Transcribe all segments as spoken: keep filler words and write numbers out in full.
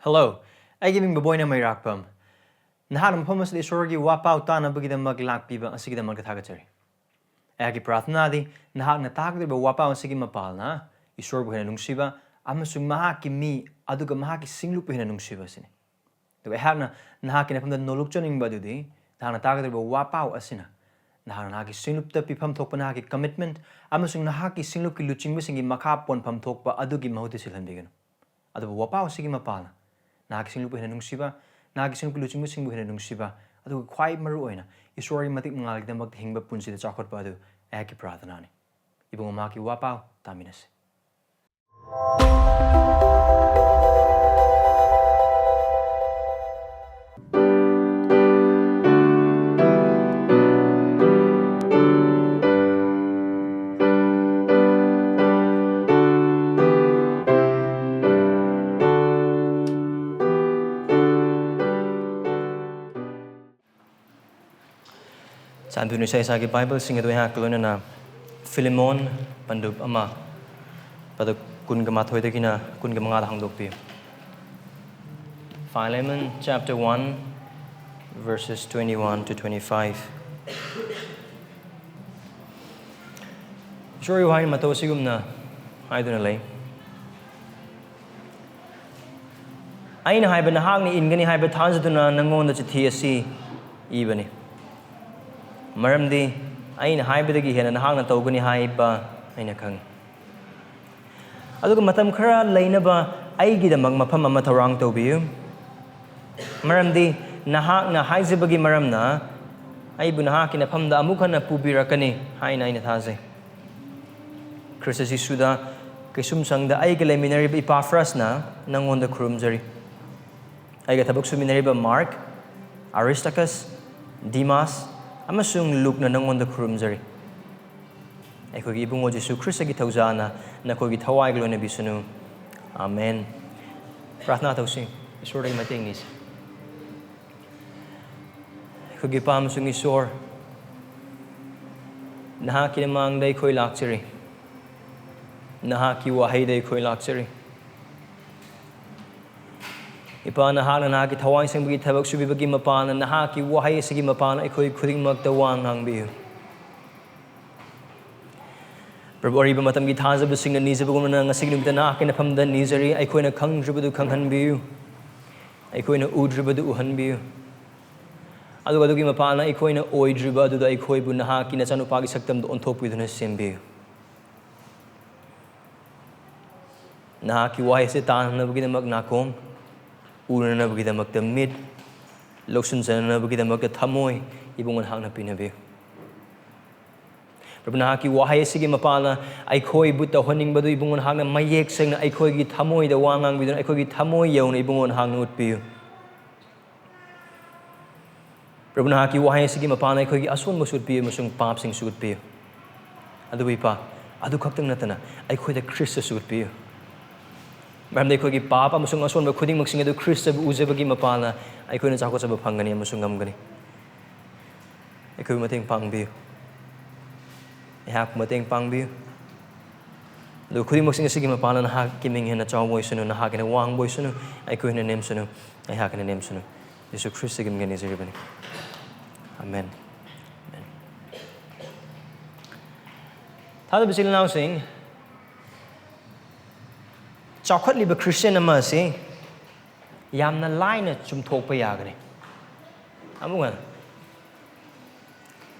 Hello, ꯑꯩꯒꯤ ꯃꯤꯡ ꯕꯣꯕꯣꯏꯅ ꯃꯩꯔꯥꯛꯄꯝ꯫ ꯅꯍꯥꯛꯅ ꯃꯐꯝ ꯑꯁꯤꯗ ꯏꯁꯣꯔꯒꯤ ꯋꯥꯄꯥꯎ ꯇꯥꯅꯕꯒꯤꯗꯃꯛ ꯂꯥꯛꯄꯤꯕ ꯑꯁꯤꯒꯤꯗꯃꯛꯇ ꯊꯥꯒꯠꯆꯔꯤ꯫ ꯑꯩꯍꯥꯛꯀꯤ ꯄ꯭ꯔꯥꯔꯊꯅꯥꯗꯤ ꯅꯍꯥꯛꯅ ꯇꯥꯒꯗꯧꯔꯤꯕ ꯋꯥꯄꯥꯎ ꯑꯁꯤꯒꯤ ꯃꯄꯥꯜꯅ ꯏꯁꯣꯔꯕꯨ ꯍꯦꯟꯅ ꯅꯨꯡꯁꯤꯕ ꯑꯃꯁꯨꯡ ꯃꯍꯥꯛꯀꯤ ꯃꯤ ꯑꯗꯨꯒ ꯃꯍꯥꯛꯀꯤ ꯁꯤꯡꯂꯨꯞꯄꯨ ꯍꯦꯟꯅ ꯅꯨꯡꯁꯤꯕ ꯑꯁꯤꯅꯤ꯫ ꯑꯗꯨꯒ ꯑꯩꯍꯥꯛꯅ ꯅꯍꯥꯛꯀꯤ ꯅꯐꯝꯗ ꯅꯣꯂꯨꯛꯆꯅꯤꯡꯕ ꯑꯗꯨꯗꯤ ꯅꯍꯥꯛꯅ ꯇꯥꯒꯗꯧꯔꯤꯕ ꯋꯥꯄꯥꯎ ꯑꯁꯤꯅ ꯅꯍꯥꯛꯅ ꯅꯍꯥꯛꯀꯤ ꯁꯤꯡꯂꯨꯞꯇ ꯄꯤꯐꯝ ꯊꯣꯛꯄ ꯅꯍꯥꯛꯀꯤ commitment ꯑꯃꯁꯨꯡ ꯅꯍꯥꯛꯀꯤ ꯁꯤꯡꯂꯨꯞꯀꯤ ꯂꯨꯆꯤꯡꯕꯁꯤꯡꯒꯤ ꯃꯈꯥ ꯄꯣꯟꯐꯝ ꯊꯣꯛꯄ ꯑꯗꯨꯒꯤ ꯃꯍꯨꯠꯇ ꯁꯤꯜꯍꯟꯕꯤꯒꯅꯨ꯫ ꯑꯗꯨꯕꯨ ꯋꯥꯄꯥꯎ ꯑꯁꯤꯒꯤ ꯃꯄꯥꯜꯅ ꯅꯍꯥꯛꯀꯤ ꯁꯤꯡꯂꯨꯞꯄꯨ ꯍꯦꯟꯅ ꯅꯨꯡꯁꯤꯕ, ꯅꯍꯥꯛꯀꯤ ꯁꯤꯡꯂꯨꯞꯀꯤ ꯂꯨꯆꯤꯡꯕꯁꯤꯡꯕꯨ ꯍꯦꯟꯅ ꯅꯨꯡꯁꯤꯕ, ꯑꯗꯨꯒ ꯈ꯭ꯋꯥꯏ ꯃꯔꯨ ꯑꯣꯏꯅ ꯏꯁꯣꯔꯒꯤ ꯃꯇꯤꯛ ꯃꯉꯥꯜꯒꯤꯗꯃꯛꯇ ꯍꯤꯡꯕ ꯄꯨꯟꯁꯤꯗ ꯆꯥꯎꯈꯠꯄ ꯑꯗꯨ ꯑꯩꯍꯥꯛꯀꯤ ꯄ꯭ꯔꯥꯔꯊꯅꯥꯅꯤ꯫ ꯏꯕꯨꯡꯉꯣ, ꯃꯍꯥꯛꯀꯤ ꯋꯥꯄꯥꯎ ꯇꯥꯃꯤꯟꯅꯁꯤ꯫ ꯆꯥꯟꯕꯤꯗꯨꯅ ꯏꯁꯥ ꯏꯁꯥꯒꯤ ꯕꯥꯏꯕꯜꯁꯤꯡ ꯑꯗꯨ ꯑꯩꯍꯥꯛꯀ ꯂꯣꯏꯅꯅ ꯐꯤꯂꯤꯃꯣꯟ ꯄꯟꯗꯨꯞ ꯑꯃ, ꯄꯗ ꯀꯨꯟꯒ ꯃꯥꯊꯣꯏꯗꯒꯤꯅ ꯀꯨꯟꯒ ꯃꯉꯥꯗ ꯍꯥꯡꯗꯣꯛꯄꯤꯌꯨ꯫ Philemon chapter one, verses twenty-one to twenty-five. ꯏꯁꯣꯔꯒꯤ ꯋꯥꯍꯩ ꯃꯇꯧ ꯑꯁꯤꯒꯨꯝꯅ ꯍꯥꯏꯗꯨꯅ ꯂꯩ: ꯑꯩꯅ ꯍꯥꯏꯕ ꯅꯍꯥꯛꯅ ꯏꯟꯒꯅꯤ ꯍꯥꯏꯕ ꯊꯥꯖꯗꯨꯅ ꯅꯪꯉꯣꯟꯗ ꯆꯤꯊꯤ ꯑꯁꯤ ꯏꯕꯅꯤ, ꯃꯔꯝꯗꯤ ꯑꯩꯅ ꯍꯥꯏꯕꯗꯒꯤ ꯍꯦꯟꯅ ꯅꯍꯥꯛꯅ ꯇꯧꯒꯅꯤ ꯍꯥꯏꯕ ꯑꯩꯅ ꯈꯪꯏ꯫ ꯑꯗꯨꯒ ꯃꯇꯝ ꯈꯔ ꯂꯩꯅꯕ ꯑꯩꯒꯤꯗꯃꯛ ꯃꯐꯝ ꯑꯃ ꯊꯧꯔꯥꯡ ꯇꯧꯕꯤꯌꯨ, ꯃꯔꯝꯗꯤ ꯅꯍꯥꯛꯅ ꯍꯥꯏꯖꯕꯒꯤ ꯃꯔꯝꯅ ꯑꯩꯕꯨ ꯅꯍꯥꯛꯀꯤ ꯅꯐꯝꯗ ꯑꯃꯨꯛ ꯍꯟꯅ ꯄꯨꯕꯤꯔꯛꯀꯅꯤ ꯍꯥꯏꯅ ꯑꯩꯅ ꯊꯥꯖꯩ꯫ ꯈ꯭ꯔꯤꯁꯇ ꯖꯤꯁꯨꯗ ꯀꯩꯁꯨꯝꯁꯪꯗ ꯑꯩꯒ ꯂꯩꯃꯤꯟꯅꯔꯤꯕ ꯏꯄꯥꯐ꯭ꯔꯥꯁꯅ ꯅꯪꯉꯣꯟꯗ ꯈꯨꯔꯨꯝꯖꯔꯤ꯫ ꯑꯩꯒ ꯊꯕꯛ ꯁꯨꯃꯤꯟꯅꯔꯤꯕ ꯃꯥꯔꯛ, ꯑꯔꯤꯁꯇꯥꯀꯁ, ꯗꯤꯃꯥꯁ ꯑꯃꯁꯨꯡ ꯂꯨꯛꯅ ꯅꯪꯉꯣꯟꯗ ꯈꯨꯔꯨꯝꯖꯔꯤ꯫ ꯑꯩꯈꯣꯏꯒꯤ ꯏꯕꯨꯡꯉꯣ ꯖꯤꯁꯨ ꯈ꯭ꯔꯤꯁꯇꯒꯤ ꯊꯧꯖꯥꯅ ꯅꯈꯣꯏꯒꯤ ꯊꯋꯥꯏꯒ ꯂꯣꯏꯅꯕꯤꯁꯅꯨ꯫ ꯑꯥꯃꯦꯟ꯫ ꯄ꯭ꯔꯥꯔꯊꯅꯥ ꯇꯧꯁꯤ, ꯏꯁꯣꯔꯗꯒꯤ ꯃꯇꯦꯡ ꯅꯤꯁꯤ꯫ ꯑꯩꯈꯣꯏꯒꯤ ꯏꯄꯥ ꯑꯃꯁꯨꯡ ꯏꯁꯣꯔ, ꯅꯍꯥꯛꯀꯤ ꯃꯃꯥꯡꯗ ꯑꯩꯈꯣꯏ ꯂꯥꯛꯆꯔꯤ, ꯅꯍꯥꯛꯀꯤ ꯋꯥꯍꯩꯗ ꯑꯩꯈꯣꯏ ꯂꯥꯛꯆꯔꯤ꯫ ꯏꯄꯥ, ꯅꯍꯥꯛꯅ ꯅꯍꯥꯛꯀꯤ ꯊꯋꯥꯏ ꯁꯦꯡꯕꯒꯤ ꯊꯕꯛ ꯁꯨꯕꯤꯕꯒꯤ ꯃꯄꯥꯟꯅ, ꯅꯍꯥꯛꯀꯤ ꯋꯥꯍꯩ ꯑꯁꯤꯒꯤ ꯃꯄꯥꯟꯅ ꯑꯩꯈꯣꯏ ꯈꯨꯗꯤꯡꯃꯛꯇ ꯋꯥ ꯉꯥꯡꯕꯤꯌꯨ꯫ ꯄ꯭ꯔꯚꯨ, ꯑꯔꯤꯕ ꯃꯇꯝꯒꯤ ꯊꯥꯖꯕꯁꯤꯡꯅ ꯅꯤꯖꯕꯒꯨꯝꯅ ꯉꯁꯤꯒꯤ ꯅꯨꯃꯤꯠꯇ ꯅꯍꯥꯛꯀꯤ ꯅꯐꯝꯗ ꯅꯤꯖꯔꯤ꯫ ꯑꯩꯈꯣꯏꯅ ꯈꯪꯗ꯭ꯔꯤꯕꯗꯨ ꯈꯪꯍꯟꯕꯤꯌꯨ, ꯑꯩꯈꯣꯏꯅ ꯎꯗ꯭ꯔꯤꯕꯗꯨ ꯎꯍꯟꯕꯤꯌꯨ, ꯑꯗꯨꯒ ꯑꯗꯨꯒꯤ ꯃꯄꯥꯟꯅ ꯑꯩꯈꯣꯏꯅ ꯑꯣꯏꯗ꯭ꯔꯤꯕ ꯑꯗꯨꯗ ꯑꯩꯈꯣꯏꯕꯨ ꯅꯍꯥꯛꯀꯤ ꯅꯆꯥꯅꯨꯄꯥꯒꯤ ꯁꯛꯇꯝꯗ ꯑꯣꯟꯊꯣꯛꯄꯤꯗꯨꯅ ꯁꯦꯝꯕꯤꯌꯨ꯫ ꯅꯍꯥꯛꯀꯤ ꯋꯥꯍꯩꯁꯦ ꯇꯥꯅꯅꯕꯒꯤꯗꯃꯛ ꯅꯥꯀꯣꯡ, ꯎꯅꯅꯕꯒꯤꯗꯃꯛꯇ ꯃꯤꯠ, ꯂꯧꯁꯤꯟꯖꯅꯅꯕꯒꯤꯗꯃꯛꯇ ꯊꯃꯣꯏ ꯏꯕꯨꯡꯉꯣ ꯅꯍꯥꯛꯅ ꯄꯤꯅꯕꯤꯌꯨ꯫ ꯄ꯭ꯔꯚꯨ, ꯅꯍꯥꯛꯀꯤ ꯋꯥꯍꯩ ꯑꯁꯤꯒꯤ ꯃꯄꯥꯟꯅ ꯑꯩꯈꯣꯏꯕꯨ ꯇꯧꯍꯟꯅꯤꯡꯕꯗꯨ ꯏꯕꯨꯡꯉꯣ ꯅꯍꯥꯛꯅ ꯃꯌꯦꯛ ꯁꯦꯡꯅ ꯑꯩꯈꯣꯏꯒꯤ ꯊꯃꯣꯏꯗ ꯋꯥ ꯉꯥꯡꯕꯤꯗꯨꯅ ꯑꯩꯈꯣꯏꯒꯤ ꯊꯃꯣꯏ ꯌꯧꯅ ꯏꯕꯨꯡꯉꯣ ꯅꯍꯥꯛꯅ ꯎꯠꯄꯤꯌꯨ꯫ ꯄ꯭ꯔꯚꯨ, ꯅꯍꯥꯛꯀꯤ ꯋꯥꯍꯩ ꯑꯁꯤꯒꯤ ꯃꯄꯥꯟꯅ ꯑꯩꯈꯣꯏꯒꯤ ꯑꯁꯣꯟꯕꯁꯨ ꯎꯠꯄꯤꯌꯨ ꯑꯃꯁꯨꯡ ꯄꯥꯞꯁꯤꯡꯁꯨ ꯎꯠꯄꯤꯌꯨ꯫ ꯑꯗꯨꯕꯨ ꯏꯄꯥ, ꯑꯗꯨ ꯈꯛꯇꯪ ꯅꯠꯇꯅ ꯑꯩꯈꯣꯏꯗ ꯈ꯭ꯔꯤꯁꯇꯁꯨ ꯎꯠꯄꯤꯌꯨ꯫ ꯃꯔꯝꯗꯤ ꯑꯩꯈꯣꯏꯒꯤ ꯄꯥꯞ ꯑꯃꯁꯨꯡ ꯑꯁꯣꯟꯕ ꯈꯨꯗꯤꯡꯃꯛꯁꯤꯡ ꯑꯗꯨ ꯈ꯭ꯔꯤꯁꯇꯕꯨ ꯎꯖꯕꯒꯤ ꯃꯄꯥꯟꯅ ꯑꯩꯈꯣꯏꯅ ꯆꯥꯎꯈꯠꯆꯕ ꯐꯪꯒꯅꯤ ꯑꯃꯁꯨꯡ ꯉꯝꯒꯅꯤ꯫ ꯑꯩꯈꯣꯏꯕꯨ ꯃꯇꯦꯡ ꯄꯥꯡꯕꯤꯌꯨ꯫ ꯑꯩꯍꯥꯛꯄꯨ ꯃꯇꯦꯡ ꯄꯥꯡꯕꯤꯌꯨ꯫ ꯑꯗꯨ ꯈꯨꯗꯤꯡꯃꯛꯁꯤꯡ ꯑꯁꯤꯒꯤ ꯃꯄꯥꯟꯅ ꯅꯍꯥꯛꯀꯤ ꯃꯤꯡ ꯍꯦꯟꯅ ꯆꯥꯎꯕ ꯑꯣꯏꯁꯅꯨ, ꯅꯍꯥꯛ ꯍꯦꯟꯅ ꯋꯥꯡꯕ ꯑꯣꯏꯁꯅꯨ, ꯑꯩꯈꯣꯏ ꯍꯦꯟꯅ ꯅꯦꯝꯁꯅꯨ, ꯑꯩꯍꯥꯛ ꯍꯦꯟꯅ ꯅꯦꯝꯁꯅꯨ꯫ ꯌꯦꯁꯨ ꯈ꯭ꯔꯤꯁꯇꯒꯤ ꯃꯤꯡꯗ ꯅꯤꯖꯔꯤꯕꯅꯤ꯫ ꯑꯃꯦꯟ꯫ ꯑꯃꯦꯟ꯫ ꯊꯥꯖꯕ ꯏꯆꯤꯜ ꯏꯅꯥꯎꯁꯤꯡ, ꯆꯥꯎꯈꯠꯂꯤꯕ ꯈ꯭ꯔꯤꯁꯇꯤꯌꯥꯟ ꯑꯃ ꯑꯁꯤ ꯌꯥꯝꯅ ꯂꯥꯏꯅ ꯆꯨꯝꯊꯣꯛꯄ ꯌꯥꯒꯅꯤ꯫ ꯑꯃꯨꯛ ꯍꯟꯅ,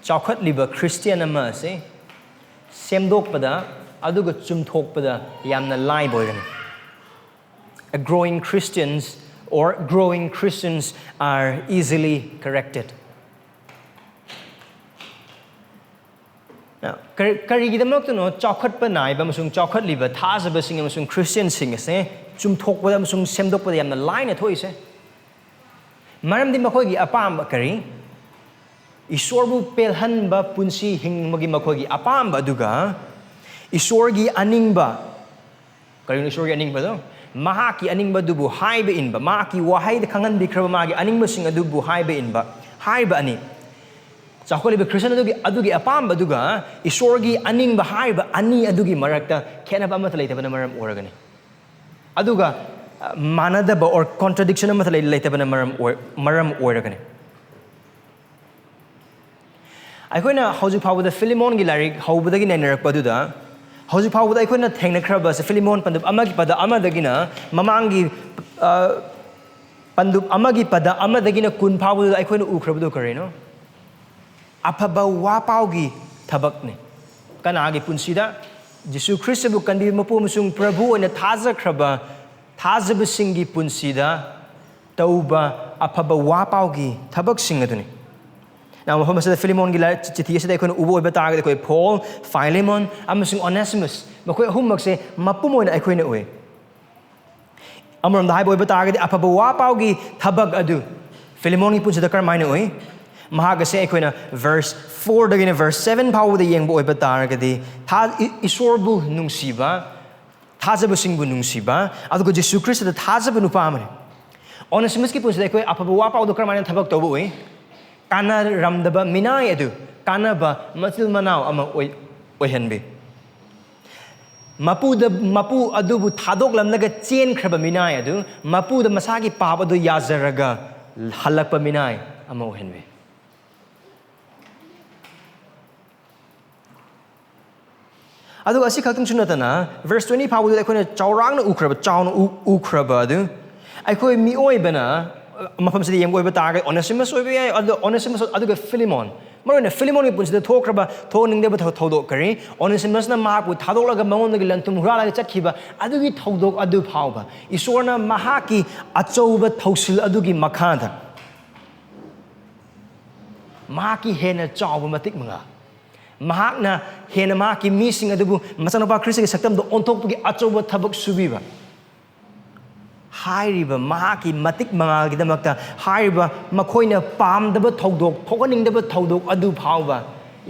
ꯆꯥꯎꯈꯠꯂꯤꯕ ꯈ꯭ꯔꯤꯁꯇꯤꯌꯥꯟ ꯑꯃ ꯑꯁꯤ ꯁꯦꯝꯗꯣꯛꯄꯗ ꯑꯗꯨꯒ ꯆꯨꯝꯊꯣꯛꯄꯗ ꯌꯥꯝꯅ ꯂꯥꯏꯕ ꯑꯣꯏꯒꯅꯤ꯫ A growing Christians or growing Christians are easily corrected. Now, ꯀꯔꯤ-, ꯀꯔꯤꯒꯤꯗꯃꯛꯇꯅꯣ ꯆꯥꯎꯈꯠꯄ ꯅꯥꯏꯕ ꯑꯃꯁꯨꯡ ꯆꯥꯎꯈꯠꯂꯤꯕ ꯊꯥꯖꯕꯁꯤꯡ ꯑꯃꯁꯨꯡ ꯈ꯭ꯔꯤꯁꯇꯤꯌꯟꯁꯤꯡ ꯑꯁꯦ ꯆꯨꯝꯊꯣꯛꯄꯗ ꯑꯃꯁꯨꯡ ꯁꯦꯝꯗꯣꯛꯄꯗ ꯌꯥꯝꯅ ꯂꯥꯏꯅ ꯊꯣꯛꯏꯁꯦ? ꯃꯔꯝꯗꯤ ꯃꯈꯣꯏꯒꯤ ꯑꯄꯥꯝꯕ ꯀꯔꯤ? ꯏꯁꯣꯔꯕꯨ ꯄꯦꯜꯍꯟꯕ ꯄꯨꯟꯁꯤ ꯍꯤꯡꯕꯒꯤ ꯃꯈꯣꯏꯒꯤ ꯑꯄꯥꯝꯕ ꯑꯗꯨꯒ ꯏꯁꯣꯔꯒꯤ ꯑꯅꯤꯡꯕ, ꯀꯔꯤꯅꯣ ꯏꯁꯣꯔꯒꯤ ꯑꯅꯤꯡꯕꯗꯣ? ꯃꯍꯥꯛꯀꯤ ꯑꯅꯤꯡꯕꯗꯨꯕꯨ ꯍꯥꯏꯕ ꯏꯟꯕ, ꯃꯍꯥꯛꯀꯤ ꯋꯥꯍꯩꯗ ꯈꯪꯍꯟꯕꯤꯈ꯭ꯔꯕ ꯃꯥꯒꯤ ꯑꯅꯤꯡꯕꯁꯤꯡ ꯑꯗꯨꯕꯨ ꯍꯥꯏꯕ ꯏꯟꯕ, ꯍꯥꯏꯔꯤꯕ ꯑꯅꯤ꯫ ꯆꯥꯎꯈꯠꯂꯤꯕ ꯈ꯭ꯔꯤꯁꯇꯤꯌꯟ ꯑꯗꯨꯒꯤ, ꯑꯗꯨꯒꯤ ꯑꯄꯥꯝꯕ ꯑꯗꯨꯒ ꯏꯁꯣꯔꯒꯤ ꯑꯅꯤꯡꯕ ꯍꯥꯏꯔꯤꯕ ꯑꯅꯤ ꯑꯗꯨꯒꯤ ꯃꯔꯛꯇ ꯈꯦꯠꯅꯕ ꯑꯃꯠꯇ ꯂꯩꯇꯕꯅ ꯃꯔꯝ ꯑꯣꯏꯔꯒꯅꯤ꯫ ꯑꯗꯨꯒ ꯃꯥꯟꯅꯗꯕ or contradiction ꯑꯃꯠꯇ ꯂꯩ- ꯂꯩꯇꯕꯅ ꯃꯔꯝ ꯑꯣꯏ- ꯃꯔꯝ ꯑꯣꯏꯔꯒꯅꯤ꯫ ꯑꯩꯈꯣꯏꯅ ꯍꯧꯖꯤꯛ ꯐꯥꯎꯕꯗ ꯐꯤꯂꯤꯃꯣꯟꯒꯤ ꯂꯥꯏꯔꯤꯛ ꯍꯧꯕꯗꯒꯤ ꯅꯩꯅꯔꯛꯄ ꯑꯗꯨꯗ, ꯍꯧꯖꯤꯛ ꯐꯥꯎꯕꯗ ꯑꯩꯈꯣꯏꯅ ꯊꯦꯡꯅꯈ꯭ꯔꯕꯁꯦ ꯐꯤꯂꯤꯃꯣꯟ ꯄꯟꯗꯨꯞ ꯑꯃꯒꯤ ꯄꯗ ꯑꯃꯗꯒꯤꯅ ꯃꯃꯥꯡꯒꯤ ꯑ, ꯄꯟꯗꯨꯞ ꯑꯃꯒꯤ ꯄꯗ ꯑꯃꯗꯒꯤꯅ ꯀꯨꯟ ꯐꯥꯎꯕꯗꯨꯗ ꯑꯩꯈꯣꯏꯅ ꯎꯈ꯭ꯔꯕꯗꯨ ꯀꯔꯤꯅꯣ? ꯑꯐꯕ ꯋꯥ ꯄꯥꯎꯒꯤ ꯊꯕꯛꯅꯤ꯫ ꯀꯅꯥꯒꯤ ꯄꯨꯟꯁꯤꯗ? ꯖꯤꯁꯨ ꯈ꯭ꯔꯤꯁꯇꯕꯨ ꯀꯟꯕꯤꯕ ꯃꯄꯨ ꯑꯃꯁꯨꯡ ꯄ꯭ꯔꯚꯨ ꯑꯣꯏꯅ ꯊꯥꯖꯈ꯭ꯔꯕ ꯊꯥꯖꯕꯁꯤꯡꯒꯤ ꯄꯨꯟꯁꯤꯗ ꯇꯧꯕ ꯑꯐꯕ ꯋꯥ ꯄꯥꯎꯒꯤ ꯊꯕꯛꯁꯤꯡ ꯑꯗꯨꯅꯤ꯫ ꯅ ꯃꯐꯝ ꯑꯁꯤꯗ ꯐꯤꯂꯤꯃꯣꯟꯒꯤ ꯂꯥꯏ- ꯆꯤꯊꯤ ꯑꯁꯤꯗ ꯑꯩꯈꯣꯏꯅ ꯎꯕ ꯑꯣꯏꯕ ꯇꯥꯔꯒꯗꯤ, ꯑꯩꯈꯣꯏ ꯄꯣꯜ, ꯐꯥꯏꯂꯦꯃꯣꯟ ꯑꯃꯁꯨꯡ ꯑꯣꯅꯦꯁꯤꯃꯁ, ꯃꯈꯣꯏ ꯑꯍꯨꯝꯃꯛꯁꯦ ꯃꯄꯨꯝ ꯑꯣꯏꯅ ꯑꯩꯈꯣꯏꯅ ꯎꯏ꯫ ꯑꯃꯔꯣꯝꯗ ꯍꯥꯏꯕ ꯑꯣꯏꯕ ꯇꯥꯔꯒꯗꯤ, ꯑꯐꯕ ꯋꯥ ꯄꯥꯎꯒꯤ ꯊꯕꯛ ꯑꯗꯨ ꯐꯤꯂꯤꯃꯣꯟꯒꯤ ꯄꯨꯟꯁꯤꯗ ꯀꯔꯝꯍꯥꯏꯅ ꯎꯏ? ꯃꯍꯥꯛ ꯑꯁꯦ ꯑꯩꯈꯣꯏꯅ verse fourꯗꯒꯤꯅ verse seven ꯐꯥꯎꯕꯗ ꯌꯦꯡꯕ ꯑꯣꯏꯕ ꯇꯥꯔꯒꯗꯤ, ꯊꯥ- ꯏ- ꯏꯁꯣꯔꯕꯨ ꯅꯨꯡꯁꯤꯕ, ꯊꯥꯖꯕꯁꯤꯡꯕꯨ ꯅꯨꯡꯁꯤꯕ, ꯑꯗꯨꯒ ꯖꯤꯁꯨ ꯈ꯭ꯔꯤꯁꯇꯗ ꯊꯥꯖꯕ ꯅꯨꯄꯥ ꯑꯃꯅꯤ꯫ ꯑꯣꯅꯦꯁꯤꯃꯁꯀꯤ ꯄꯨꯟꯁꯤꯗ ꯑꯩꯈꯣꯏ ꯑꯐꯕ ꯋꯥ ꯄꯥꯎꯗꯣ ꯀꯔꯝꯍꯥꯏꯅ ꯊꯕꯛ ꯇꯧꯕ ꯎꯏ? ꯀꯥꯟꯅꯔꯝꯗꯕ ꯃꯤꯅꯥꯏ ꯑꯗꯨ ꯀꯥꯟꯅꯕ ꯃꯆꯤꯜ ꯃꯅꯥꯎ ꯑꯃ ꯑꯣꯏ- ꯑꯣꯏꯍꯟꯕꯤ꯫ ꯃꯄꯨꯗ ꯃꯄꯨ ꯑꯗꯨꯕꯨ ꯊꯥꯗꯣꯛꯂꯝꯂꯒ ꯆꯦꯟꯈ꯭ꯔꯕ ꯃꯤꯅꯥꯏ ꯑꯗꯨ ꯃꯄꯨꯗ ꯃꯁꯥꯒꯤ ꯄꯥꯞ ꯑꯗꯨ ꯌꯥꯖꯔꯒ ꯍꯜꯂꯛꯄ ꯃꯤꯅꯥꯏ ꯑꯃ ꯑꯣꯏꯍꯟꯕꯤ꯫ ꯑꯗꯨꯒ ꯑꯁꯤ ꯈꯛꯇꯪꯁꯨ ꯅꯠꯇꯅ, verse twenty ꯐꯥꯎꯕꯗꯨꯗ ꯑꯩꯈꯣꯏꯅ ꯆꯥꯎꯔꯥꯛꯅ ꯎꯈ꯭ꯔꯕ, ꯆꯥꯎꯅ ꯎ- ꯎꯈ꯭ꯔꯕ ꯑꯗꯨ, ꯑꯩꯈꯣꯏ ꯃꯤꯑꯣꯏꯕꯅ, ꯃꯐꯝꯁꯤꯗ ꯌꯦꯡꯕ ꯑꯣꯏꯕ ꯇꯥꯔꯒꯗꯤ, ꯑꯣꯅꯦꯁꯤꯃꯁ ꯑꯣꯏꯕ ꯌꯥꯏ, ꯑꯗꯣ ꯑꯣꯅꯦꯁꯤꯃꯁ ꯑꯗꯨꯒ ꯐꯤꯂꯤꯃꯣꯟ, ꯃꯔꯨꯑꯣꯏꯅ ꯐꯤꯂꯤꯃꯣꯟꯒꯤ ꯄꯨꯟꯁꯤꯗ ꯊꯣꯛꯈ꯭ꯔꯕ ꯊꯣꯛꯍꯟꯅꯤꯡꯗꯕ ꯊꯧ- ꯊꯧꯗꯣꯛ ꯀꯔꯤ? ꯑꯣꯅꯦꯁꯤꯃꯁꯅ ꯃꯍꯥꯛꯄꯨ ꯊꯥꯗꯣꯛꯂꯒ ꯃꯉꯣꯟꯗꯒꯤ ꯂꯟ ꯊꯨꯝ ꯍꯨꯔꯥꯜꯂꯒ ꯆꯠꯈꯤꯕ ꯑꯗꯨꯒꯤ ꯊꯧꯗꯣꯛ ꯑꯗꯨ ꯐꯥꯎꯕ, ꯏꯁꯣꯔꯅ ꯃꯍꯥꯛꯀꯤ ꯑꯆꯧꯕ ꯊꯧꯁꯤꯜ ꯑꯗꯨꯒꯤ ꯃꯈꯥꯗ ꯃꯍꯥꯛꯀꯤ ꯍꯦꯟꯅ ꯆꯥꯎꯕ ꯃꯇꯤꯛ ꯃꯉꯥ, ꯃꯍꯥꯛꯅ ꯍꯦꯟꯅ ꯃꯍꯥꯛꯀꯤ ꯃꯤꯁꯤꯡ ꯑꯗꯨꯕꯨ ꯃꯆꯥꯅꯨꯄꯥ ꯈ꯭ꯔꯤꯁꯇꯒꯤ ꯁꯛꯇꯝꯗ ꯑꯣꯟꯊꯣꯛꯄꯒꯤ ꯑꯆꯧꯕ ꯊꯕꯛ ꯁꯨꯕꯤꯕ, ꯍꯥꯏꯔꯤꯕ ꯃꯍꯥꯛꯀꯤ ꯃꯇꯤꯛ ꯃꯉꯥꯜꯒꯤꯗꯃꯛꯇ ꯍꯥꯏꯔꯤꯕ ꯃꯈꯣꯏꯅ ꯄꯥꯝꯗꯕ ꯊꯧꯗꯣꯛ, ꯊꯣꯛꯍꯟꯅꯤꯡꯗꯕ ꯊꯧꯗꯣꯛ ꯑꯗꯨ ꯐꯥꯎꯕ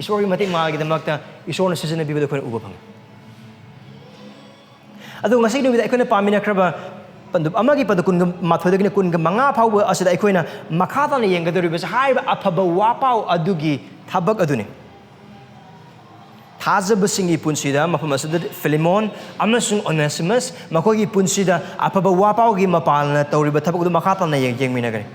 ꯏꯁꯣꯔꯒꯤ ꯃꯇꯤꯛ ꯃꯉꯥꯜꯒꯤꯗꯃꯛꯇ ꯏꯁꯣꯔꯅ ꯁꯤꯖꯤꯟꯅꯕꯤꯕꯗꯨ ꯑꯩꯈꯣꯏꯅ ꯎꯕ ꯐꯪꯉꯤ꯫ ꯑꯗꯨ ꯉꯁꯤ ꯅꯨꯃꯤꯠ ꯑꯩꯈꯣꯏꯅ ꯄꯥꯃꯤꯟꯅꯈ꯭ꯔꯕ ꯄꯟꯗꯨꯞ ꯑꯃꯒꯤ ꯄꯗ ꯀꯨꯟꯒ ꯃꯥꯊꯣꯏꯗꯒꯤꯅ ꯀꯨꯟꯒ ꯃꯉꯥ ꯐꯥꯎꯕ ꯑꯁꯤꯗ ꯑꯩꯈꯣꯏꯅ ꯃꯈꯥ ꯇꯥꯅ ꯌꯦꯡꯒꯗꯧꯔꯤꯕꯁꯤ ꯍꯥꯏꯔꯤꯕ ꯑꯐꯕ ꯋꯥꯄꯥꯎ ꯑꯗꯨꯒꯤ ꯊꯕꯛ ꯑꯗꯨꯅꯤ꯫ ꯊꯥꯖꯕꯁꯤꯡꯒꯤ ꯄꯨꯟꯁꯤꯗ, ꯃꯐꯝ ꯑꯁꯤꯗ ꯐꯤꯂꯤꯃꯣꯟ ꯑꯃꯁꯨꯡ ꯑꯣꯅꯦꯁꯤꯃꯁ, ꯃꯈꯣꯏꯒꯤ ꯄꯨꯟꯁꯤꯗ ꯑꯐꯕ ꯋꯥꯄꯥꯎꯒꯤ ꯃꯄꯥꯜꯅ ꯇꯧꯔꯤꯕ ꯊꯕꯛ ꯑꯗꯨ ꯃꯈꯥ ꯇꯥꯅ ꯌꯦꯡ-, ꯌꯦꯡꯃꯤꯟꯅꯒꯅꯤ꯫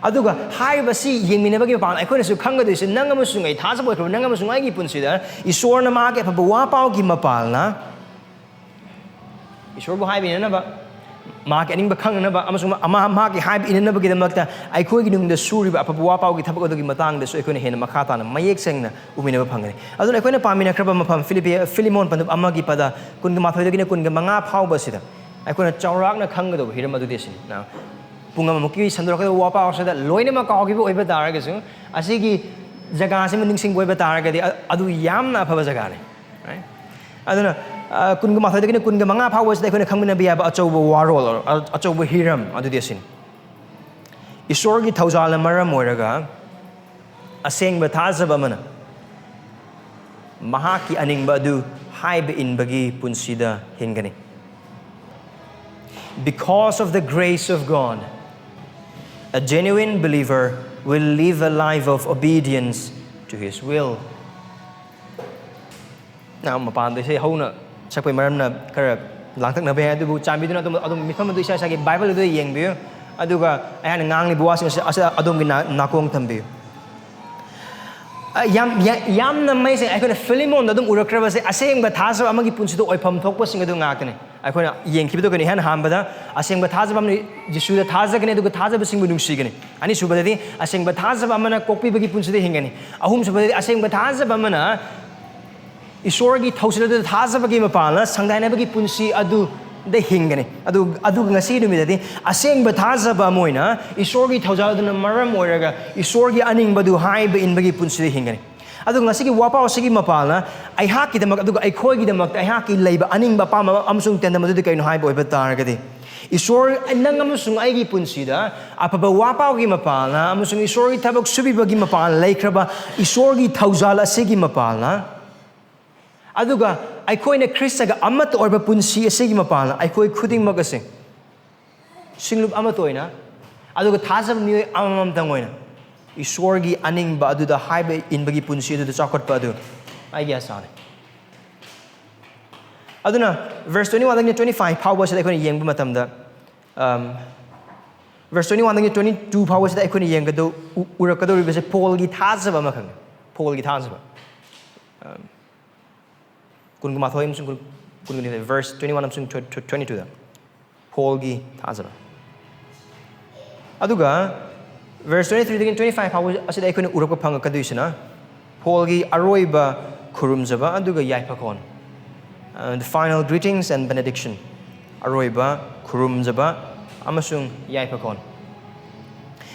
ꯑꯗꯨꯒ ꯍꯥꯏꯔꯤꯕꯁꯤ ꯌꯦꯡꯃꯤꯟꯅꯕꯒꯤ ꯃꯄꯥꯜꯅ ꯑꯩꯈꯣꯏꯅꯁꯨ ꯈꯪꯒꯗꯣꯏꯁꯦ, ꯅꯪ ꯑꯃꯁꯨꯡ ꯑꯩ, ꯊꯥꯖꯕ ꯑꯣꯏꯈ꯭ꯔꯕ ꯅꯪ ꯑꯃꯁꯨꯡ ꯑꯩꯒꯤ ꯄꯨꯟꯁꯤꯗ ꯏꯁꯣꯔꯅ ꯃꯍꯥꯛꯀꯤ ꯑꯐꯕ ꯋꯥꯄꯥꯎꯒꯤ ꯃꯄꯥꯜꯅ, ꯏꯁꯣꯔꯕꯨ ꯍꯥꯏꯕ ꯏꯟꯅꯅꯕ, ꯃꯍꯥꯛꯀꯤ ꯑꯅꯤꯡꯕ ꯈꯪꯅꯅꯕ ꯑꯃꯁꯨꯡ ꯃꯥ-, ꯃꯍꯥꯛꯀꯤ ꯍꯥꯏꯕ ꯏꯟꯅꯅꯕꯒꯤꯗꯃꯛꯇ ꯑꯩꯈꯣꯏꯒꯤ ꯅꯨꯡꯗ ꯁꯨꯔꯤꯕ ꯑꯐꯕ ꯋꯥꯄꯥꯎꯒꯤ ꯊꯕꯛ ꯑꯗꯨꯒꯤ ꯃꯇꯥꯡꯗꯁꯨ ꯑꯩꯈꯣꯏꯅ ꯍꯦꯟꯅ ꯃꯈꯥ ꯇꯥꯅ ꯃꯌꯦꯛ ꯁꯦꯡꯅ ꯎꯃꯤꯟꯅꯕ ꯐꯪꯒꯅꯤ꯫ ꯑꯗꯨꯅ ꯑꯩꯈꯣꯏꯅ ꯄꯥꯃꯤꯟꯅꯈ꯭ꯔꯕ ꯃꯐꯝ, ꯐꯤꯂꯤꯄꯤ-, ꯐꯤꯂꯤꯃꯣꯟ ꯄꯟꯗꯨꯞ ꯑꯃꯒꯤ ꯄꯗ ꯀꯨꯟꯒ ꯃꯥꯊꯣꯏꯗꯒꯤꯅ ꯀꯨꯟꯒ ꯃꯉꯥ ꯐꯥꯎꯕꯁꯤꯗ ꯑꯩꯈꯣꯏꯅ ꯆꯥꯎꯔꯥꯛꯅ ꯈꯪꯒꯗꯧꯕ ꯍꯤꯔꯝ ꯑꯗꯨꯗꯤ ꯑꯁꯤꯅꯤ꯫ ꯅ-, ꯄꯨꯡ ꯑꯃꯃꯨꯛꯀꯤ ꯁꯟꯗꯣꯔꯛꯀꯗꯕ ꯋꯥꯄꯥꯎ ꯑꯁꯤꯗ ꯂꯣꯏꯅꯃꯛ ꯀꯥꯎꯈꯤꯕ ꯑꯣꯏꯕ ꯇꯥꯔꯒꯁꯨ, ꯑꯁꯤꯒꯤ ꯖꯒꯥꯁꯤꯃ ꯅꯤꯡꯁꯤꯡꯕ ꯑꯣꯏꯕ ꯇꯥꯔꯒꯗꯤ, ꯑ-, ꯑꯗꯨ ꯌꯥꯝꯅ ꯑꯐꯕ ꯖꯒꯥꯅꯤ꯫ Right? ꯑꯗꯨꯅ, ꯑ, ꯀꯨꯟꯒ ꯃꯥꯊꯣꯏꯗꯒꯤꯅ ꯀꯨꯟꯒ ꯃꯉꯥ ꯐꯥꯎꯕꯁꯤꯗ ꯑꯩꯈꯣꯏꯅ ꯈꯪꯃꯤꯟꯅꯕ ꯌꯥꯕ ꯑꯆꯧꯕ ꯋꯥꯔꯣꯜ, ꯑ-, ꯑꯆꯧꯕ ꯍꯤꯔꯝ ꯑꯗꯨꯗꯤ ꯑꯁꯤꯅꯤ꯫ ꯏꯁꯣꯔꯒꯤ ꯊꯧꯖꯥꯜꯅ ꯃꯔꯝ ꯑꯣꯏꯔꯒ ꯑꯁꯦꯡꯕ ꯊꯥꯖꯕ ꯑꯃꯅ ꯃꯍꯥꯛꯀꯤ ꯑꯅꯤꯡꯕ ꯑꯗꯨ ꯍꯥꯏꯕ ꯏꯟꯕꯒꯤ ꯄꯨꯟꯁꯤꯗ ꯍꯤꯡꯒꯅꯤ꯫ Because of the grace of God, a genuine believer will live a life of obedience to his will. ꯅ ꯃꯄꯥꯟꯗ ꯏꯁꯩ ꯍꯧꯅ ꯁꯛꯄꯩ ꯃꯔꯝꯅ ꯈꯔ ꯂꯥꯡꯇꯛꯅꯕ ꯌꯥꯏ, ꯑꯗꯨꯕꯨ ꯆꯥꯟꯕꯤꯗꯨꯅ ꯑꯗꯨꯝ, ꯑꯗꯨꯝ ꯃꯤꯐꯝ ꯑꯗꯨ ꯏꯁꯥ ꯏꯁꯥꯒꯤ ꯕꯥꯏꯕꯜ ꯑꯗꯨꯗ ꯌꯦꯡꯕꯤꯌꯨ, ꯑꯗꯨꯒ ꯑꯩꯍꯥꯛꯅ ꯉꯥꯡꯂꯤꯕ ꯋꯥꯁꯤꯡ ꯑꯁꯤ, ꯑꯁꯤ ꯑꯗꯣꯝꯒꯤ ꯅꯥ-, ꯅꯥꯀꯣꯡ ꯊꯝꯕꯤꯌꯨ꯫ ꯑ, ꯌꯥꯝ, ꯌꯥ-, ꯌꯥꯝꯅ ꯃꯩꯁꯦ ꯑꯩꯈꯣꯏꯅ ꯐꯤꯂꯤꯃꯣꯟꯗ ꯑꯗꯨꯝ ꯎꯔꯛꯈ꯭ꯔꯕꯁꯦ, ꯑꯁꯦꯡꯕ ꯊꯥꯖꯕ ꯑꯃꯒꯤ ꯄꯨꯟꯁꯤꯗ ꯑꯣꯏꯐꯝ ꯊꯣꯛꯄꯁꯤꯡ ꯑꯗꯨ ꯉꯥꯛꯇꯅꯤ꯫ ꯑꯩꯈꯣꯏꯅ ꯌꯦꯡꯈꯤꯕꯗꯣ ꯀꯩꯅꯣ? ꯏꯍꯥꯟ ꯍꯥꯟꯕꯗ ꯑꯁꯦꯡꯕ ꯊꯥꯖꯕ ꯑꯃꯅ ꯖꯤꯁꯨꯗ ꯊꯥꯖꯒꯅꯤ, ꯑꯗꯨꯒ ꯊꯥꯖꯕꯁꯤꯡꯕꯨ ꯅꯨꯡꯁꯤꯒꯅꯤ꯫ ꯑꯅꯤꯁꯨꯕꯗꯗꯤ ꯑꯁꯦꯡꯕ ꯊꯥꯖꯕ ꯑꯃꯅ ꯀꯣꯛꯄꯤꯕꯒꯤ ꯄꯨꯟꯁꯤꯗ ꯍꯤꯡꯒꯅꯤ꯫ ꯑꯍꯨꯝꯁꯨꯕꯗꯗꯤ ꯑꯁꯦꯡꯕ ꯊꯥꯖꯕ ꯑꯃꯅ ꯏꯁꯣꯔꯒꯤ ꯊꯧꯁꯤꯜ ꯑꯗꯨꯗ ꯊꯥꯖꯕꯒꯤ ꯃꯄꯥꯜꯅ ꯁꯪꯗꯥꯏꯅꯕꯒꯤ ꯄꯨꯟꯁꯤ ꯑꯗꯨꯗ ꯍꯤꯡꯒꯅꯤ꯫ ꯑꯗꯨ, ꯑꯗꯨꯒ ꯉꯁꯤꯒꯤ ꯅꯨꯃꯤꯠꯇꯗꯤ ꯑꯁꯦꯡꯕ ꯊꯥꯖꯕ ꯑꯃ ꯑꯣꯏꯅ ꯏꯁꯣꯔꯒꯤ ꯊꯧꯖꯥꯜ ꯑꯗꯨꯅ ꯃꯔꯝ ꯑꯣꯏꯔꯒ ꯏꯁꯣꯔꯒꯤ ꯑꯅꯤꯡꯕꯗꯨ ꯍꯥꯏꯕ ꯏꯟꯕꯒꯤ ꯄꯨꯟꯁꯤꯗ ꯍꯤꯡꯒꯅꯤ꯫ ꯑꯗꯨꯒ ꯉꯁꯤꯒꯤ ꯋꯥꯄꯥꯎ ꯑꯁꯤꯒꯤ ꯃꯄꯥꯜꯅ ꯑꯩꯍꯥꯛꯀꯤꯗꯃꯛ, ꯑꯗꯨꯒ ꯑꯩꯈꯣꯏꯒꯤꯗꯃꯛꯇ ꯑꯩꯍꯥꯛꯀꯤ ꯂꯩꯕ ꯑꯅꯤꯡꯕ ꯑꯄꯥꯝꯕ ꯑꯃꯁꯨꯡ ꯇꯦꯟꯗꯝ ꯑꯗꯨꯗꯤ ꯀꯩꯅꯣ ꯍꯥꯏꯕ ꯑꯣꯏꯕ ꯇꯥꯔꯒꯗꯤ, ꯏꯁꯣꯔ, ꯅꯪ ꯑꯃꯁꯨꯡ ꯑꯩꯒꯤ ꯄꯨꯟꯁꯤꯗ ꯑꯐꯕ ꯋꯥꯄꯥꯎꯒꯤ ꯃꯄꯥꯜꯅ ꯑꯃꯁꯨꯡ ꯏꯁꯣꯔꯒꯤ ꯊꯕꯛ ꯁꯨꯕꯤꯕꯒꯤ ꯃꯄꯥꯜ ꯂꯩꯈ꯭ꯔꯕ ꯏꯁꯣꯔꯒꯤ ꯊꯧꯖꯥꯜ ꯑꯁꯤꯒꯤ ꯃꯄꯥꯜꯅ, ꯑꯗꯨꯒ ꯑꯩꯈꯣꯏꯅ ꯈ꯭ꯔꯤꯁꯇꯒ ꯑꯃꯠꯇ ꯑꯣꯏꯕ ꯄꯨꯟꯁꯤ ꯑꯁꯤꯒꯤ ꯃꯄꯥꯜꯅ ꯑꯩꯈꯣꯏ ꯈꯨꯗꯤꯡꯃꯛ ꯑꯁꯤ ꯁꯤꯡꯂꯨꯞ ꯑꯃꯠꯇ ꯑꯣꯏꯅ, ꯑꯗꯨꯒ ꯊꯥꯖꯕ ꯃꯤꯑꯣꯏ ꯑꯃꯃꯝꯇꯪ ꯑꯣꯏꯅ, ꯏꯁꯣꯔꯒꯤ ꯑꯅꯤꯡꯕ ꯑꯗꯨꯗ ꯍꯥꯏꯕ ꯏꯟꯕꯒꯤ ꯄꯨꯟꯁꯤ ꯑꯗꯨꯗ ꯆꯥꯎꯈꯠꯄ ꯑꯗꯨ ꯑꯩꯒꯤ ꯑꯁꯥꯅꯤ꯫ ꯑꯗꯨꯅ verse twenty-one ꯗꯒꯤꯅ twenty-five ꯐꯥꯎꯕꯁꯤꯗ ꯑꯩꯈꯣꯏꯅ ꯌꯦꯡꯕ ꯃꯇꯝꯗ, um, verse twenty-one ꯗꯒꯤ twenty-two ꯐꯥꯎꯕꯁꯤꯗ ꯑꯩꯈꯣꯏꯅ ꯌꯦꯡꯒꯗꯧ-, ꯎ-, ꯎꯔꯛꯀꯗꯧꯔꯤꯕꯁꯦ ꯄꯣꯜꯒꯤ ꯊꯥꯖꯕ ꯑꯃꯈꯛꯅꯤ꯫ ꯄꯣꯜꯒꯤ ꯊꯥꯖꯕ꯫ Um, ꯀꯨꯟꯒ ꯃꯥꯊꯣꯏ ꯑꯃꯁꯨꯡ ꯀꯨꯟ-, ꯀꯨꯟꯒ ꯅꯤꯊꯣꯏ, verse twenty-one ꯑꯃꯁꯨꯡ twenty-two ꯗ ꯄꯣꯜꯒꯤ ꯊꯥꯖꯕ꯫ ꯑꯗꯨꯒ verse twenty-three ꯗꯒꯤ twenty-five ꯐꯥꯎꯕ ꯑꯁꯤꯗ ꯑꯩꯈꯣꯏꯅ ꯎꯔꯛꯄ ꯐꯪꯉꯛꯀꯗꯣꯏꯁꯤꯅ ꯄꯣꯜꯒꯤ ꯑꯔꯣꯏꯕ ꯈꯨꯔꯨꯝꯖꯕ ꯑꯗꯨꯒ ꯌꯥꯏꯐꯈꯣꯟ, uh, the final greetings and benediction, ꯑꯔꯣꯏꯕ ꯈꯨꯔꯨꯝꯖꯕ ꯑꯃꯁꯨꯡ ꯌꯥꯏꯐꯈꯣꯟ꯫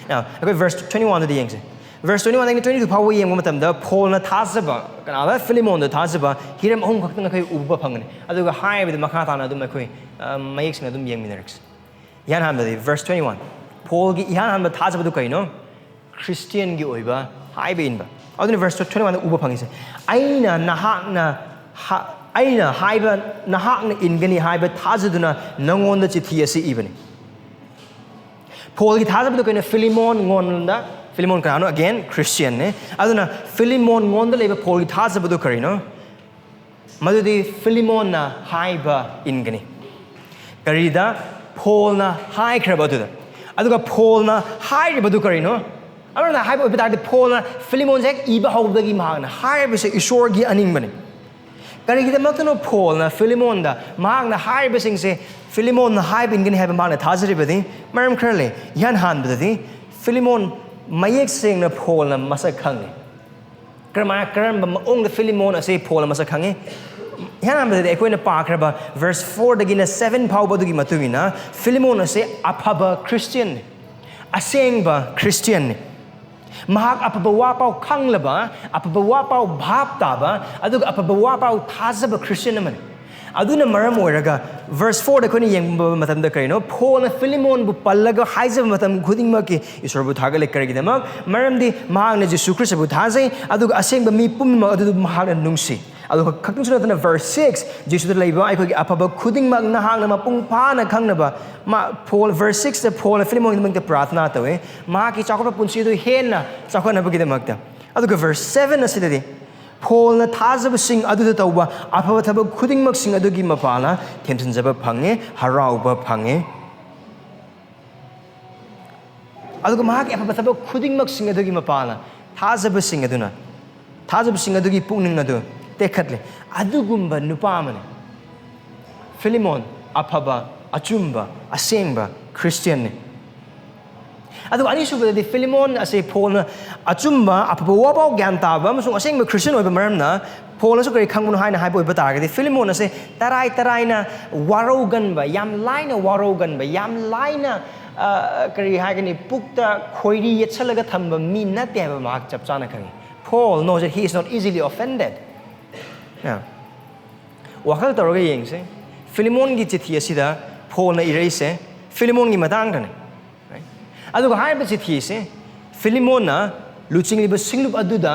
Now, ꯑꯩꯈꯣꯏ verse twenty-one ꯗꯗꯤ ꯌꯦꯡꯁꯦ꯫ Verse twenty-one ꯗꯒꯤ twenty-two ꯐꯥꯎꯕ ꯌꯦꯡꯕ ꯃꯇꯝꯗ ꯄꯣꯜꯅ ꯊꯥꯖꯕ, ꯀꯅꯥꯗ? ꯐꯤꯂꯤꯃꯣꯟꯗ ꯊꯥꯖꯕ ꯍꯤꯔꯝ ꯑꯍꯨꯝ ꯈꯛꯇꯪ ꯑꯩꯈꯣꯏ ꯎꯕ ꯐꯪꯒꯅꯤ꯫ ꯑꯗꯨꯒ ꯍꯥꯏꯔꯤꯕꯗꯤ ꯃꯈꯥ ꯇꯥꯅ ꯑꯗꯨꯝ ꯑꯩꯈꯣꯏ, ꯑ, ꯃꯌꯦꯛꯁꯤꯡ ꯑꯗꯨꯝ ꯌꯦꯡꯃꯤꯟꯅꯔꯛꯁꯤ꯫ ꯏꯍꯥꯟ ꯍꯥꯟꯕꯗꯤ verse twenty-one, ꯄꯣꯜꯒꯤ ꯏꯍꯥꯟ ꯍꯥꯟꯕ ꯊꯥꯖꯕꯗꯨ ꯀꯩꯅꯣ? ꯈ꯭ꯔꯤꯁꯇꯤꯌꯟꯒꯤ ꯑꯣꯏꯕ ꯍꯥꯏꯕ ꯏꯟꯕ꯫ ꯑꯗꯨꯅ verse twenty-one ꯗ ꯎꯕ ꯐꯪꯉꯤꯁꯦ, "ꯑꯩꯅ ꯅꯍꯥꯛꯅ ꯍꯥ-, ꯑꯩꯅ ꯍꯥꯏꯕ ꯅꯍꯥꯛꯅ ꯏꯟꯒꯅꯤ ꯍꯥꯏꯕ ꯊꯥꯖꯗꯨꯅ ꯅꯉꯣꯟꯗ ꯆꯤꯊꯤ ꯑꯁꯤ ꯏꯕꯅꯤ"꯫ ꯄꯣꯜꯒꯤ ꯊꯥꯖꯕꯗꯨ ꯀꯩꯅꯣ? ꯐꯤꯂꯤꯃꯣꯟ ꯉꯣꯟꯗ꯫ ꯐꯤꯂꯤꯃꯣꯟ ꯀꯅꯥꯅꯣ? Again, ꯈ꯭ꯔꯤꯁꯇꯤꯌꯟꯅꯦ꯫ ꯑꯗꯨꯅ ꯐꯤꯂꯤꯃꯣꯟ ꯉꯣꯟꯗ ꯂꯩꯕ ꯄꯣꯜꯒꯤ ꯊꯥꯖꯕꯗꯨ ꯀꯔꯤꯅꯣ? ꯃꯗꯨꯗꯤ ꯐꯤꯂꯤꯃꯣꯟꯅ ꯍꯥꯏꯕ ꯏꯟꯒꯅꯤ꯫ ꯀꯔꯤꯗ? ꯄꯣꯜꯅ ꯍꯥꯏꯈ꯭ꯔꯕ ꯑꯗꯨꯗ꯫ ꯑꯗꯨꯒ ꯄꯣꯜꯅ ꯍꯥꯏꯔꯤꯕꯗꯨ ꯀꯔꯤꯅꯣ? ꯑꯃꯔꯣꯝꯗ ꯍꯥꯏꯕ ꯑꯣꯏꯕ ꯇꯥꯔꯗꯤ, ꯄꯣꯜꯅ ꯐꯤꯂꯤꯃꯣꯟꯁꯦ ꯍꯦꯛ ꯏꯕ ꯍꯧꯕꯗꯒꯤ ꯃꯍꯥꯛꯅ ꯍꯥꯏꯔꯤꯕꯁꯦ ꯏꯁꯣꯔꯒꯤ ꯑꯅꯤꯡꯕꯅꯤ꯫ ꯀꯔꯤꯒꯤꯗꯃꯛꯇꯅꯣ ꯄꯣꯜꯅ ꯐꯤꯂꯤꯃꯣꯟꯗ ꯃꯍꯥꯛꯅ ꯍꯥꯏꯔꯤꯕꯁꯤꯡꯁꯦ ꯐꯤꯂꯤꯃꯣꯟꯅ ꯍꯥꯏꯕ ꯏꯟꯒꯅꯤ ꯍꯥꯏꯕ ꯃꯍꯥꯛꯅ ꯊꯥꯖꯔꯤꯕꯗꯤ? ꯃꯔꯝ ꯈꯔ ꯂꯩ꯫ ꯏꯍꯥꯟ ꯍꯥꯟꯕꯗꯗꯤ ꯐꯤꯂꯤꯃꯣꯟ ꯃꯌꯦꯛ ꯁꯦꯡꯅ ꯄꯣꯜꯅ ꯃꯁꯛ ꯈꯪꯉꯤ꯫ ꯀꯔꯝꯍꯥꯏ-, ꯀꯔꯝꯕ ꯃꯑꯣꯡꯗ ꯐꯤꯂꯤꯃꯣꯟ ꯑꯁꯤ ꯄꯣꯜꯅ ꯃꯁꯛ ꯈꯪꯉꯤ? ꯏꯍꯥꯟ ꯍꯥꯟꯕꯗꯗꯤ ꯑꯩꯈꯣꯏꯅ ꯄꯥꯈ꯭ꯔꯕ verse four ꯗꯒꯤꯅ seven ꯐꯥꯎꯕ ꯑꯗꯨꯒꯤ ꯃꯇꯨꯡ ꯏꯟꯅ ꯐꯤꯂꯤꯃꯣꯟ ꯑꯁꯤ ꯑꯐꯕ ꯈ꯭ꯔꯤꯁꯇꯤꯌꯟꯅꯤ, ꯑꯁꯦꯡꯕ ꯈ꯭ꯔꯤꯁꯇꯤꯌꯟꯅꯤ꯫ ꯃꯍꯥꯛ ꯑꯐꯕ ꯋꯥꯄꯥꯎ ꯈꯪꯂꯕ, ꯑꯐꯕ ꯋꯥꯄꯥꯎ ꯚꯥꯞ ꯇꯥꯕ, ꯑꯗꯨꯒ ꯑꯐꯕ ꯋꯥꯄꯥꯎ ꯊꯥꯖꯕ ꯈ꯭ꯔꯤꯁꯇꯤꯌꯟ ꯑꯃꯅꯤ꯫ ꯑꯗꯨꯅ ꯃꯔꯝ ꯑꯣꯏꯔꯒ verse four ꯗ ꯑꯩꯈꯣꯏꯅ ꯌꯦꯡꯕ ꯃꯇꯝꯗ ꯀꯔꯤꯅꯣ? ꯄꯣꯜꯅ ꯐꯤꯂꯤꯃꯣꯟꯕꯨ ꯄꯜꯂꯒ ꯍꯥꯏꯖꯕ ꯃꯇꯝ ꯈꯨꯗꯤꯡꯃꯛꯀꯤ ꯏꯁꯣꯔꯕꯨ ꯊꯥꯒꯠꯂꯦ꯫ ꯀꯔꯤꯒꯤꯗꯃꯛ? ꯃꯔꯝꯗꯤ ꯃꯍꯥꯛꯅ ꯖꯤꯁꯨ ꯈ꯭ꯔꯤꯁꯇꯕꯨ ꯊꯥꯖꯩ, ꯑꯗꯨꯒ ꯑꯁꯦꯡꯕ ꯃꯤ ꯄꯨꯝꯅꯃꯛ ꯑꯗꯨ ꯃꯍꯥꯛꯅ ꯅꯨꯡꯁꯤ꯫ ꯑꯗꯨꯒ ꯈꯛꯇꯪꯁꯨ ꯅꯠꯇꯅ verse six, ꯖꯤꯁꯨꯗ ꯂꯩꯕ ꯑꯩꯈꯣꯏꯒꯤ ꯑꯐꯕ ꯈꯨꯗꯤꯡꯃꯛ ꯅꯍꯥꯛꯅ ꯃꯄꯨꯡ ꯐꯥꯅ ꯈꯪꯅꯕ, ꯃꯥ ꯄꯣꯜ verse sixꯇ ꯄꯣꯜꯅ ꯐꯤꯂꯤꯃꯣꯟꯒꯤꯗꯃꯛꯇ ꯄ꯭ꯔꯥꯔꯊꯅꯥ ꯇꯧꯏ꯫ ꯃꯍꯥꯛꯀꯤ ꯆꯥꯎꯈꯠꯄ ꯄꯨꯟꯁꯤ ꯑꯗꯨ ꯍꯦꯟꯅ ꯆꯥꯎꯈꯠꯅꯕꯒꯤꯗꯃꯛꯇ꯫ ꯑꯗꯨꯒ verse seven ꯑꯁꯤꯗꯗꯤ ꯄꯣꯜꯅ ꯊꯥꯖꯕꯁꯤꯡ ꯑꯗꯨꯗ ꯇꯧꯕ ꯑꯐꯕ ꯊꯕꯛ ꯈꯨꯗꯤꯡꯃꯛꯁꯤꯡ ꯑꯗꯨꯒꯤ ꯃꯄꯥꯜꯅ ꯊꯦꯝꯖꯤꯟꯖꯕ ꯐꯪꯉꯦ, ꯍꯔꯥꯎꯕ ꯐꯪꯉꯦ꯫ ꯑꯗꯨꯒ ꯃꯍꯥꯛꯀꯤ ꯑꯐꯕ ꯊꯕꯛ ꯈꯨꯗꯤꯡꯃꯛꯁꯤꯡ ꯑꯗꯨꯒꯤ ꯃꯄꯥꯜꯅ ꯊꯥꯖꯕꯁꯤꯡ ꯑꯗꯨꯅ, ꯊꯥꯖꯕꯁꯤꯡ ꯑꯗꯨꯒꯤ ꯄꯨꯛꯅꯤꯡ ꯑꯗꯨ ꯇꯦꯛꯈꯠꯂꯦ꯫ ꯑꯗꯨꯒꯨꯝꯕ ꯅꯨꯄꯥ ꯑꯃꯅꯤ ꯐꯤꯂꯤꯃꯣꯟ, ꯑꯐꯕ, ꯑꯆꯨꯝꯕ, ꯑꯁꯦꯡꯕ ꯈ꯭ꯔꯤꯁꯇꯤꯌꯥꯟꯅꯤ꯫ ꯑꯗꯨꯒ ꯑꯅꯤꯁꯨꯕꯗꯗꯤ ꯐꯤꯂꯤꯃꯣꯟ ꯑꯁꯤ ꯄꯣꯜꯅ ꯑꯆꯨꯝꯕ, ꯑꯐꯕ ꯋꯥꯐꯥꯎ ꯒ꯭ꯌꯥꯟ ꯇꯥꯕ ꯑꯃꯁꯨꯡ ꯑꯁꯦꯡꯕ ꯈ꯭ꯔꯤꯁꯇꯤꯌꯥꯟ ꯑꯣꯏꯕ ꯃꯔꯝꯅ ꯄꯣꯜꯅꯁꯨ ꯀꯔꯤ ꯈꯪꯕꯅꯣ ꯍꯥꯏꯅ ꯍꯥꯏꯕ ꯑꯣꯏꯕ ꯇꯥꯔꯒꯗꯤ, ꯐꯤꯂꯤꯃꯣꯟ ꯑꯁꯦ ꯇꯔꯥꯏ ꯇꯔꯥꯏꯅ ꯋꯥꯔꯧꯒꯟꯕ, ꯌꯥꯝ ꯂꯥꯏꯅ ꯋꯥꯔꯧꯒꯟꯕ, ꯌꯥꯝ ꯂꯥꯏꯅ, ꯑ, ꯀꯔꯤ ꯍꯥꯏꯒꯅꯤ, ꯄꯨꯛꯇ ꯈꯣꯏꯔꯤ ꯌꯦꯠꯁꯜꯂꯒ ꯊꯝꯕ ꯃꯤ ꯅꯠꯇꯦ ꯍꯥꯏꯕ ꯃꯍꯥꯛ ꯆꯞ ꯆꯥꯅ ꯈꯪꯉꯤ꯫ Paul knows that he is not easily offended. Yeah. ꯋꯥꯈꯜ ꯇꯧꯔꯒ ꯌꯦꯡꯁꯦ, ꯐꯤꯂꯤꯃꯣꯟꯒꯤ ꯆꯤꯊꯤ ꯑꯁꯤꯗ ꯄꯣꯜꯅ ꯏꯔꯛꯏꯁꯦ ꯐꯤꯂꯤꯃꯣꯟꯒꯤ ꯃꯇꯥꯡꯗꯅꯤ꯫ Right? ꯑꯗꯨꯒ ꯍꯥꯏꯔꯤꯕ ꯆꯤꯊꯤꯁꯦ ꯐꯤꯂꯤꯃꯣꯟꯅ ꯂꯨꯆꯤꯡꯂꯤꯕ ꯁꯤꯡꯂꯨꯞ ꯑꯗꯨꯗ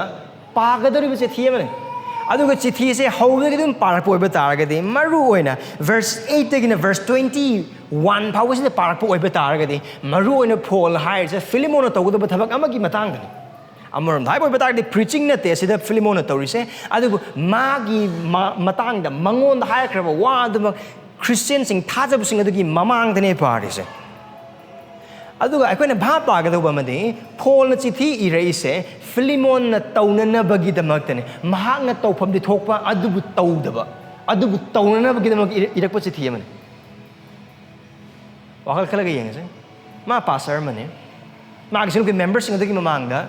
ꯄꯥꯒꯗꯧꯔꯤꯕ ꯆꯤꯊꯤ ꯑꯃꯅꯤ꯫ ꯑꯗꯨꯒ ꯆꯤꯊꯤꯁꯦ ꯍꯧꯕꯗꯒꯤ ꯑꯗꯨꯝ ꯄꯥꯔꯛꯄ ꯑꯣꯏꯕ ꯇꯥꯔꯒꯗꯤ, ꯃꯔꯨ ꯑꯣꯏꯅ verse eightꯇꯒꯤꯅ verse twenty one ꯐꯥꯎꯕꯁꯤꯗ ꯄꯥꯔꯛꯄ ꯑꯣꯏꯕ ꯇꯥꯔꯒꯗꯤ, ꯃꯔꯨ ꯑꯣꯏꯅ ꯄꯣꯜ ꯍꯥꯏꯔꯤꯁꯦ ꯐꯤꯂꯤꯃꯣꯟꯅ ꯇꯧꯒꯗꯕ ꯊꯕꯛ ꯑꯃꯒꯤ ꯃꯇꯥꯡꯗꯅꯤ꯫ ꯑꯃꯔꯣꯝꯗ ꯍꯥꯏꯕ ꯑꯣꯏꯕ ꯇꯥꯔꯒꯗꯤ, preaching ꯅꯠꯇꯦ ꯑꯁꯤꯗ ꯐꯤꯂꯤꯃꯣꯟꯅ ꯇꯧꯔꯤꯁꯦ, ꯑꯗꯨꯕꯨ ꯃꯥꯒꯤ ꯃ-, ꯃꯇꯥꯡꯗ ꯃꯉꯣꯟꯗ ꯍꯥꯏꯔꯛꯈ꯭ꯔꯕ ꯋꯥ ꯑꯗꯨꯃꯛ ꯈ꯭ꯔꯤꯁꯇꯤꯌꯥꯟꯁꯤꯡ, ꯊꯥꯖꯕꯁꯤꯡ ꯑꯗꯨꯒꯤ ꯃꯃꯥꯡꯗꯅꯦ ꯄꯥꯔꯤꯁꯦ꯫ ꯑꯗꯨꯒ ꯑꯩꯈꯣꯏꯅ ꯚꯥꯞ ꯇꯥꯒꯗꯧꯕ ꯑꯃꯗꯤ, ꯄꯣꯜꯅ ꯆꯤꯊꯤ ꯏꯔꯛꯏꯁꯦ ꯐꯤꯂꯤꯃꯣꯟꯅ ꯇꯧꯅꯅꯕꯒꯤꯗꯃꯛꯇꯅꯦ꯫ ꯃꯍꯥꯛꯅ ꯇꯧꯐꯝꯗꯤ ꯊꯣꯛꯄ ꯑꯗꯨꯕꯨ ꯇꯧꯗꯕ, ꯑꯗꯨꯕꯨ ꯇꯧꯅꯅꯕꯒꯤꯗꯃꯛ ꯏꯔ-, ꯏꯔꯛꯄ ꯆꯤꯊꯤ ꯑꯃꯅꯤ꯫ ꯋꯥꯈꯜ ꯈꯜꯂꯒ ꯌꯦꯡꯉꯁꯦ꯫ ꯃꯥ ꯄꯥꯁꯇꯔ ꯑꯃꯅꯤ꯫ ꯃꯥꯒꯤ ꯁꯔꯨꯛꯀꯤ ꯃꯦꯝꯕꯔꯁꯤꯡ ꯑꯗꯨꯒꯤ ꯃꯃꯥꯡꯗ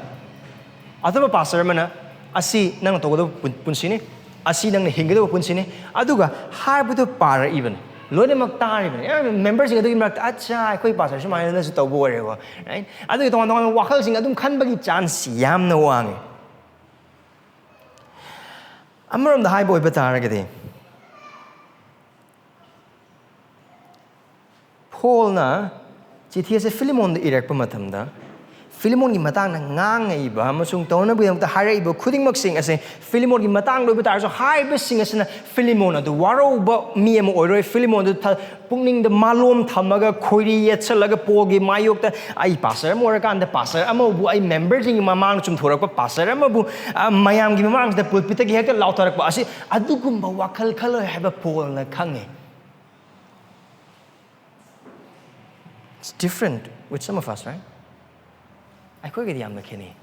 ꯑꯇꯣꯞꯄ ꯄꯥꯁꯇꯔ ꯑꯃꯅ, "ꯑꯁꯤ ꯅꯪꯅ ꯇꯧꯒꯗꯕ ꯄꯨꯟ-, ꯄꯨꯟꯁꯤꯅꯤ, ꯑꯁꯤ ꯅꯪꯅ ꯍꯤꯡꯒꯗꯕ ꯄꯨꯟꯁꯤꯅꯤ", ꯑꯗꯨꯒ ꯍꯥꯏꯕꯗꯨ ꯄꯥꯔꯛꯏꯕꯅꯤ, ꯂꯣꯏꯅꯃꯛ ꯇꯥꯔꯤꯕꯅꯤ꯫ ꯑꯦ, ꯃꯦꯝꯕꯔꯁꯤꯡ ꯑꯗꯨꯒꯤ ꯃꯔꯛꯇ, "ꯑꯠꯆꯥ, ꯑꯩꯈꯣꯏ ꯄꯥꯁꯇꯔ ꯁꯨꯃꯥꯏꯅꯁꯨ ꯇꯧꯕ ꯑꯣꯏꯔꯦꯀꯣ", right? ꯑꯗꯨꯒꯤ ꯇꯣꯉꯥꯟ ꯇꯣꯉꯥꯟꯕ ꯋꯥꯈꯜꯁꯤꯡ ꯑꯗꯨꯝ ꯈꯟꯕꯒꯤ ꯆꯥꯟꯁ ꯌꯥꯝꯅ ꯋꯥꯡꯉꯤ꯫ ꯑꯃꯔꯣꯝꯗ ꯍꯥꯏꯕ ꯑꯣꯏꯕ ꯇꯥꯔꯒꯗꯤ, ꯄꯣꯜꯅ ꯆꯤꯊꯤ ꯑꯁꯦ ꯐꯤꯂꯤꯃꯣꯟꯗ ꯏꯔꯛꯄ ꯃꯇꯝꯗ, ꯐꯤꯂꯤꯃꯣꯟꯒꯤ ꯃꯇꯥꯡꯗ ꯉꯥꯡꯉꯛꯏꯕ ꯑꯃꯁꯨꯡ ꯇꯧꯅꯕꯒꯤꯗꯃꯛꯇ ꯍꯥꯏꯔꯛꯏꯕ ꯈꯨꯗꯤꯡꯃꯛꯁꯤꯡ ꯑꯁꯦ ꯐꯤꯂꯤꯃꯣꯟꯒꯤ ꯃꯇꯥꯡꯗ ꯑꯣꯏꯕ ꯇꯥꯔꯁꯨ, ꯍꯥꯏꯔꯤꯕꯁꯤꯡ ꯑꯁꯤꯅ ꯐꯤꯂꯤꯃꯣꯟ ꯑꯗꯨ ꯋꯥꯔꯧꯕ ꯃꯤ ꯑꯃ ꯑꯣꯏꯔꯣꯏ꯫ ꯐꯤꯂꯤꯃꯣꯟ ꯑꯗꯨ ꯊ-, ꯄꯨꯛꯅꯤꯡꯗ ꯃꯥꯂꯣꯝ ꯊꯝꯃꯒ, ꯈꯣꯏꯔꯤ ꯌꯦꯠꯁꯜꯂꯒ, ꯄꯣꯜꯒꯤ ꯃꯥꯌꯣꯛꯇ, "ꯑꯩ ꯄꯥꯁꯇꯔ ꯑꯃ ꯑꯣꯏꯔꯀꯥꯟꯗ ꯄꯥꯁꯇꯔ ꯑꯃꯕꯨ ꯑꯩ ꯃꯦꯝꯕꯔꯁꯤꯡꯒꯤ ꯃꯃꯥꯡꯗ ꯆꯨꯝꯊꯣꯔꯛꯄ ꯄꯥꯁꯇꯔ ꯑꯃꯕꯨ, ꯑ, ꯃꯌꯥꯝꯒꯤ ꯃꯃꯥꯡꯁꯤꯗ ꯄꯨꯜꯄꯤꯠꯇꯒꯤ ꯍꯦꯛꯇ ꯂꯥꯎꯊꯔꯛꯄ ꯑꯁꯤ ꯑꯗꯨꯒꯨꯝꯕ ꯋꯥꯈꯜ ꯈꯜꯂꯣꯏ" ꯍꯥꯏꯕ ꯄꯣꯜꯅ ꯈꯪꯉꯤ꯫ It's different with some of us, right? ꯑꯩꯈꯣꯏꯒꯗꯤ ꯌꯥꯝꯅ ꯈꯦꯠꯅꯩ꯫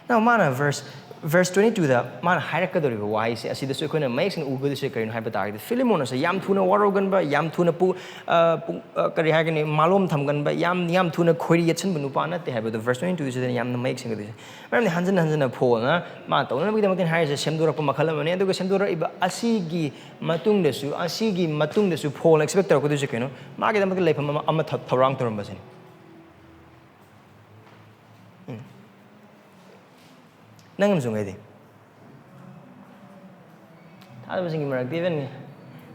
Now, ꯃꯥꯅ verse, verse twenty-two ꯗ ꯃꯥꯅ ꯍꯥꯏꯔꯛꯀꯗꯧꯔꯤꯕ ꯋꯥꯍꯩꯁꯦ, ꯑꯁꯤꯗꯁꯨ ꯑꯩꯈꯣꯏꯅ ꯃꯌꯦꯛ ꯁꯦꯡꯅ ꯎꯒꯗꯣꯏꯁꯦ ꯀꯔꯤꯅꯣ ꯍꯥꯏꯕ ꯇꯥꯔꯒꯗꯤ, ꯐꯤꯂꯤꯃꯣꯟ ꯑꯁꯦ ꯌꯥꯝ ꯊꯨꯅ ꯋꯥꯔꯧꯒꯟꯕ, ꯌꯥꯝ ꯊꯨꯅ ꯄꯨ-, ꯑ, ꯄꯨ-, ꯑ, ꯀꯔꯤ ꯍꯥꯏꯒꯅꯤ, ꯃꯥꯂꯣꯝ ꯊꯝꯒꯟꯕ, ꯌꯥꯝ, ꯌꯥꯝ ꯊꯨꯅ ꯈꯣꯏꯔꯤ ꯌꯦꯠꯁꯟꯕ ꯅꯨꯄꯥ ꯅꯠꯇꯦ ꯍꯥꯏꯕꯗꯣ verse twenty-two ꯁꯤꯗꯅ ꯌꯥꯝꯅ ꯃꯌꯦꯛ ꯁꯦꯡꯒꯗꯣꯏꯁꯦ꯫ ꯃꯔꯝꯗꯤ ꯍꯟꯖꯤꯟ ꯍꯟꯖꯤꯟꯅ ꯄꯣꯜꯅ ꯃꯥ ꯇꯧꯅꯕꯒꯤꯗꯃꯛꯇ ꯍꯥꯏꯔꯤꯁꯦ ꯁꯦꯝꯗꯣꯔꯛꯄ ꯃꯈꯜ ꯑꯃꯅꯤ꯫ ꯑꯗꯨꯒ ꯁꯦꯝꯗꯣꯔꯛꯏꯕ ꯑꯁꯤꯒꯤ ꯃꯇꯨꯡꯗꯁꯨ, ꯑꯁꯤꯒꯤ ꯃꯇꯨꯡꯗꯁꯨ ꯄꯣꯜꯅ expect ꯇꯧꯔꯛꯀꯗꯣꯏꯁꯦ ꯀꯩꯅꯣ? ꯃꯥꯒꯤꯗꯃꯛꯇ ꯂꯩꯐꯝ ꯑꯃ, ꯑꯃ ꯊ-, ꯊꯧꯔꯥꯡ ꯇꯧꯔꯝꯕꯁꯤꯅꯤ꯫ ꯎꯝ꯫ ꯅꯪ ꯑꯃꯁꯨꯡ ꯑꯩꯗꯤ? ꯊꯥꯖꯕꯁꯤꯡꯒꯤ ꯃꯔꯛꯇ even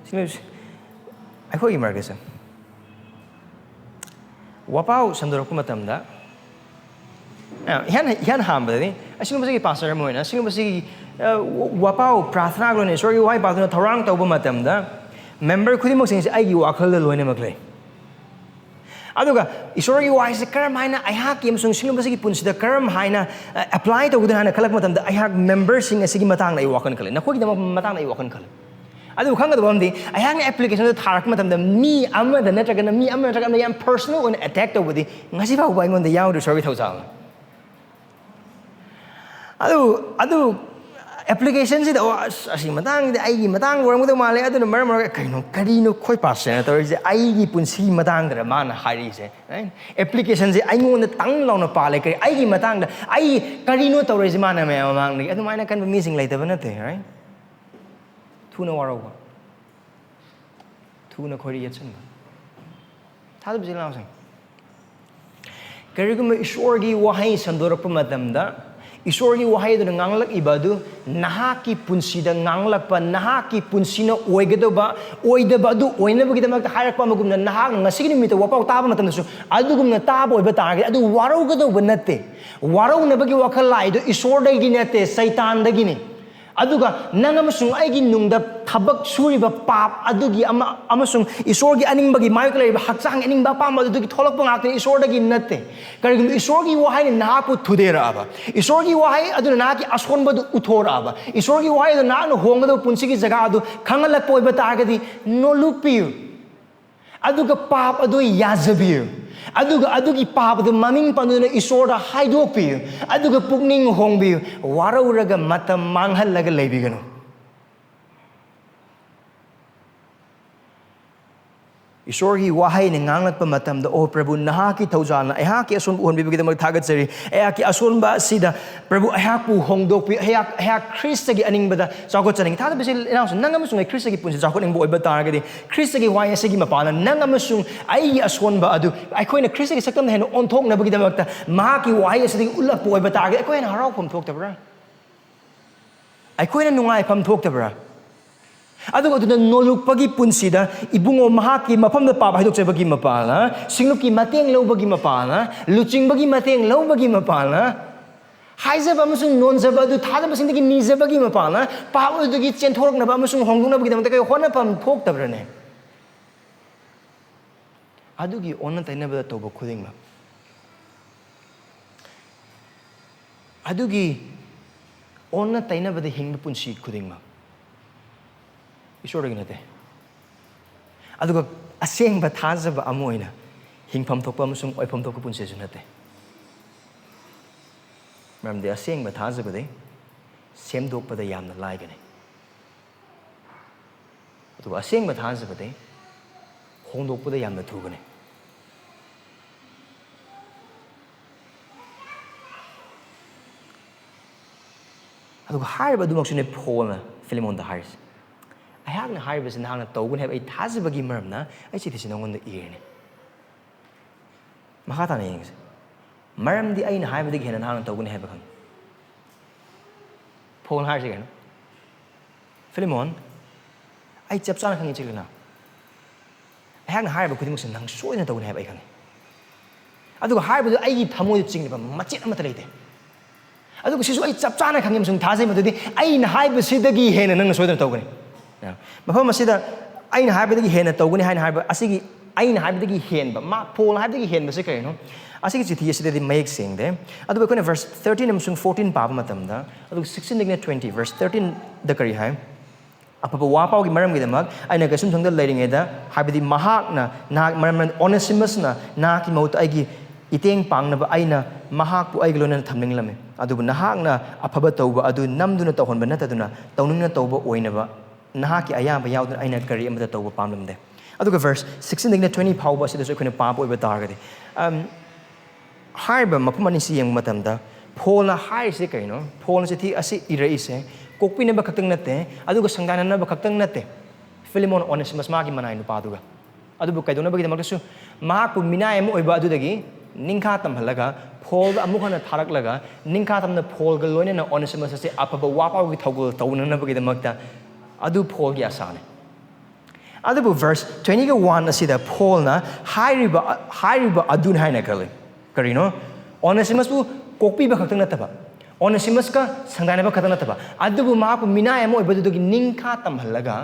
ꯁꯤꯡꯂꯨ-, ꯑꯩꯈꯣꯏꯒꯤ ꯃꯔꯛꯇꯁꯨ ꯋꯥꯄꯥꯎ ꯁꯟꯗꯣꯔꯛꯄ ꯃꯇꯝꯗ, ꯑ, ꯏꯍꯥꯟ, ꯏꯍꯥꯟ ꯍꯥꯟꯕꯗꯗꯤ, ꯑꯁꯤꯒꯨꯝꯕꯁꯤꯒꯤ ꯄꯥꯁꯇꯔ ꯑꯃ ꯑꯣꯏꯅ, ꯑꯁꯤꯒꯨꯝꯕꯁꯤꯒꯤ, ꯑ, ꯋꯥꯄꯥꯎ ꯄ꯭ꯔꯥꯔꯊꯅꯥꯒꯤ ꯑꯣꯏꯅ ꯏꯁꯣꯔꯒꯤ ꯋꯥꯍꯩ ꯄꯥꯎꯗꯨꯅ ꯊꯧꯔꯥꯡ ꯇꯧꯕ ꯃꯇꯝꯗ, ꯃꯦꯝꯕꯔ ꯈꯨꯗꯤꯡꯃꯛꯁꯤꯡꯁꯦ ꯑꯩꯒꯤ ꯋꯥꯈꯜꯗ ꯂꯣꯏꯅꯃꯛ ꯂꯩ꯫ ꯑꯗꯨꯒ ꯏꯁꯣꯔꯒꯤ ꯋꯥꯍꯩꯁꯦ ꯀꯔꯝ ꯍꯥꯏꯅ ꯑꯩꯍꯥꯛꯀꯤ ꯑꯃꯁꯨꯡ ꯁꯤꯒꯨꯝꯕꯁꯤꯒꯤ ꯄꯨꯟꯁꯤꯗ ꯀꯔꯝ ꯍꯥꯏꯅ, ꯑ, apply ꯇꯧꯒꯗꯣꯏꯅꯣ ꯍꯥꯏꯅ ꯈꯜꯂꯛꯄ ꯃꯇꯝꯗ, ꯑꯩꯍꯥꯛ ꯃꯦꯝꯕꯔꯁꯤꯡ ꯑꯁꯤꯒꯤ ꯃꯇꯥꯡꯗ ꯑꯩ ꯋꯥꯈꯜ ꯈꯜꯂꯤ, ꯅꯈꯣꯏꯒꯤꯗꯃꯛ ꯃꯇꯥꯡꯗ ꯑꯩ ꯋꯥꯈꯜ ꯈꯜꯂꯤ꯫ ꯑꯗꯨꯕꯨ ꯈꯪꯒꯗꯕ ꯑꯃꯗꯤ, ꯑꯩꯍꯥꯛꯅ ꯑꯦꯄ꯭ꯂꯤꯀꯦꯁꯟꯗꯨ ꯊꯥꯔꯛꯄ ꯃꯇꯝꯗ ꯃꯤ ꯑꯃꯗ ꯅꯠꯇ꯭ꯔꯒꯅ ꯃꯤ ꯑꯃ ꯅꯠꯇ꯭ꯔꯒ ꯑꯃꯗ ꯌꯥꯝ ꯄꯔꯁꯣꯅꯦꯜ ꯑꯣꯏꯅ ꯑꯦꯇꯦꯛ ꯇꯧꯕꯗꯤ ꯉꯁꯤ ꯐꯥꯎꯕ ꯑꯩꯉꯣꯟꯗ ꯌꯥꯎꯗ꯭ꯔꯤ, ꯏꯁꯣꯔꯒꯤ ꯊꯧꯖꯥꯜꯅ꯫ ꯑꯗꯨ, ꯑꯗꯨ ꯑꯦꯄ꯭ꯂꯤꯀꯦꯁꯟꯁꯤꯗ, "ꯑꯣ, ꯑꯁ, ꯑꯁꯤ ꯃꯇꯥꯡꯁꯤꯗꯤ ꯑꯩꯒꯤ ꯃꯇꯥꯡ ꯑꯣꯏꯔꯝꯒꯗꯧ ꯃꯥꯜꯂꯦ", ꯑꯗꯨꯅ ꯃꯔꯝ ꯑꯣꯏꯔꯒ, "ꯀꯩꯅꯣ, ꯀꯔꯤꯅꯣ ꯑꯩꯈꯣꯏ ꯄꯥꯁꯇꯔꯅ ꯇꯧꯔꯤꯁꯦ? ꯑꯩꯒꯤ ꯄꯨꯟꯁꯤꯒꯤ ꯃꯇꯥꯡꯗꯔ ꯃꯥꯅ ꯍꯥꯏꯔꯛꯏꯁꯦ?" ꯑꯦꯄ꯭ꯂꯤꯀꯦꯁꯟꯁꯦ ꯑꯩꯉꯣꯟꯗ ꯇꯪ ꯂꯥꯎꯅ ꯄꯥꯜꯂꯦ꯫ ꯀꯔꯤ, ꯑꯩꯒꯤ ꯃꯇꯥꯡꯗ, ꯑꯩ ꯀꯔꯤꯅꯣ ꯇꯧꯔꯤꯁꯦ ꯃꯥꯅ ꯃꯌꯥꯝ ꯃꯃꯥꯡꯗꯒꯤ? ꯑꯗꯨꯃꯥꯏꯅ ꯈꯟꯕ ꯃꯤꯁꯤꯡ ꯂꯩꯇꯕ ꯅꯠꯇꯦ, right? ꯊꯨꯅ ꯋꯥꯔꯧꯕ, ꯊꯨꯅ ꯈꯣꯏꯔꯤ ꯌꯦꯠꯁꯤꯟꯕ꯫ ꯊꯥꯖꯕꯁꯤ ꯂꯥꯎꯁꯦ꯫ ꯀꯔꯤꯒꯨꯝꯕ ꯏꯁꯣꯔꯒꯤ ꯋꯥꯍꯩ ꯁꯟꯗꯣꯔꯛꯄ ꯃꯇꯝꯗ, ꯏꯁꯣꯔꯒꯤ ꯋꯥꯍꯩ ꯑꯗꯨꯅ ꯉꯥꯡꯂꯛꯏꯕ ꯑꯗꯨ ꯅꯍꯥꯛꯀꯤ ꯄꯨꯟꯁꯤꯗ ꯉꯥꯡꯂꯛꯄ, ꯅꯍꯥꯛꯀꯤ ꯄꯨꯟꯁꯤꯅ ꯑꯣꯏꯒꯗꯧꯕ, ꯑꯣꯏꯗꯕ ꯑꯗꯨ ꯑꯣꯏꯅꯕꯒꯤꯗꯃꯛꯇ ꯍꯥꯏꯔꯛꯄ ꯑꯃꯒꯨꯝꯅ, ꯅꯍꯥꯛꯅ ꯉꯁꯤꯒꯤ ꯅꯨꯃꯤꯠꯇ ꯋꯥꯄꯥꯎ ꯇꯥꯕ ꯃꯇꯝꯗꯁꯨ ꯑꯗꯨꯒꯨꯝꯅ ꯇꯥꯕ ꯑꯣꯏꯕ ꯇꯥꯔꯒꯗꯤ, ꯑꯗꯨ ꯋꯥꯔꯧꯒꯗꯧꯕ ꯅꯠꯇꯦ꯫ ꯋꯥꯔꯧꯅꯕꯒꯤ ꯋꯥꯈꯜ ꯂꯥꯛꯏꯗꯣ ꯏꯁꯣꯔꯗꯒꯤ ꯅꯠꯇꯦ, ꯁꯩꯇꯥꯟꯗꯒꯤꯅꯤ꯫ ꯑꯗꯨꯒ ꯅꯪ ꯑꯃꯁꯨꯡ ꯑꯩꯒꯤ ꯅꯨꯡꯗ ꯊꯕꯛ ꯁꯨꯔꯤꯕ ꯄꯥꯞ ꯑꯗꯨꯒꯤ ꯑꯃ, ꯑꯃꯁꯨꯡ ꯏꯁꯣꯔꯒꯤ ꯑꯅꯤꯡꯕꯒꯤ ꯃꯥꯌꯣꯛꯇ ꯂꯩꯔꯤꯕ ꯍꯛꯆꯥꯡꯒꯤ ꯑꯅꯤꯡꯕ ꯑꯄꯥꯝꯕ ꯑꯗꯨꯗꯒꯤ ꯊꯣꯛꯂꯛꯄ ꯉꯥꯛꯇꯅꯤ, ꯏꯁꯣꯔꯗꯒꯤ ꯅꯠꯇꯦ꯫ ꯀꯔꯤꯒꯨꯝꯕ ꯏꯁꯣꯔꯒꯤ ꯋꯥꯍꯩꯅ ꯅꯍꯥꯛꯄꯨ ꯊꯨꯗꯦꯔꯛꯑꯕ, ꯏꯁꯣꯔꯒꯤ ꯋꯥꯍꯩ ꯑꯗꯨꯅ ꯅꯍꯥꯛꯀꯤ ꯑꯁꯣꯟꯕꯗꯨ ꯎꯠꯊꯣꯔꯛꯑꯕ, ꯏꯁꯣꯔꯒꯤ ꯋꯥꯍꯩ ꯑꯗꯨꯅ ꯅꯍꯥꯛꯅ ꯍꯣꯡꯒꯗꯕ ꯄꯨꯟꯁꯤꯒꯤ ꯖꯒꯥ ꯑꯗꯨ ꯈꯪꯍꯜꯂꯛꯄ ꯑꯣꯏꯕ ꯇꯥꯔꯒꯗꯤ, ꯅꯣꯂꯨꯛꯄꯤꯌꯨ꯫ ꯑꯗꯨꯒ ꯄꯥꯞ ꯑꯗꯨ ꯌꯥꯖꯕꯤꯌꯨ꯫ ꯑꯗꯨꯒ ꯑꯗꯨꯒꯤ ꯄꯥꯞ ꯑꯗꯨ ꯃꯃꯤꯡ ꯄꯟꯗꯨꯅ ꯏꯁꯣꯔꯗ ꯍꯥꯏꯗꯣꯛꯄꯤꯌꯨ꯫ ꯑꯗꯨꯒ ꯄꯨꯛꯅꯤꯡ ꯍꯣꯡꯕꯤꯌꯨ꯫ ꯋꯥꯔꯧꯔꯒ ꯃꯇꯝ ꯃꯥꯡꯍꯜꯂꯒ ꯂꯩꯕꯤꯒꯅꯨ꯫ ꯏꯁꯣꯔꯒꯤ ꯋꯥꯍꯩꯅ ꯉꯥꯡꯂꯛꯄ ꯃꯇꯝꯗ, "ꯑꯣ ꯄ꯭ꯔꯚꯨ, ꯅꯍꯥꯛꯀꯤ ꯊꯧꯖꯥꯜꯅ ꯑꯩꯍꯥꯛꯀꯤ ꯑꯁꯣꯟꯕ ꯎꯍꯟꯕꯤꯕꯒꯤꯗꯃꯛ ꯊꯥꯒꯠꯆꯔꯤ꯫ ꯑꯩꯍꯥꯛꯀꯤ ꯑꯁꯣꯟꯕ ꯑꯁꯤꯗ ꯄ꯭ꯔꯚꯨ ꯑꯩꯍꯥꯛꯄꯨ ꯍꯣꯡꯗꯣꯛꯄꯤꯌꯨ꯫ ꯑꯩꯍꯥꯛ, ꯑꯩꯍꯥꯛ ꯈ꯭ꯔꯤꯁꯇꯒꯤ ꯑꯅꯤꯡꯕꯗ ꯆꯥꯎꯈꯠꯆꯅꯤꯡꯉꯤ꯫" ꯊꯥꯗꯕꯁꯤ ꯏꯅꯥꯎꯁꯨ, ꯅꯪ ꯑꯃꯁꯨꯡ ꯑꯩ ꯈ꯭ꯔꯤꯁꯇꯒꯤ ꯄꯨꯟꯁꯤ ꯆꯥꯎꯈꯠꯅꯤꯡꯕ ꯑꯣꯏꯕ ꯇꯥꯔꯒꯗꯤ, ꯈ꯭ꯔꯤꯁꯇꯒꯤ ꯋꯥꯍꯩ ꯑꯁꯤꯒꯤ ꯃꯄꯥꯟꯅ ꯅꯪ ꯑꯃꯁꯨꯡ ꯑꯩꯒꯤ ꯑꯁꯣꯟꯕ ꯑꯗꯨ ꯑꯩꯈꯣꯏꯅ ꯈ꯭ꯔꯤꯁꯇꯒꯤ ꯁꯛꯇꯝꯗ ꯍꯦꯟꯅ ꯑꯣꯟꯊꯣꯛꯅꯕꯒꯤꯗꯃꯛꯇ ꯃꯍꯥꯛꯀꯤ ꯋꯥꯍꯩ ꯑꯁꯤꯗꯒꯤ ꯎꯠꯂꯛꯄ ꯑꯣꯏꯕ ꯇꯥꯔꯒꯗꯤ, ꯑꯩꯈꯣꯏ ꯍꯦꯟꯅ ꯍꯔꯥꯎꯐꯝ ꯊꯣꯛꯇꯕ꯭ꯔꯥ? ꯑꯩꯈꯣꯏꯅ ꯅꯨꯡꯉꯥꯏꯐꯝ ꯊꯣꯛꯇꯕ꯭ꯔꯥ? ꯑꯗꯨꯒ ꯑꯗꯨꯅ ꯅꯣꯂꯨꯛꯄꯒꯤ ꯄꯨꯟꯁꯤꯗ ꯏꯕꯨꯡꯉꯣ ꯃꯍꯥꯛꯀꯤ ꯃꯐꯝꯗ ꯄꯥꯞ ꯍꯥꯏꯗꯣꯛꯆꯕꯒꯤ ꯃꯄꯥꯜꯅ, ꯁꯤꯡꯂꯨꯞꯀꯤ ꯃꯇꯦꯡ ꯂꯧꯕꯒꯤ ꯃꯄꯥꯜꯅ, ꯂꯨꯆꯤꯡꯕꯒꯤ ꯃꯇꯦꯡ ꯂꯧꯕꯒꯤ ꯃꯄꯥꯜꯅ, ꯍꯥꯏꯖꯕ ꯑꯃꯁꯨꯡ ꯅꯣꯟꯖꯕ ꯑꯗꯨ ꯊꯥꯗꯕꯁꯤꯡꯗꯒꯤ ꯅꯤꯖꯕꯒꯤ ꯃꯄꯥꯜꯅ, ꯄꯥꯞ ꯑꯗꯨꯗꯒꯤ ꯆꯦꯟꯊꯣꯔꯛꯅꯕ ꯑꯃꯁꯨꯡ ꯍꯣꯡꯗꯣꯛꯅꯕꯒꯤꯗꯃꯛꯇ ꯀꯔꯤ ꯍꯣꯠꯅꯐꯝ ꯊꯣꯛꯇꯕ꯭ꯔꯅꯦ? ꯑꯗꯨꯒꯤ ꯑꯣꯟꯅ ꯇꯩꯅꯕꯗ ꯇꯧꯕ ꯈꯨꯗꯤꯡꯃꯛ, ꯑꯗꯨꯒꯤ ꯑꯣꯟꯅ ꯇꯩꯅꯕꯗ ꯍꯤꯡꯕ ꯄꯨꯟꯁꯤ ꯈꯨꯗꯤꯡꯃꯛ ꯏꯁꯣꯔꯗꯒꯤ ꯅꯠꯇꯦ꯫ ꯑꯗꯨꯒ ꯑꯁꯦꯡꯕ ꯊꯥꯖꯕ ꯑꯃ ꯑꯣꯏꯅ ꯍꯤꯡꯐꯝ ꯊꯣꯛꯄ ꯑꯃꯁꯨꯡ ꯑꯣꯏꯐꯝ ꯊꯣꯛꯄ ꯄꯨꯟꯁꯤꯁꯨ ꯅꯠꯇꯦ꯫ ꯃꯔꯝꯗꯤ ꯑꯁꯦꯡꯕ ꯊꯥꯖꯕꯗꯤ ꯁꯦꯝꯗꯣꯛꯄꯗ ꯌꯥꯝꯅ ꯂꯥꯏꯒꯅꯤ, ꯑꯗꯨꯒ ꯑꯁꯦꯡꯕ ꯊꯥꯖꯕꯗꯤ ꯍꯣꯡꯗꯣꯛꯄꯗ ꯌꯥꯝꯅ ꯊꯨꯒꯅꯤ꯫ ꯑꯗꯨꯒ ꯍꯥꯏꯔꯤꯕ ꯑꯗꯨꯃꯛꯁꯨꯅꯦ ꯄꯣꯜꯅ ꯐꯤꯂꯦꯃꯣꯟꯗ ꯍꯥꯏꯔꯤꯁꯦ, "ꯑꯩꯍꯥꯛꯅ ꯍꯥꯏꯔꯤꯕꯁꯤ ꯅꯍꯥꯛꯅ ꯇꯧꯒꯅꯤ ꯍꯥꯏꯕ ꯑꯩ ꯊꯥꯖꯕꯒꯤ ꯃꯔꯝꯅ ꯑꯩ ꯆꯤꯊꯤꯁꯤ ꯅꯉꯣꯟꯗ ꯏꯔꯤꯅꯤ꯫" ꯃꯈꯥ ꯇꯥꯅ ꯌꯦꯡꯁꯦ꯫ "ꯃꯔꯝꯗꯤ ꯑꯩꯅ ꯍꯥꯏꯕꯗꯒꯤ ꯍꯦꯟꯅ ꯅꯍꯥꯛꯅ ꯇꯧꯒꯅꯤ ꯍꯥꯏꯕ ꯈꯪꯏ꯫" ꯐꯣꯟ ꯍꯥꯏꯔꯤꯁꯦ ꯀꯩꯅꯣ? "ꯐꯤꯂꯤꯃꯣꯟ, ꯑꯩ ꯆꯞ ꯆꯥꯅ ꯈꯪꯉꯤ ꯆꯤꯛꯂꯤꯅ꯫ ꯑꯩꯍꯥꯛꯅ ꯍꯥꯏꯔꯤꯕ ꯈꯨꯗꯤꯡꯃꯛꯁꯦ ꯅꯪ ꯁꯣꯏꯗꯅ ꯇꯧꯒꯅꯤ ꯍꯥꯏꯕ ꯑꯩ ꯈꯪꯉꯤ꯫ ꯑꯗꯨꯒ ꯍꯥꯏꯔꯤꯕꯗꯨ ꯑꯩꯒꯤ ꯊꯃꯣꯏꯗ ꯆꯤꯡꯅꯕ ꯃꯆꯦꯠ ꯑꯃꯠꯇ ꯂꯩꯇꯦ꯫ ꯑꯗꯨꯒ ꯁꯤꯁꯨ ꯑꯩ ꯆꯞ ꯆꯥꯅ ꯈꯪꯉꯤ ꯑꯃꯁꯨꯡ ꯊꯥꯖꯩ, ꯃꯗꯨꯗꯤ ꯑꯩꯅ ꯍꯥꯏꯕꯁꯤꯗꯒꯤ ꯍꯦꯟꯅ ꯅꯪꯅ ꯁꯣꯏꯗꯅ ꯇꯧꯒꯅꯤ"꯫ ꯃꯐꯝ ꯑꯁꯤꯗ "ꯑꯩꯅ ꯍꯥꯏꯕꯗꯒꯤ ꯍꯦꯟꯅ ꯇꯧꯒꯅꯤ" ꯍꯥꯏꯅ ꯍꯥꯏꯕ ꯑꯁꯤꯒꯤ "ꯑꯩꯅ ꯍꯥꯏꯕꯗꯒꯤ ꯍꯦꯟꯕ", ꯃꯥ ꯄꯣꯜꯅ ꯍꯥꯏꯕꯗꯒꯤ ꯍꯦꯟꯕꯁꯦ ꯀꯔꯤꯅꯣ? ꯑꯁꯤꯒꯤ ꯆꯤꯊꯤ ꯑꯁꯤꯗꯗꯤ ꯃꯌꯦꯛ ꯁꯦꯡꯗꯦ꯫ ꯑꯗꯨꯕꯨ ꯑꯩꯈꯣꯏꯅ verse thirteen ꯑꯃꯁꯨꯡ fourteen ꯄꯥꯕ ꯃꯇꯝꯗ, ꯑꯗꯨꯒ sixteen ꯗꯒꯤꯅ twenty, verse thirteen ꯗ ꯀꯔꯤ ꯍꯥꯏ? "ꯑꯐꯕ ꯋꯥ ꯄꯥꯎꯒꯤ ꯃꯔꯝꯒꯤꯗꯃꯛ ꯑꯩꯅ ꯀꯩꯁꯨꯝꯁꯪꯗ ꯂꯩꯔꯤꯉꯩꯗ, ꯍꯥꯏꯕꯗꯤ ꯃꯍꯥꯛꯅ ꯅꯍꯥꯛ, ꯃꯔꯝ ꯑꯣꯅꯦꯁꯤꯃꯁꯅ ꯅꯍꯥꯛꯀꯤ ꯃꯍꯨꯠꯇ ꯑꯩꯒꯤ ꯏꯇꯦꯡ ꯄꯥꯡꯅꯕ ꯑꯩꯅ ꯃꯍꯥꯛꯄꯨ ꯑꯩꯒ ꯂꯣꯏꯅꯅ ꯊꯝꯅꯤꯡꯂꯝꯃꯤ꯫ ꯑꯗꯨꯕꯨ ꯅꯍꯥꯛꯅ ꯑꯐꯕ ꯇꯧꯕ ꯑꯗꯨ ꯅꯝꯗꯨꯅ ꯇꯧꯍꯟꯕ ꯅꯠꯇꯗꯨꯅ, ꯇꯧꯅꯤꯡꯅ ꯇꯧꯕ ꯑꯣꯏꯅꯕ ꯅꯍꯥꯛꯀꯤ ꯑꯌꯥꯕ ꯌꯥꯎꯗꯅ ꯑꯩꯅ ꯀꯔꯤ ꯑꯃꯠꯇ ꯇꯧꯕ ꯄꯥꯝꯂꯝꯗꯦ"꯫ ꯑꯗꯨꯒ verse sixteen ꯗꯒꯤꯅ twenty ꯐꯥꯎꯕ ꯑꯁꯤꯗꯁꯨ ꯑꯩꯈꯣꯏꯅ ꯄꯥꯕ ꯑꯣꯏꯕ ꯇꯥꯔꯒꯗꯤ, ꯑꯝ, ꯍꯥꯏꯔꯤꯕ ꯃꯐꯝ ꯑꯅꯤꯁꯤ ꯌꯦꯡꯕ ꯃꯇꯝꯗ, ꯄꯣꯜꯅ ꯍꯥꯏꯔꯤꯁꯤ ꯀꯩꯅꯣ? ꯄꯣꯜꯅ ꯆꯤꯊꯤ ꯑꯁꯤ ꯏꯔꯛꯏꯁꯦ ꯀꯣꯛꯄꯤꯅꯕ ꯈꯛꯇꯪ ꯅꯠꯇꯦ, ꯑꯗꯨꯒ ꯁꯪꯗꯥꯅꯅꯕ ꯈꯛꯇꯪ ꯅꯠꯇꯦ꯫ ꯐꯤꯂꯤꯃꯣꯟ, ꯑꯣꯅꯦꯁꯤꯃꯁ, ꯃꯥꯒꯤ ꯃꯅꯥꯏ ꯅꯨꯄꯥꯗꯨꯒ꯫ ꯑꯗꯨꯕꯨ ꯀꯩꯗꯧꯅꯕꯒꯤꯗꯃꯛꯇꯁꯨ? ꯃꯍꯥꯛꯄꯨ ꯃꯤꯅꯥꯏ ꯑꯃ ꯑꯣꯏꯕ ꯑꯗꯨꯗꯒꯤ ꯅꯤꯡꯈꯥ ꯇꯝꯍꯜꯂꯒ, ꯄꯣꯜꯗ ꯑꯃꯨꯛ ꯍꯟꯅ ꯊꯥꯔꯛꯂꯒ, ꯅꯤꯡꯈꯥ ꯇꯝꯅ ꯄꯣꯜꯒ ꯂꯣꯏꯅꯅ ꯑꯣꯅꯦꯁꯤꯃꯁ ꯑꯁꯤ ꯑꯐꯕ ꯋꯥ ꯄꯥꯎꯒꯤ ꯊꯧꯒꯜ ꯇꯧꯅꯅꯕꯒꯤꯗꯃꯛꯇ, ꯑꯗꯨ ꯄꯣꯜꯒꯤ ꯑꯁꯥꯅꯤ꯫ ꯑꯗꯨꯕꯨ verse twenty-one ꯑꯁꯤꯗ ꯄꯣꯜꯅ ꯍꯥꯏꯔꯤꯕ, ꯍꯥꯏꯔꯤꯕ ꯑꯗꯨꯅꯤ ꯍꯥꯏꯅ ꯈꯜꯂꯤ꯫ ꯀꯔꯤꯅꯣ? ꯑꯣꯅꯦꯁꯤꯃꯁꯄꯨ ꯀꯣꯛꯄꯤꯕ ꯈꯛꯇꯪ ꯅꯠꯇꯕ, ꯑꯣꯅꯦꯁꯤꯃꯁꯀ ꯁꯪꯗꯥꯏꯅꯕ ꯈꯛꯇꯪ ꯅꯠꯇꯕ, ꯑꯗꯨꯕꯨ ꯃꯍꯥꯛꯄꯨ ꯃꯤꯅꯥꯏ ꯑꯃ ꯑꯣꯏꯕꯗꯨꯗꯒꯤ ꯅꯤꯡꯈꯥ ꯇꯝꯍꯜꯂꯒ,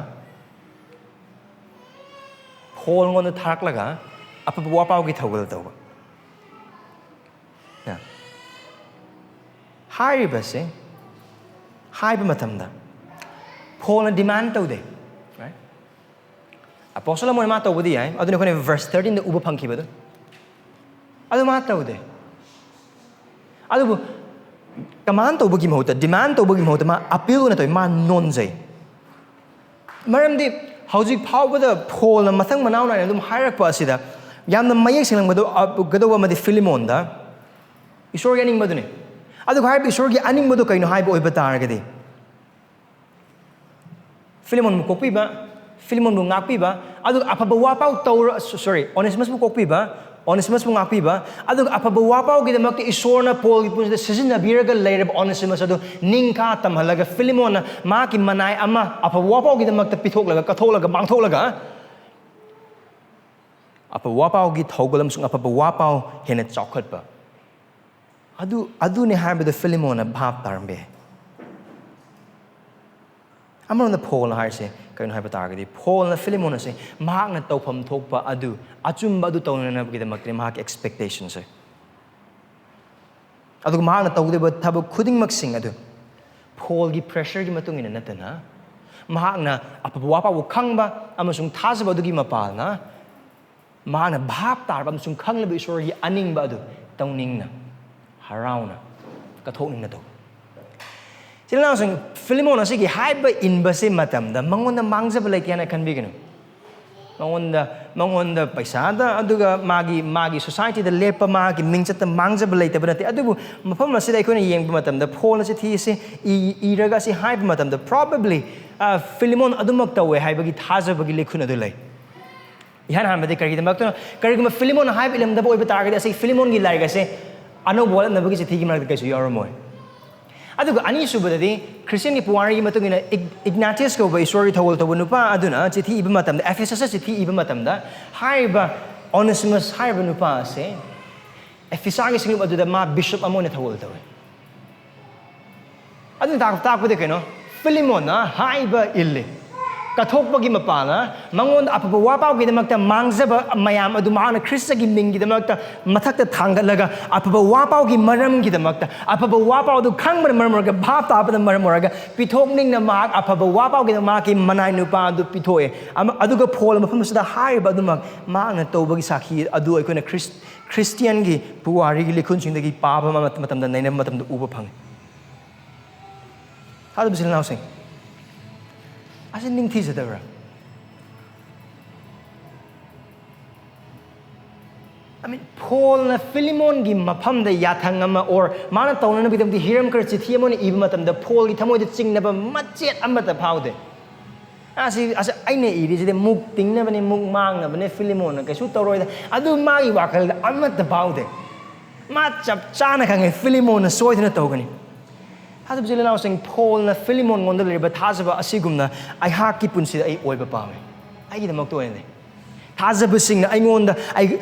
ꯄꯣꯜꯉꯣꯟꯗ ꯊꯥꯔꯛꯂꯒ ꯑꯐꯕ ꯋꯥꯄꯥꯎꯒꯤ ꯊꯧꯒꯜ ꯇꯧꯕ꯫ ꯅ, ꯍꯥꯏꯔꯤꯕꯁꯦ ꯍꯥꯏꯕ ꯃꯇꯝꯗ ꯄꯣꯜꯅ demand ꯇꯧꯗꯦ, right? ꯑꯄꯣꯁꯇꯣꯜ ꯑꯃ ꯑꯣꯏꯅ ꯃꯥ ꯇꯧꯕꯗꯤ ꯌꯥꯏ, ꯑꯗꯨꯅ ꯑꯩꯈꯣꯏꯅ verse thirteen ꯗ ꯎꯕ ꯐꯪꯈꯤꯕꯗꯣ꯫ ꯑꯗꯨ ꯃꯥ ꯇꯧꯗꯦ꯫ ꯑꯗꯨꯕꯨ command ꯇꯧꯕꯒꯤ ꯃꯍꯨꯠꯇ, demand ꯇꯧꯕꯒꯤ ꯃꯍꯨꯠꯇ ꯃꯥ appeal ꯑꯣꯏꯅ ꯇꯧꯏ, ꯃꯥ ꯅꯣꯟꯖꯩ꯫ ꯃꯔꯝꯗꯤ ꯍꯧꯖꯤꯛ ꯐꯥꯎꯕꯗ ꯄꯣꯜꯅ ꯃꯊꯪ ꯃꯅꯥꯎ ꯅꯥꯏꯅ ꯑꯗꯨꯝ ꯍꯥꯏꯔꯛꯄ ꯑꯁꯤꯗ ꯌꯥꯝꯅ ꯃꯌꯦꯛ ꯁꯦꯡꯂꯝꯒꯗꯧ-, ꯒꯗꯧꯕ ꯑꯃꯗꯤ ꯐꯤꯂꯤꯃꯣꯟꯗ ꯏꯁꯣꯔꯒꯤ ꯑꯅꯤꯡꯕꯗꯨꯅꯤ꯫ ꯑꯗꯨꯒ ꯍꯥꯏꯔꯤꯕ ꯏꯁꯣꯔꯒꯤ ꯑꯅꯤꯡꯕꯗꯨ ꯀꯩꯅꯣ ꯍꯥꯏꯕ ꯑꯣꯏꯕ ꯇꯥꯔꯒꯗꯤ, ꯐꯤꯂꯤꯃꯣꯟꯕꯨ ꯀꯣꯛꯄꯤꯕ, ꯐꯤꯂꯤꯃꯣꯟꯕꯨ ꯉꯥꯛꯄꯤꯕ, ꯑꯗꯨꯒ ꯑꯐꯕ ꯋꯥꯄꯥꯎ ꯇꯧꯔ-, sorry, ꯑꯣꯅꯦꯁꯤꯃꯁꯄꯨ ꯀꯣꯛꯄꯤꯕ, ꯑꯣꯅꯦꯁꯤꯃꯁꯄꯨ ꯉꯥꯛꯄꯤꯕ, ꯑꯗꯨꯒ ꯑꯐꯕ ꯋꯥꯄꯥꯎꯒꯤꯗꯃꯛꯇ ꯏꯁꯣꯔꯅ ꯄꯣꯜꯒꯤ ꯄꯨꯟꯁꯤꯗ ꯁꯤꯖꯤꯟꯅꯕꯤꯔꯒ ꯂꯩꯔꯕ ꯑꯣꯅꯦꯁꯤꯃꯁ ꯑꯗꯨ ꯅꯤꯡꯈꯥ ꯇꯝꯍꯜꯂꯒ ꯐꯤꯂꯤꯃꯣꯟꯅ ꯃꯍꯥꯛꯀꯤ ꯃꯅꯥꯏ ꯑꯃ ꯑꯐꯕ ꯋꯥꯄꯥꯎꯒꯤꯗꯃꯛꯇ ꯄꯤꯊꯣꯛꯂꯒ, ꯀꯠꯊꯣꯛꯂꯒ, ꯃꯥꯡꯊꯣꯛꯂꯒ ꯑꯐꯕ ꯋꯥꯄꯥꯎꯒꯤ ꯊꯧꯒꯜ ꯑꯃꯁꯨꯡ ꯑꯐꯕ ꯋꯥꯄꯥꯎ ꯍꯦꯟꯅ ꯆꯥꯎꯈꯠꯄ꯫ ꯑꯗꯨ, ꯑꯗꯨꯅꯦ ꯍꯥꯏꯕꯗꯨ ꯐꯤꯂꯤꯃꯣꯟꯅ ꯚꯥꯞ ꯇꯥꯔꯝꯕ ꯌꯥꯏ꯫ ꯑꯃꯔꯣꯝꯗ ꯄꯣꯜꯅ ꯍꯥꯏꯔꯤꯁꯦ ꯀꯩꯅꯣ ꯍꯥꯏꯕ ꯇꯥꯔꯒꯗꯤ, ꯄꯣꯜꯅ ꯐꯤꯂꯤꯃꯣꯟ ꯑꯁꯦ ꯃꯍꯥꯛꯅ ꯇꯧꯐꯝ ꯊꯣꯛꯄ ꯑꯗꯨ, ꯑꯆꯨꯝꯕ ꯑꯗꯨ ꯇꯧꯅꯅꯕꯒꯤꯗꯃꯛꯇꯅꯤ ꯃꯍꯥꯛꯀꯤ ꯑꯦꯛꯁꯄꯦꯛꯇꯦꯁꯟꯁꯦ꯫ ꯑꯗꯨꯒ ꯃꯍꯥꯛꯅ ꯇꯧꯒꯗꯕ ꯊꯕꯛ ꯈꯨꯗꯤꯡꯃꯛꯁꯤꯡ ꯑꯗꯨ ꯄꯣꯜꯒꯤ ꯄ꯭ꯔꯦꯁꯔꯒꯤ ꯃꯇꯨꯡ ꯏꯟꯅ ꯅꯠꯇꯅ, ꯃꯍꯥꯛꯅ ꯑꯐꯕ ꯋꯥꯄꯥꯎꯕꯨ ꯈꯪꯕ ꯑꯃꯁꯨꯡ ꯊꯥꯖꯕ ꯑꯗꯨꯒꯤ ꯃꯄꯥꯜꯅ, ꯃꯍꯥꯛꯅ ꯚꯥꯞ ꯇꯥꯔꯕ ꯑꯃꯁꯨꯡ ꯈꯪꯂꯕ ꯏꯁꯣꯔꯒꯤ ꯑꯅꯤꯡꯕ ꯑꯗꯨ ꯇꯧꯅꯤꯡꯅ, ꯍꯔꯥꯎꯅ, ꯀꯠꯊꯣꯛꯅꯤꯡꯅ ꯇꯧꯕ꯫ ꯏꯆꯤꯜ ꯏꯅꯥꯎꯁꯤꯡ, ꯐꯤꯂꯤꯃꯣꯟ ꯑꯁꯤꯒꯤ ꯍꯥꯏꯕ ꯏꯟꯕꯁꯤ ꯃꯇꯝꯗ ꯃꯉꯣꯟꯗ ꯃꯥꯡꯖꯕ ꯂꯩꯇꯦ ꯍꯥꯏꯅ ꯈꯟꯕꯤꯒꯅꯨ꯫ ꯃꯉꯣꯟꯗ, ꯃꯉꯣꯟꯗ ꯄꯩꯁꯥꯗ, ꯑꯗꯨꯒ ꯃꯥꯒꯤ, ꯃꯥꯒꯤ ꯁꯣꯁꯥꯏꯇꯤꯗ ꯂꯦꯞꯄ, ꯃꯥꯒꯤ ꯃꯤꯡꯆꯠꯇ ꯃꯥꯡꯖꯕ ꯂꯩꯇꯕ ꯅꯠꯇꯦ꯫ ꯑꯗꯨꯕꯨ ꯃꯐꯝ ꯑꯁꯤꯗ ꯑꯩꯈꯣꯏꯅ ꯌꯦꯡꯕ ꯃꯇꯝꯗ, ꯄꯣꯜꯅ ꯆꯤꯊꯤ ꯑꯁꯤ ꯏ-, ꯏꯔꯒ ꯑꯁꯤ ꯍꯥꯏꯕ ꯃꯇꯝꯗ, ꯄ꯭ꯔꯣꯕꯦꯕ꯭ꯂꯤ ꯐꯤꯂꯤꯃꯣꯟ ꯑꯗꯨꯃꯛ ꯇꯧꯋꯦ ꯍꯥꯏꯕꯒꯤ ꯊꯥꯖꯕꯒꯤ ꯂꯤꯈꯨꯟ ꯑꯗꯨ ꯂꯩ꯫ ꯏꯍꯥꯟ ꯍꯥꯟꯕꯗꯤ ꯀꯔꯤꯒꯤꯗꯃꯛꯇꯅꯣ? ꯀꯔꯤꯒꯨꯝꯕ ꯐꯤꯂꯤꯃꯣꯟ ꯍꯥꯏꯕ ꯏꯂꯝꯗꯕ ꯑꯣꯏꯕ ꯇꯥꯔꯒꯗꯤ, ꯑꯁꯤ ꯐꯤꯂꯤꯃꯣꯟꯒꯤ ꯂꯥꯏꯔꯤꯛ ꯑꯁꯦ ꯑꯅꯧꯕ ꯋꯥꯠꯂꯛꯅꯕꯒꯤ ꯆꯤꯊꯤꯒꯤ ꯃꯔꯛꯇ ꯀꯩꯁꯨ ꯌꯥꯎꯔꯝꯃꯣꯏ꯫ ꯑꯗꯨꯒ ꯑꯅꯤꯁꯨꯕꯗꯗꯤ, ꯈ꯭ꯔꯤꯁꯇꯤꯌꯟꯒꯤ ꯄꯨꯋꯥꯔꯤꯒꯤ ꯃꯇꯨꯡ ꯏꯟꯅ ꯏꯒ-, ꯏꯒꯅꯥꯇꯤꯌꯁ ꯀꯧꯕ ꯏꯁꯣꯔꯒꯤ ꯊꯧꯒꯜ ꯇꯧꯕ ꯅꯨꯄꯥ ꯑꯗꯨꯅ ꯆꯤꯊꯤ ꯏꯕ ꯃꯇꯝꯗ, ꯑꯦꯐꯦꯁꯁꯇ ꯆꯤꯊꯤ ꯏꯕ ꯃꯇꯝꯗ, ꯍꯥꯏꯔꯤꯕ ꯑꯣꯅꯦꯁꯤꯃꯁ ꯍꯥꯏꯔꯤꯕ ꯅꯨꯄꯥ ꯑꯁꯦ ꯑꯦꯐꯤꯁꯥꯒꯤ ꯁꯤꯡꯂꯨꯞ ꯑꯗꯨꯗ ꯃꯥ ꯕꯤꯁꯣꯞ ꯑꯃ ꯑꯣꯏꯅ ꯊꯧꯒꯜ ꯇꯧꯏ꯫ ꯑꯗꯨꯅ ꯇꯥꯛ-, ꯇꯥꯛꯄꯗꯤ ꯀꯩꯅꯣ? ꯐꯤꯂꯤꯃꯣꯟꯅ ꯍꯥꯏꯕ ꯏꯜꯂꯤ꯫ ꯀꯠꯊꯣꯛꯄꯒꯤ ꯃꯄꯥꯜꯅ ꯃꯉꯣꯟꯗ ꯑꯐꯕ ꯋꯥꯄꯥꯎꯒꯤꯗꯃꯛꯇ ꯃꯥꯡꯖꯕ ꯃꯌꯥꯝ ꯑꯗꯨ ꯃꯍꯥꯛꯅ ꯈ꯭ꯔꯤꯁꯇꯒꯤ ꯃꯤꯡꯒꯤꯗꯃꯛꯇ ꯃꯊꯛꯇ ꯊꯥꯡꯒꯠꯂꯒ, ꯑꯐꯕ ꯋꯥꯄꯥꯎꯒꯤ ꯃꯔꯝꯒꯤꯗꯃꯛꯇ, ꯑꯐꯕ ꯋꯥꯄꯥꯎ ꯑꯗꯨ ꯈꯪꯕꯅ ꯃꯔꯝ ꯑꯣꯏꯔꯒ, ꯚꯥꯞ ꯇꯥꯕꯅ ꯃꯔꯝ ꯑꯣꯏꯔꯒ, ꯄꯤꯊꯣꯛꯅꯤꯡꯅ ꯃꯍꯥꯛ ꯑꯐꯕ ꯋꯥꯄꯥꯎꯒꯤꯗꯃꯛ ꯃꯍꯥꯛꯀꯤ ꯃꯅꯥꯏ ꯅꯨꯄꯥ ꯑꯗꯨ ꯄꯤꯊꯣꯛꯑꯦ꯫ ꯑꯃ-, ꯑꯗꯨꯒ ꯄꯣꯜ ꯃꯐꯝ ꯑꯁꯤꯗ ꯍꯥꯏꯔꯤꯕ ꯑꯗꯨꯃꯛ ꯃꯍꯥꯛꯅ ꯇꯧꯕꯒꯤ ꯁꯥꯈꯤ ꯑꯗꯨ ꯑꯩꯈꯣꯏꯅ ꯈ꯭ꯔꯤꯁ-, ꯈ꯭ꯔꯤꯁꯇꯤꯌꯟꯒꯤ ꯄꯨꯋꯥꯔꯤꯒꯤ ꯂꯤꯈꯨꯟꯁꯤꯡꯗꯒꯤ ꯄꯥꯕ ꯃꯇꯝꯗ, ꯅꯩꯅꯕ ꯃꯇꯝꯗ ꯎꯕ ꯐꯪꯉꯤ꯫ ꯊꯥꯖꯕ ꯏꯆꯤꯜ ꯏꯅꯥꯎꯁꯤꯡ, ꯑꯁꯤ ꯅꯤꯡꯊꯤꯖꯗꯕ꯭ꯔꯥ? I mean, ꯄꯣꯜꯅ ꯐꯤꯂꯤꯃꯣꯟꯒꯤ ꯃꯐꯝꯗ ꯌꯥꯊꯪ ꯑꯃ, or ꯃꯥꯅ ꯇꯧꯅꯅꯕꯒꯤꯗꯃꯛꯇ ꯍꯤꯔꯝ ꯈꯔ ꯆꯤꯊꯤ ꯑꯃ ꯑꯣꯏꯅ ꯏꯕ ꯃꯇꯝꯗ, ꯄꯣꯜꯒꯤ ꯊꯃꯣꯏꯗ ꯆꯤꯡꯅꯕ ꯃꯆꯦꯠ ꯑꯃꯠꯇ ꯐꯥꯎꯗꯦ꯫ ꯑꯁꯤ ꯑꯁꯤ ꯑꯩꯅ ꯏꯔꯤꯁꯤꯗꯤ ꯃꯨꯛ ꯇꯤꯡꯅꯕꯅꯤ, ꯃꯨꯛ ꯃꯥꯡꯅꯕꯅꯤ, ꯐꯤꯂꯤꯃꯣꯟꯅ ꯀꯩꯁꯨ ꯇꯧꯔꯣꯏꯗ꯫ ꯑꯗꯨ ꯃꯥꯒꯤ ꯋꯥꯈꯜꯗ ꯑꯃꯠꯇ ꯐꯥꯎꯗꯦ꯫ ꯃꯥ ꯆꯞ ꯆꯥꯅ ꯈꯪꯉꯦ, ꯐꯤꯂꯤꯃꯣꯟꯅ ꯁꯣꯏꯗꯅ ꯇꯧꯒꯅꯤ꯫ ꯊꯥꯖꯕ ꯏꯆꯤꯜ ꯏꯅꯥꯎꯁꯤꯡ, ꯄꯣꯜꯅ ꯐꯤꯂꯤꯃꯣꯟꯉꯣꯟꯗ ꯂꯩꯔꯤꯕ ꯊꯥꯖꯕ ꯑꯁꯤꯒꯨꯝꯅ ꯑꯩꯍꯥꯛꯀꯤ ꯄꯨꯟꯁꯤꯗ ꯑꯩ ꯑꯣꯏꯕ ꯄꯥꯝꯃꯤ꯫ ꯑꯩꯒꯤꯗꯃꯛꯇ ꯑꯣꯏꯅꯗꯤ ꯊꯥꯖꯕꯁꯤꯡꯅ ꯑꯩꯉꯣꯟꯗ, ꯑꯩ,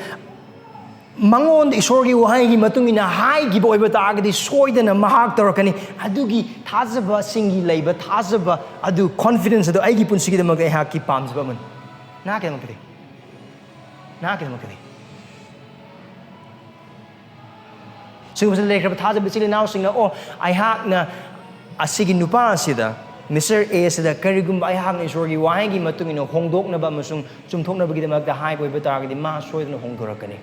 ꯃꯉꯣꯟꯗ ꯏꯁꯣꯔꯒꯤ ꯋꯥꯍꯩꯒꯤ ꯃꯇꯨꯡ ꯏꯟꯅ ꯍꯥꯏꯈꯤꯕ ꯑꯣꯏꯕ ꯇꯥꯔꯒꯗꯤ ꯁꯣꯏꯗꯅ ꯃꯍꯥꯛ ꯇꯧꯔꯛꯀꯅꯤ꯫ ꯑꯗꯨꯒꯤ ꯊꯥꯖꯕꯁꯤꯡꯒꯤ ꯂꯩꯕ ꯊꯥꯖꯕ ꯑꯗꯨ, ꯀꯣꯟꯐꯤꯗꯦꯟꯁ ꯑꯗꯨ ꯑꯩꯒꯤ ꯄꯨꯟꯁꯤꯒꯤꯗꯃꯛꯇ ꯑꯩꯍꯥꯛꯀꯤ ꯄꯥꯝꯖꯕ ꯑꯃꯅꯤ꯫ ꯅꯍꯥꯛꯀꯤꯗꯃꯛꯇꯗꯤ? ꯅꯍꯥꯛꯀꯤꯗꯃꯛꯇꯗꯤ? ꯁꯤꯒꯨꯝꯕꯁꯤꯗ ꯂꯩꯈ꯭ꯔꯕ ꯊꯥꯖꯕ ꯏꯆꯤꯜ ꯏꯅꯥꯎꯁꯤꯡꯅ, "ꯑꯣ, ꯑꯩꯍꯥꯛꯅ ꯑꯁꯤꯒꯤ ꯅꯨꯄꯥ ꯑꯁꯤꯗ, ꯃꯤꯁꯇꯔ ꯑꯦ ꯑꯁꯤꯗ ꯀꯔꯤꯒꯨꯝꯕ ꯑꯩꯍꯥꯛꯅ ꯏꯁꯣꯔꯒꯤ ꯋꯥꯍꯩꯒꯤ ꯃꯇꯨꯡ ꯏꯟꯅ ꯍꯣꯡꯗꯣꯛꯅꯕ ꯑꯃꯁꯨꯡ ꯆꯨꯝꯊꯣꯛꯅꯕꯒꯤꯗꯃꯛꯇ ꯍꯥꯏꯕ ꯑꯣꯏꯕ ꯇꯥꯔꯒꯗꯤ ꯃꯥ ꯁꯣꯏꯗꯅ ꯍꯣꯡꯗꯣꯔꯛꯀꯅꯤ"꯫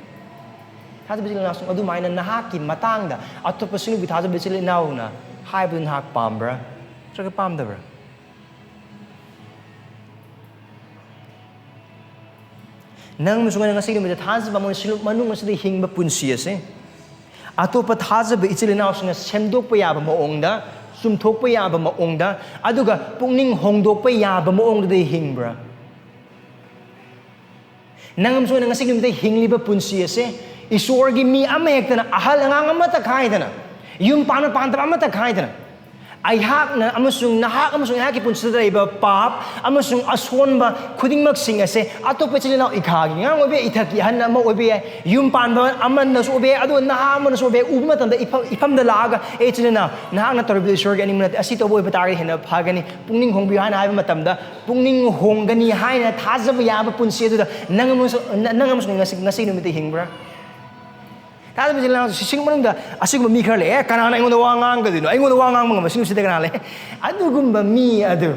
ꯊꯥꯖꯕ ꯏꯆꯤꯜ ꯏꯅꯥꯎꯁꯤꯡ, ꯑꯗꯨꯃꯥꯏꯅ ꯅꯍꯥꯛꯀꯤ ꯃꯇꯥꯡꯗ ꯑꯇꯣꯞꯄ ꯁꯤꯡꯅꯨꯒꯤ ꯊꯥꯖꯕ ꯏꯆꯤꯜ ꯏꯅꯥꯎꯅ ꯍꯥꯏꯕꯗꯨ ꯅꯍꯥꯛ ꯄꯥꯝꯕ꯭ꯔꯥ ꯅꯠꯇ꯭ꯔꯒ ꯄꯥꯝꯗꯕ꯭ꯔꯥ? ꯅꯪ ꯑꯃꯁꯨꯡ ꯑꯩꯅ ꯉꯁꯤꯒꯤ ꯅꯨꯃꯤꯠꯇ ꯊꯥꯖꯕ ꯑꯃ ꯁꯤꯂꯨ-, ꯃꯅꯨꯡ ꯑꯁꯤꯗ ꯍꯤꯡꯕ ꯄꯨꯟꯁꯤ ꯑꯁꯦ ꯑꯇꯣꯞꯄ ꯊꯥꯖꯕ ꯏꯆꯤꯜ ꯏꯅꯥꯎꯁꯤꯡꯅ ꯁꯦꯝꯗꯣꯛꯄ ꯌꯥꯕ ꯃꯑꯣꯡꯗ, ꯆꯨꯝꯊꯣꯛꯄ ꯌꯥꯕ ꯃꯑꯣꯡꯗ, ꯑꯗꯨꯒ ꯄꯨꯛꯅꯤꯡ ꯍꯣꯡꯗꯣꯛꯄ ꯌꯥꯕ ꯃꯑꯣꯡꯗꯗꯤ ꯍꯤꯡꯕ꯭ꯔꯥ? ꯅꯪ ꯑꯃꯁꯨꯡ ꯑꯩꯅ ꯉꯁꯤꯒꯤ ꯅꯨꯃꯤꯠꯇ ꯍꯤꯡꯂꯤꯕ ꯄꯨꯟꯁꯤ ꯑꯁꯦ ꯏꯁꯣꯔꯒꯤ ꯃꯤ ꯑꯃꯍꯦꯛꯇꯅ, ꯑꯍꯜ ꯑꯉꯥꯡ ꯑꯃꯠꯇ ꯈꯥꯏꯗꯅ, ꯌꯨꯝ ꯄꯥꯟꯕ ꯄꯥꯟꯗꯕ ꯑꯃꯠꯇ ꯈꯥꯏꯗꯅ, ꯑꯩꯍꯥꯛꯅ ꯑꯃꯁꯨꯡ ꯅꯍꯥꯛ ꯑꯃꯁꯨꯡ ꯑꯩꯍꯥꯛꯀꯤ ꯄꯨꯟꯁꯤꯗ ꯂꯩꯔꯤꯕ ꯄꯥꯞ ꯑꯃꯁꯨꯡ ꯑꯁꯣꯟꯕ ꯈꯨꯗꯤꯡꯃꯛꯁꯤꯡ ꯑꯁꯦ ꯑꯇꯣꯞꯄ ꯏꯆꯤꯜ ꯏꯅꯥꯎ, ꯏꯈꯥꯒꯤ ꯑꯉꯥꯡ ꯑꯣꯏꯕ ꯌꯥꯏ, ꯏꯊꯛꯀꯤ ꯑꯍꯟ ꯑꯃ ꯑꯣꯏꯕ ꯌꯥꯏ, ꯌꯨꯝ ꯄꯥꯟꯕ ꯑꯃꯅꯁꯨ ꯑꯣꯏꯕ ꯌꯥꯏ, ꯑꯗꯨꯒ ꯅꯍꯥ ꯑꯃꯅꯁꯨ ꯑꯣꯏꯕ ꯌꯥꯏ, ꯎꯕ ꯃꯇꯝꯗ ꯏꯐꯝ-, ꯏꯐꯝꯗ ꯂꯥꯛꯑꯒ, "ꯑꯦ ꯏꯆꯤꯜ ꯏꯅꯥꯎ, ꯅꯍꯥꯛꯅ ꯇꯧꯔꯤꯕꯗꯨ ꯏꯁꯣꯔꯒꯤ ꯑꯅꯤꯡꯕ ꯅꯠꯇꯦ, ꯑꯁꯤ ꯇꯧꯕ ꯑꯣꯏꯕ ꯇꯥꯔꯒꯗꯤ ꯍꯦꯟꯅ ꯐꯒꯅꯤ, ꯄꯨꯛꯅꯤꯡ ꯍꯣꯡꯕꯤꯌꯨ" ꯍꯥꯏꯅ ꯍꯥꯏꯕ ꯃꯇꯝꯗ, ꯄꯨꯛꯅꯤꯡ ꯍꯣꯡꯒꯅꯤ ꯍꯥꯏꯅ ꯊꯥꯖꯕ ꯌꯥꯕ ꯄꯨꯟꯁꯤ ꯑꯗꯨꯗ ꯅꯪ ꯑꯃꯁꯨ-, ꯅ-, ꯅꯪ ꯑꯃꯁꯨꯡ ꯉꯁꯤ, ꯉꯁꯤ ꯅꯨꯃꯤꯠꯇ ꯍꯤꯡꯕ꯭ꯔꯥ? ꯊꯥꯖꯕ ꯏꯆꯤꯜ ꯏꯅꯥꯎ, ꯁꯤꯁꯤꯡ ꯃꯅꯨꯡꯗ ꯑꯁꯤꯒꯨꯝꯕ ꯃꯤ ꯈꯔ ꯂꯩ꯫ "ꯑꯦ, ꯀꯅꯥꯅ ꯑꯩꯉꯣꯟꯗ ꯋꯥ ꯉꯥꯡꯒꯗꯣꯏꯅꯣ? ꯑꯩꯉꯣꯟꯗ ꯋꯥ ꯉꯥꯡꯕ ꯉꯝꯕ ꯁꯤꯡꯁꯤꯗ ꯀꯅꯥ ꯂꯩ?" ꯑꯗꯨꯒꯨꯝꯕ ꯃꯤ ꯑꯗꯨ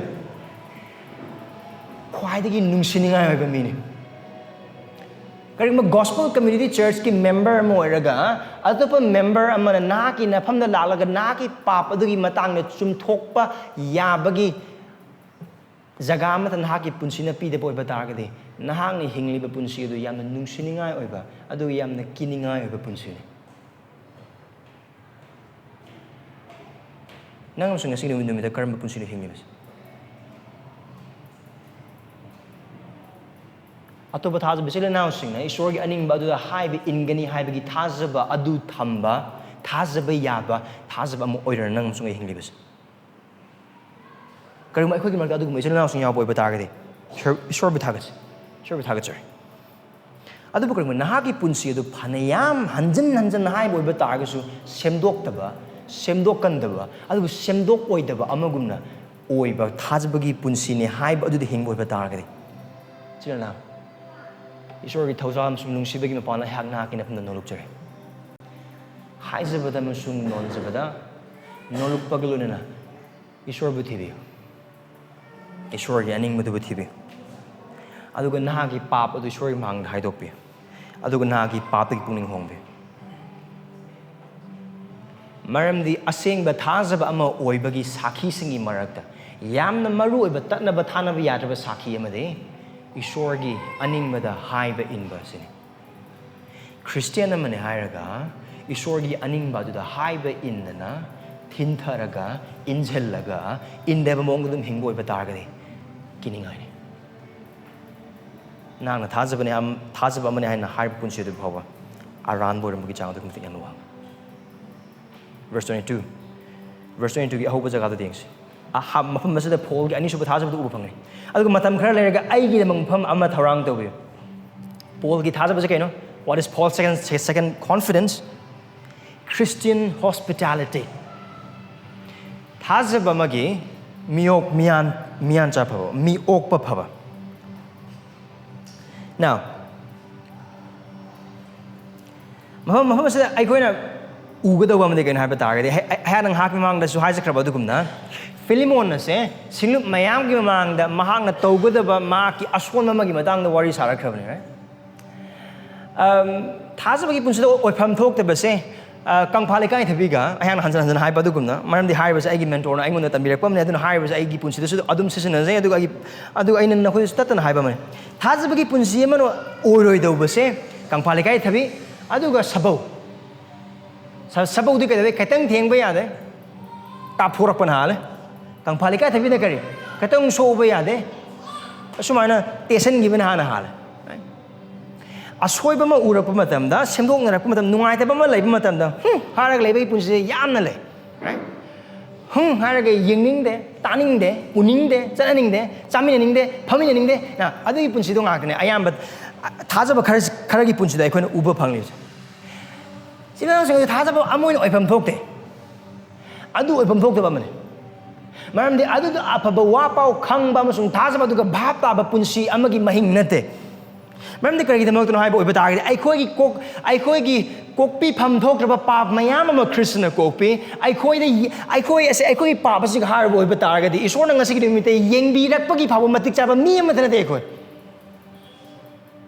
ꯈ꯭ꯋꯥꯏꯗꯒꯤ ꯅꯨꯡꯁꯤꯅꯤꯡꯉꯥꯏ ꯑꯣꯏꯕ ꯃꯤꯅꯤ꯫ ꯀꯔꯤꯒꯨꯝꯕ ꯒꯣꯁꯄꯦꯜ ꯀꯝꯃ꯭ꯌꯨꯅꯤꯇꯤ ꯆꯔꯆꯀꯤ ꯃꯦꯝꯕꯔ ꯑꯃ ꯑꯣꯏꯔꯒ ꯑꯇꯣꯞꯄ ꯃꯦꯝꯕꯔ ꯑꯃꯅ ꯅꯍꯥꯛꯀꯤ ꯅꯐꯝꯗ ꯂꯥꯛꯂꯒ ꯅꯍꯥꯛꯀꯤ ꯄꯥꯞ ꯑꯗꯨꯒꯤ ꯃꯇꯥꯡꯗ ꯆꯨꯝꯊꯣꯛꯄ ꯌꯥꯕꯒꯤ ꯖꯒꯥ ꯑꯃꯠꯇ ꯅꯍꯥꯛꯀꯤ ꯄꯨꯟꯁꯤꯅ ꯄꯤꯗꯕ ꯑꯣꯏꯕ ꯇꯥꯔꯒꯗꯤ, ꯅꯍꯥꯛꯅ ꯍꯤꯡꯂꯤꯕ ꯄꯨꯟꯁꯤ ꯑꯗꯨ ꯌꯥꯝꯅ ꯅꯨꯡꯁꯤꯅꯤꯡꯉꯥꯏ ꯑꯣꯏꯕ, ꯑꯗꯨꯒ ꯌꯥꯝꯅ ꯀꯤꯅꯤꯡꯉꯥꯏ ꯑꯣꯏꯕ ꯄꯨꯟꯁꯤꯅꯤ꯫ ꯅꯪ ꯑꯃꯁꯨꯡ ꯉꯁꯤ ꯅꯨꯃꯤꯠ, ꯅꯨꯃꯤꯠꯇ ꯀꯔꯝꯕ ꯄꯨꯟꯁꯤꯅꯣ ꯍꯤꯡꯂꯤꯕꯁꯦ? ꯑꯇꯣꯞꯄ ꯊꯥꯖꯕ ꯏꯆꯤꯜ ꯏꯅꯥꯎꯁꯤꯡꯅ ꯏꯁꯣꯔꯒꯤ ꯑꯅꯤꯡꯕ ꯑꯗꯨꯗ ꯍꯥꯏꯕ ꯏꯟꯒꯅꯤ ꯍꯥꯏꯕꯒꯤ ꯊꯥꯖꯕ ꯑꯗꯨ ꯊꯝꯕ, ꯊꯥꯖꯕ ꯌꯥꯕ, ꯊꯥꯖꯕ ꯑꯃ ꯑꯣꯏꯔꯣꯏ ꯅꯪ ꯑꯃꯁꯨꯡ ꯑꯩ ꯍꯤꯡꯂꯤꯕꯁꯦ꯫ ꯀꯔꯤꯒꯨꯝꯕ ꯑꯩꯈꯣꯏꯒꯤ ꯃꯔꯛꯇ ꯑꯗꯨꯒꯨꯝꯕ ꯏꯆꯤꯜ ꯏꯅꯥꯎꯁꯤꯡ ꯌꯥꯎꯕ ꯑꯣꯏꯕ ꯇꯥꯔꯒꯗꯤ, ꯏꯁꯣꯔ-, ꯏꯁꯣꯔꯕꯨ ꯊꯥꯒꯠꯆꯩ, ꯏꯁꯣꯔꯕꯨ ꯊꯥꯒꯠꯆꯔꯤ꯫ ꯑꯗꯨꯕꯨ ꯀꯔꯤꯒꯨꯝꯕ ꯅꯍꯥꯛꯀꯤ ꯄꯨꯟꯁꯤ ꯑꯗꯨ ꯐꯅꯌꯥꯝ ꯍꯟꯖꯤꯟ ꯍꯟꯖꯤꯟ ꯍꯥꯏꯕ ꯑꯣꯏꯕ ꯇꯥꯔꯒꯁꯨ, ꯁꯦꯝꯗꯣꯛꯇꯕ, ꯁꯦꯝꯗꯣꯛꯀꯟꯗꯕ, ꯑꯗꯨꯕꯨ ꯁꯦꯝꯗꯣꯛꯑꯣꯏꯗꯕ ꯑꯃꯒꯨꯝꯅ ꯑꯣꯏꯕ ꯊꯥꯖꯕꯒꯤ ꯄꯨꯟꯁꯤꯅꯤ ꯍꯥꯏꯕ ꯑꯗꯨꯗ ꯍꯤꯡꯕ ꯑꯣꯏꯕ ꯇꯥꯔꯒꯗꯤ, ꯏꯆꯤꯜ ꯏꯅꯥꯎ, ꯏꯁꯣꯔꯒꯤ ꯊꯧꯖꯥꯜ ꯑꯃꯁꯨꯡ ꯅꯨꯡꯁꯤꯕꯒꯤ ꯃꯄꯥꯟ ꯑꯩꯍꯥꯛ ꯅꯍꯥꯛꯀꯤ ꯅꯐꯝꯗ ꯅꯣꯂꯨꯛꯆꯔꯤ꯫ ꯍꯥꯏꯖꯕꯗ ꯑꯃꯁꯨꯡ ꯅꯣꯟꯖꯕꯗ ꯅꯣꯂꯨꯛꯄꯒ ꯂꯣꯏꯅꯅ ꯏꯁꯣꯔꯕꯨ ꯊꯤꯕꯤꯌꯨ꯫ ꯏꯁꯣꯔꯒꯤ ꯑꯅꯤꯡꯕꯗꯨꯕꯨ ꯊꯤꯕꯤꯌꯨ꯫ ꯑꯗꯨꯒ ꯅꯍꯥꯛꯀꯤ ꯄꯥꯞ ꯑꯗꯨ ꯏꯁꯣꯔꯒꯤ ꯃꯥꯡꯗ ꯍꯥꯏꯗꯣꯛꯄꯤꯌꯨ꯫ ꯑꯗꯨꯒ ꯅꯍꯥꯛꯀꯤ ꯄꯥꯞꯇꯒꯤ ꯄꯨꯛꯅꯤꯡ ꯍꯣꯡꯕꯤꯌꯨ꯫ ꯃꯔꯝꯗꯤ ꯑꯁꯦꯡꯕ ꯊꯥꯖꯕ ꯑꯃ ꯑꯣꯏꯕꯒꯤ ꯁꯥꯈꯤꯁꯤꯡꯒꯤ ꯃꯔꯛꯇ ꯌꯥꯝꯅ ꯃꯔꯨ ꯑꯣꯏꯕ, ꯇꯠꯅꯕ ꯊꯥꯅꯕ ꯌꯥꯗ꯭ꯔꯕ ꯁꯥꯈꯤ ꯑꯃꯗꯤ ꯏꯁꯣꯔꯒꯤ ꯑꯅꯤꯡꯕꯗ ꯍꯥꯏꯕ ꯏꯟꯕ ꯑꯁꯤꯅꯤ꯫ ꯈ꯭ꯔꯤꯁꯇꯤꯌꯥꯟ ꯑꯃꯅꯤ ꯍꯥꯏꯔꯒ ꯏꯁꯣꯔꯒꯤ ꯑꯅꯤꯡꯕ ꯑꯗꯨꯗ ꯍꯥꯏꯕ ꯏꯟꯗꯅ, ꯊꯤꯟꯊꯔꯒ, ꯏꯟꯁꯤꯜꯂꯒ, ꯏꯟꯗꯕ ꯃꯑꯣꯡꯗ ꯑꯗꯨꯝ ꯍꯤꯡꯕ ꯑꯣꯏꯕ ꯇꯥꯔꯒꯗꯤ ꯀꯤꯅꯤꯡꯉꯥꯏꯅꯤ꯫ ꯅꯍꯥꯛꯅ ꯊꯥꯖꯕꯅꯦ, ꯑꯝ-, ꯊꯥꯖꯕ ꯑꯃꯅꯤ ꯍꯥꯏꯅ ꯍꯥꯏꯔꯤꯕ ꯄꯨꯟꯁꯤ ꯑꯗꯨ ꯐꯥꯎꯕ ꯑꯔꯥꯟꯕ ꯑꯣꯏꯔꯝꯕꯒꯤ ꯆꯥꯡ ꯑꯗꯨꯛꯀꯤ ꯃꯇꯤꯛ ꯌꯥꯝꯅ ꯋꯥꯡꯉꯤ꯫ Verse twenty two, verse twenty two ꯒꯤ ꯑꯍꯧꯕ ꯖꯒꯥꯗꯨꯗ ꯌꯦꯡꯁꯤ꯫ ꯑꯍꯥ-, ꯃꯐꯝ ꯑꯁꯤꯗ ꯄꯣꯜꯒꯤ ꯑꯅꯤꯁꯨꯕ ꯊꯥꯖꯕꯗꯨ ꯎꯕ ꯐꯪꯉꯤ꯫ ꯑꯗꯨꯒ ꯃꯇꯝ ꯈꯔ ꯂꯩꯔꯒ ꯑꯩꯒꯤꯗꯃꯛ ꯃꯐꯝ ꯑꯃ ꯊꯧꯔꯥꯡ ꯇꯧꯕꯤꯌꯨ꯫ ꯄꯣꯜꯒꯤ ꯊꯥꯖꯕꯁꯦ ꯀꯩꯅꯣ? What is Paul's second, second confidence? Christian hospitality. ꯊꯥꯖꯕ ꯑꯃꯒꯤ ꯃꯤꯑꯣꯛ ꯃꯤꯌꯥꯟ, ꯃꯤꯌꯥꯟꯆꯥ ꯐꯕ, ꯃꯤ ꯑꯣꯛꯄ ꯐꯕ꯫ Now, ꯃꯐꯝ, ꯃꯐꯝ ꯑꯁꯤꯗ ꯑꯩꯈꯣꯏꯅ ꯎꯒꯗꯧꯕ ꯑꯃꯗꯤ ꯀꯩꯅꯣ ꯍꯥꯏꯕ ꯇꯥꯔꯒꯗꯤ, ꯑꯩ, ꯑꯩ, ꯑꯩꯍꯥꯛꯅ ꯉꯥꯏꯍꯥꯛꯀꯤ ꯃꯃꯥꯡꯗꯁꯨ ꯍꯥꯏꯖꯈ꯭ꯔꯕ ꯑꯗꯨꯒꯨꯝꯅ, ꯐꯤꯂꯤꯃꯣꯟ ꯑꯁꯦ ꯁꯤꯡꯂꯨꯞ ꯃꯌꯥꯝꯒꯤ ꯃꯃꯥꯡꯗ ꯃꯍꯥꯛꯅ ꯇꯧꯒꯗꯕ ꯃꯍꯥꯛꯀꯤ ꯑꯁꯣꯟꯕ ꯑꯃꯒꯤ ꯃꯇꯥꯡꯗ ꯋꯥꯔꯤ ꯁꯥꯔꯛꯈ꯭ꯔꯕꯅꯤ, right? ꯑꯝ, ꯊꯥꯖꯕꯒꯤ ꯄꯨꯟꯁꯤꯗ ꯑꯣꯏꯐꯝ ꯊꯣꯛꯇꯕꯁꯦ, ꯑ, ꯀꯪꯐꯥꯜ ꯏꯀꯥꯏꯊꯕꯤꯒ ꯑꯩꯍꯥꯛꯅ ꯍꯟꯖꯤꯟ ꯍꯟꯖꯤꯟ ꯍꯥꯏꯕ ꯑꯗꯨꯒꯨꯝꯅ, ꯃꯔꯝꯗꯤ ꯍꯥꯏꯔꯤꯕꯁꯦ ꯑꯩꯒꯤ ꯃꯦꯟꯇꯣꯔꯅ ꯑꯩꯉꯣꯟꯗ ꯇꯝꯕꯤꯔꯛꯄ ꯑꯃꯅꯤ, ꯑꯗꯨꯅ ꯍꯥꯏꯔꯤꯕꯁꯦ ꯑꯩꯒꯤ ꯄꯨꯟꯁꯤꯗꯁꯨ ꯑꯗꯨꯝ ꯁꯤꯖꯤꯟꯅꯖꯩ, ꯑꯗꯨꯒ ꯑꯩꯒꯤ, ꯑꯗꯨꯒ ꯑꯩꯅ ꯅꯈꯣꯏꯗꯁꯨ ꯇꯠꯇꯅ ꯍꯥꯏꯕ ꯑꯃꯅꯤ꯫ ꯊꯥꯖꯕꯒꯤ ꯄꯨꯟꯁꯤ ꯑꯃꯅ ꯑꯣꯏꯔꯣꯏꯗꯧꯕꯁꯦ ꯀꯪꯐꯥꯜ ꯏꯀꯥꯏꯊꯕꯤ, ꯑꯗꯨꯒ ꯁꯥꯐꯧ꯫ ꯁꯥ-, ꯁꯥꯐꯧꯗꯤ ꯀꯩꯗꯧꯋꯦ? ꯈꯤꯇꯪ ꯊꯦꯡꯕ ꯌꯥꯗꯦ, ꯀꯥꯞꯊꯣꯔꯛꯄꯅ ꯍꯥꯜꯂꯦ꯫ ꯀꯪꯐꯥꯜ ꯏꯀꯥꯏꯊꯕꯤꯅ ꯀꯔꯤ? ꯈꯤꯇꯪ ꯁꯣꯛꯎꯕ ꯌꯥꯗꯦ, ꯑꯁꯨꯃꯥꯏꯅ ꯇꯦꯁꯟꯈꯤꯕꯅ ꯍꯥꯟꯅ ꯍꯥꯜꯂꯦ꯫ ꯑꯁꯣꯏꯕ ꯑꯃ ꯎꯔꯛꯄ ꯃꯇꯝꯗ, ꯁꯦꯝꯗꯣꯛꯅꯔꯛꯄ ꯃꯇꯝꯗ, ꯅꯨꯡꯉꯥꯏꯇꯕ ꯑꯃ ꯂꯩꯕ ꯃꯇꯝꯗ, ꯍꯨꯝ ꯍꯥꯏꯔꯒ ꯂꯩꯕꯒꯤ ꯄꯨꯟꯁꯤꯁꯦ ꯌꯥꯝꯅ ꯂꯩ꯫ ꯍꯨꯝ ꯍꯥꯏꯔꯒ ꯌꯦꯡꯅꯤꯡꯗꯦ, ꯇꯥꯅꯤꯡꯗꯦ, ꯎꯅꯤꯡꯗꯦ, ꯆꯠꯅꯅꯤꯡꯗꯦ, ꯆꯥꯃꯤꯟꯅꯅꯤꯡꯗꯦ, ꯐꯝꯃꯤꯟꯅꯅꯤꯡꯗꯦ꯫ ꯑ, ꯑꯗꯨꯒꯤ ꯄꯨꯟꯁꯤꯗꯣ ꯉꯥꯛꯇꯅꯦ ꯑꯌꯥꯝꯕ, ꯑ, ꯊꯥꯖꯕ ꯈꯔ, ꯈꯔꯒꯤ ꯄꯨꯟꯁꯤꯗ ꯑꯩꯈꯣꯏꯅ ꯎꯕ ꯐꯪꯂꯤꯁꯦ꯫ ꯏꯆꯤꯟ ꯏꯅꯥꯎꯁꯤꯡ ꯑꯁꯤ ꯊꯥꯖꯕ ꯑꯃ ꯑꯣꯏꯅ ꯑꯣꯏꯐꯝ ꯊꯣꯛꯇꯦ꯫ ꯑꯗꯨ ꯑꯣꯏꯐꯝ ꯊꯣꯛꯇꯕ ꯑꯃꯅꯤ꯫ ꯃꯔꯝꯗꯤ ꯑꯗꯨꯗ ꯑꯐꯕ ꯋꯥ ꯄꯥꯎ ꯈꯪꯕ ꯑꯃꯁꯨꯡ ꯊꯥꯖꯕ ꯑꯗꯨꯒ ꯚꯥꯞ ꯇꯥꯕ ꯄꯨꯟꯁꯤ ꯑꯃꯒꯤ ꯃꯍꯤꯡ ꯅꯠꯇꯦ꯫ ꯃꯔꯝꯗꯤ ꯀꯔꯤꯒꯤꯗꯃꯛꯇꯅꯣ ꯍꯥꯏꯕ ꯑꯣꯏꯕ ꯇꯥꯔꯒꯗꯤ, ꯑꯩꯈꯣꯏꯒꯤ ꯀꯣꯛ-, ꯑꯩꯈꯣꯏꯒꯤ ꯀꯣꯛꯄꯤꯐꯝ ꯊꯣꯛꯇ꯭ꯔꯕ ꯄꯥꯞ ꯃꯌꯥꯝ ꯑꯃ ꯈ꯭ꯔꯤꯁꯇꯅ ꯀꯣꯛꯄꯤ꯫ ꯑꯩꯈꯣꯏꯗ ꯌꯦ-, ꯑꯩꯈꯣꯏ ꯑꯁꯦ, ꯑꯩꯈꯣꯏꯒꯤ ꯄꯥꯞ ꯑꯁꯤꯒ ꯍꯥꯏꯔꯕ ꯑꯣꯏꯕ ꯇꯥꯔꯒꯗꯤ, ꯏꯁꯣꯔꯅ ꯉꯁꯤꯒꯤ ꯅꯨꯃꯤꯠꯇ ꯌꯦꯡꯕꯤꯔꯛꯄꯒꯤ ꯐꯥꯎꯕ ꯃꯇꯤꯛ ꯆꯥꯕ ꯃꯤ ꯑꯃꯠꯇ ꯅꯠꯇꯦ ꯑꯩꯈꯣꯏ꯫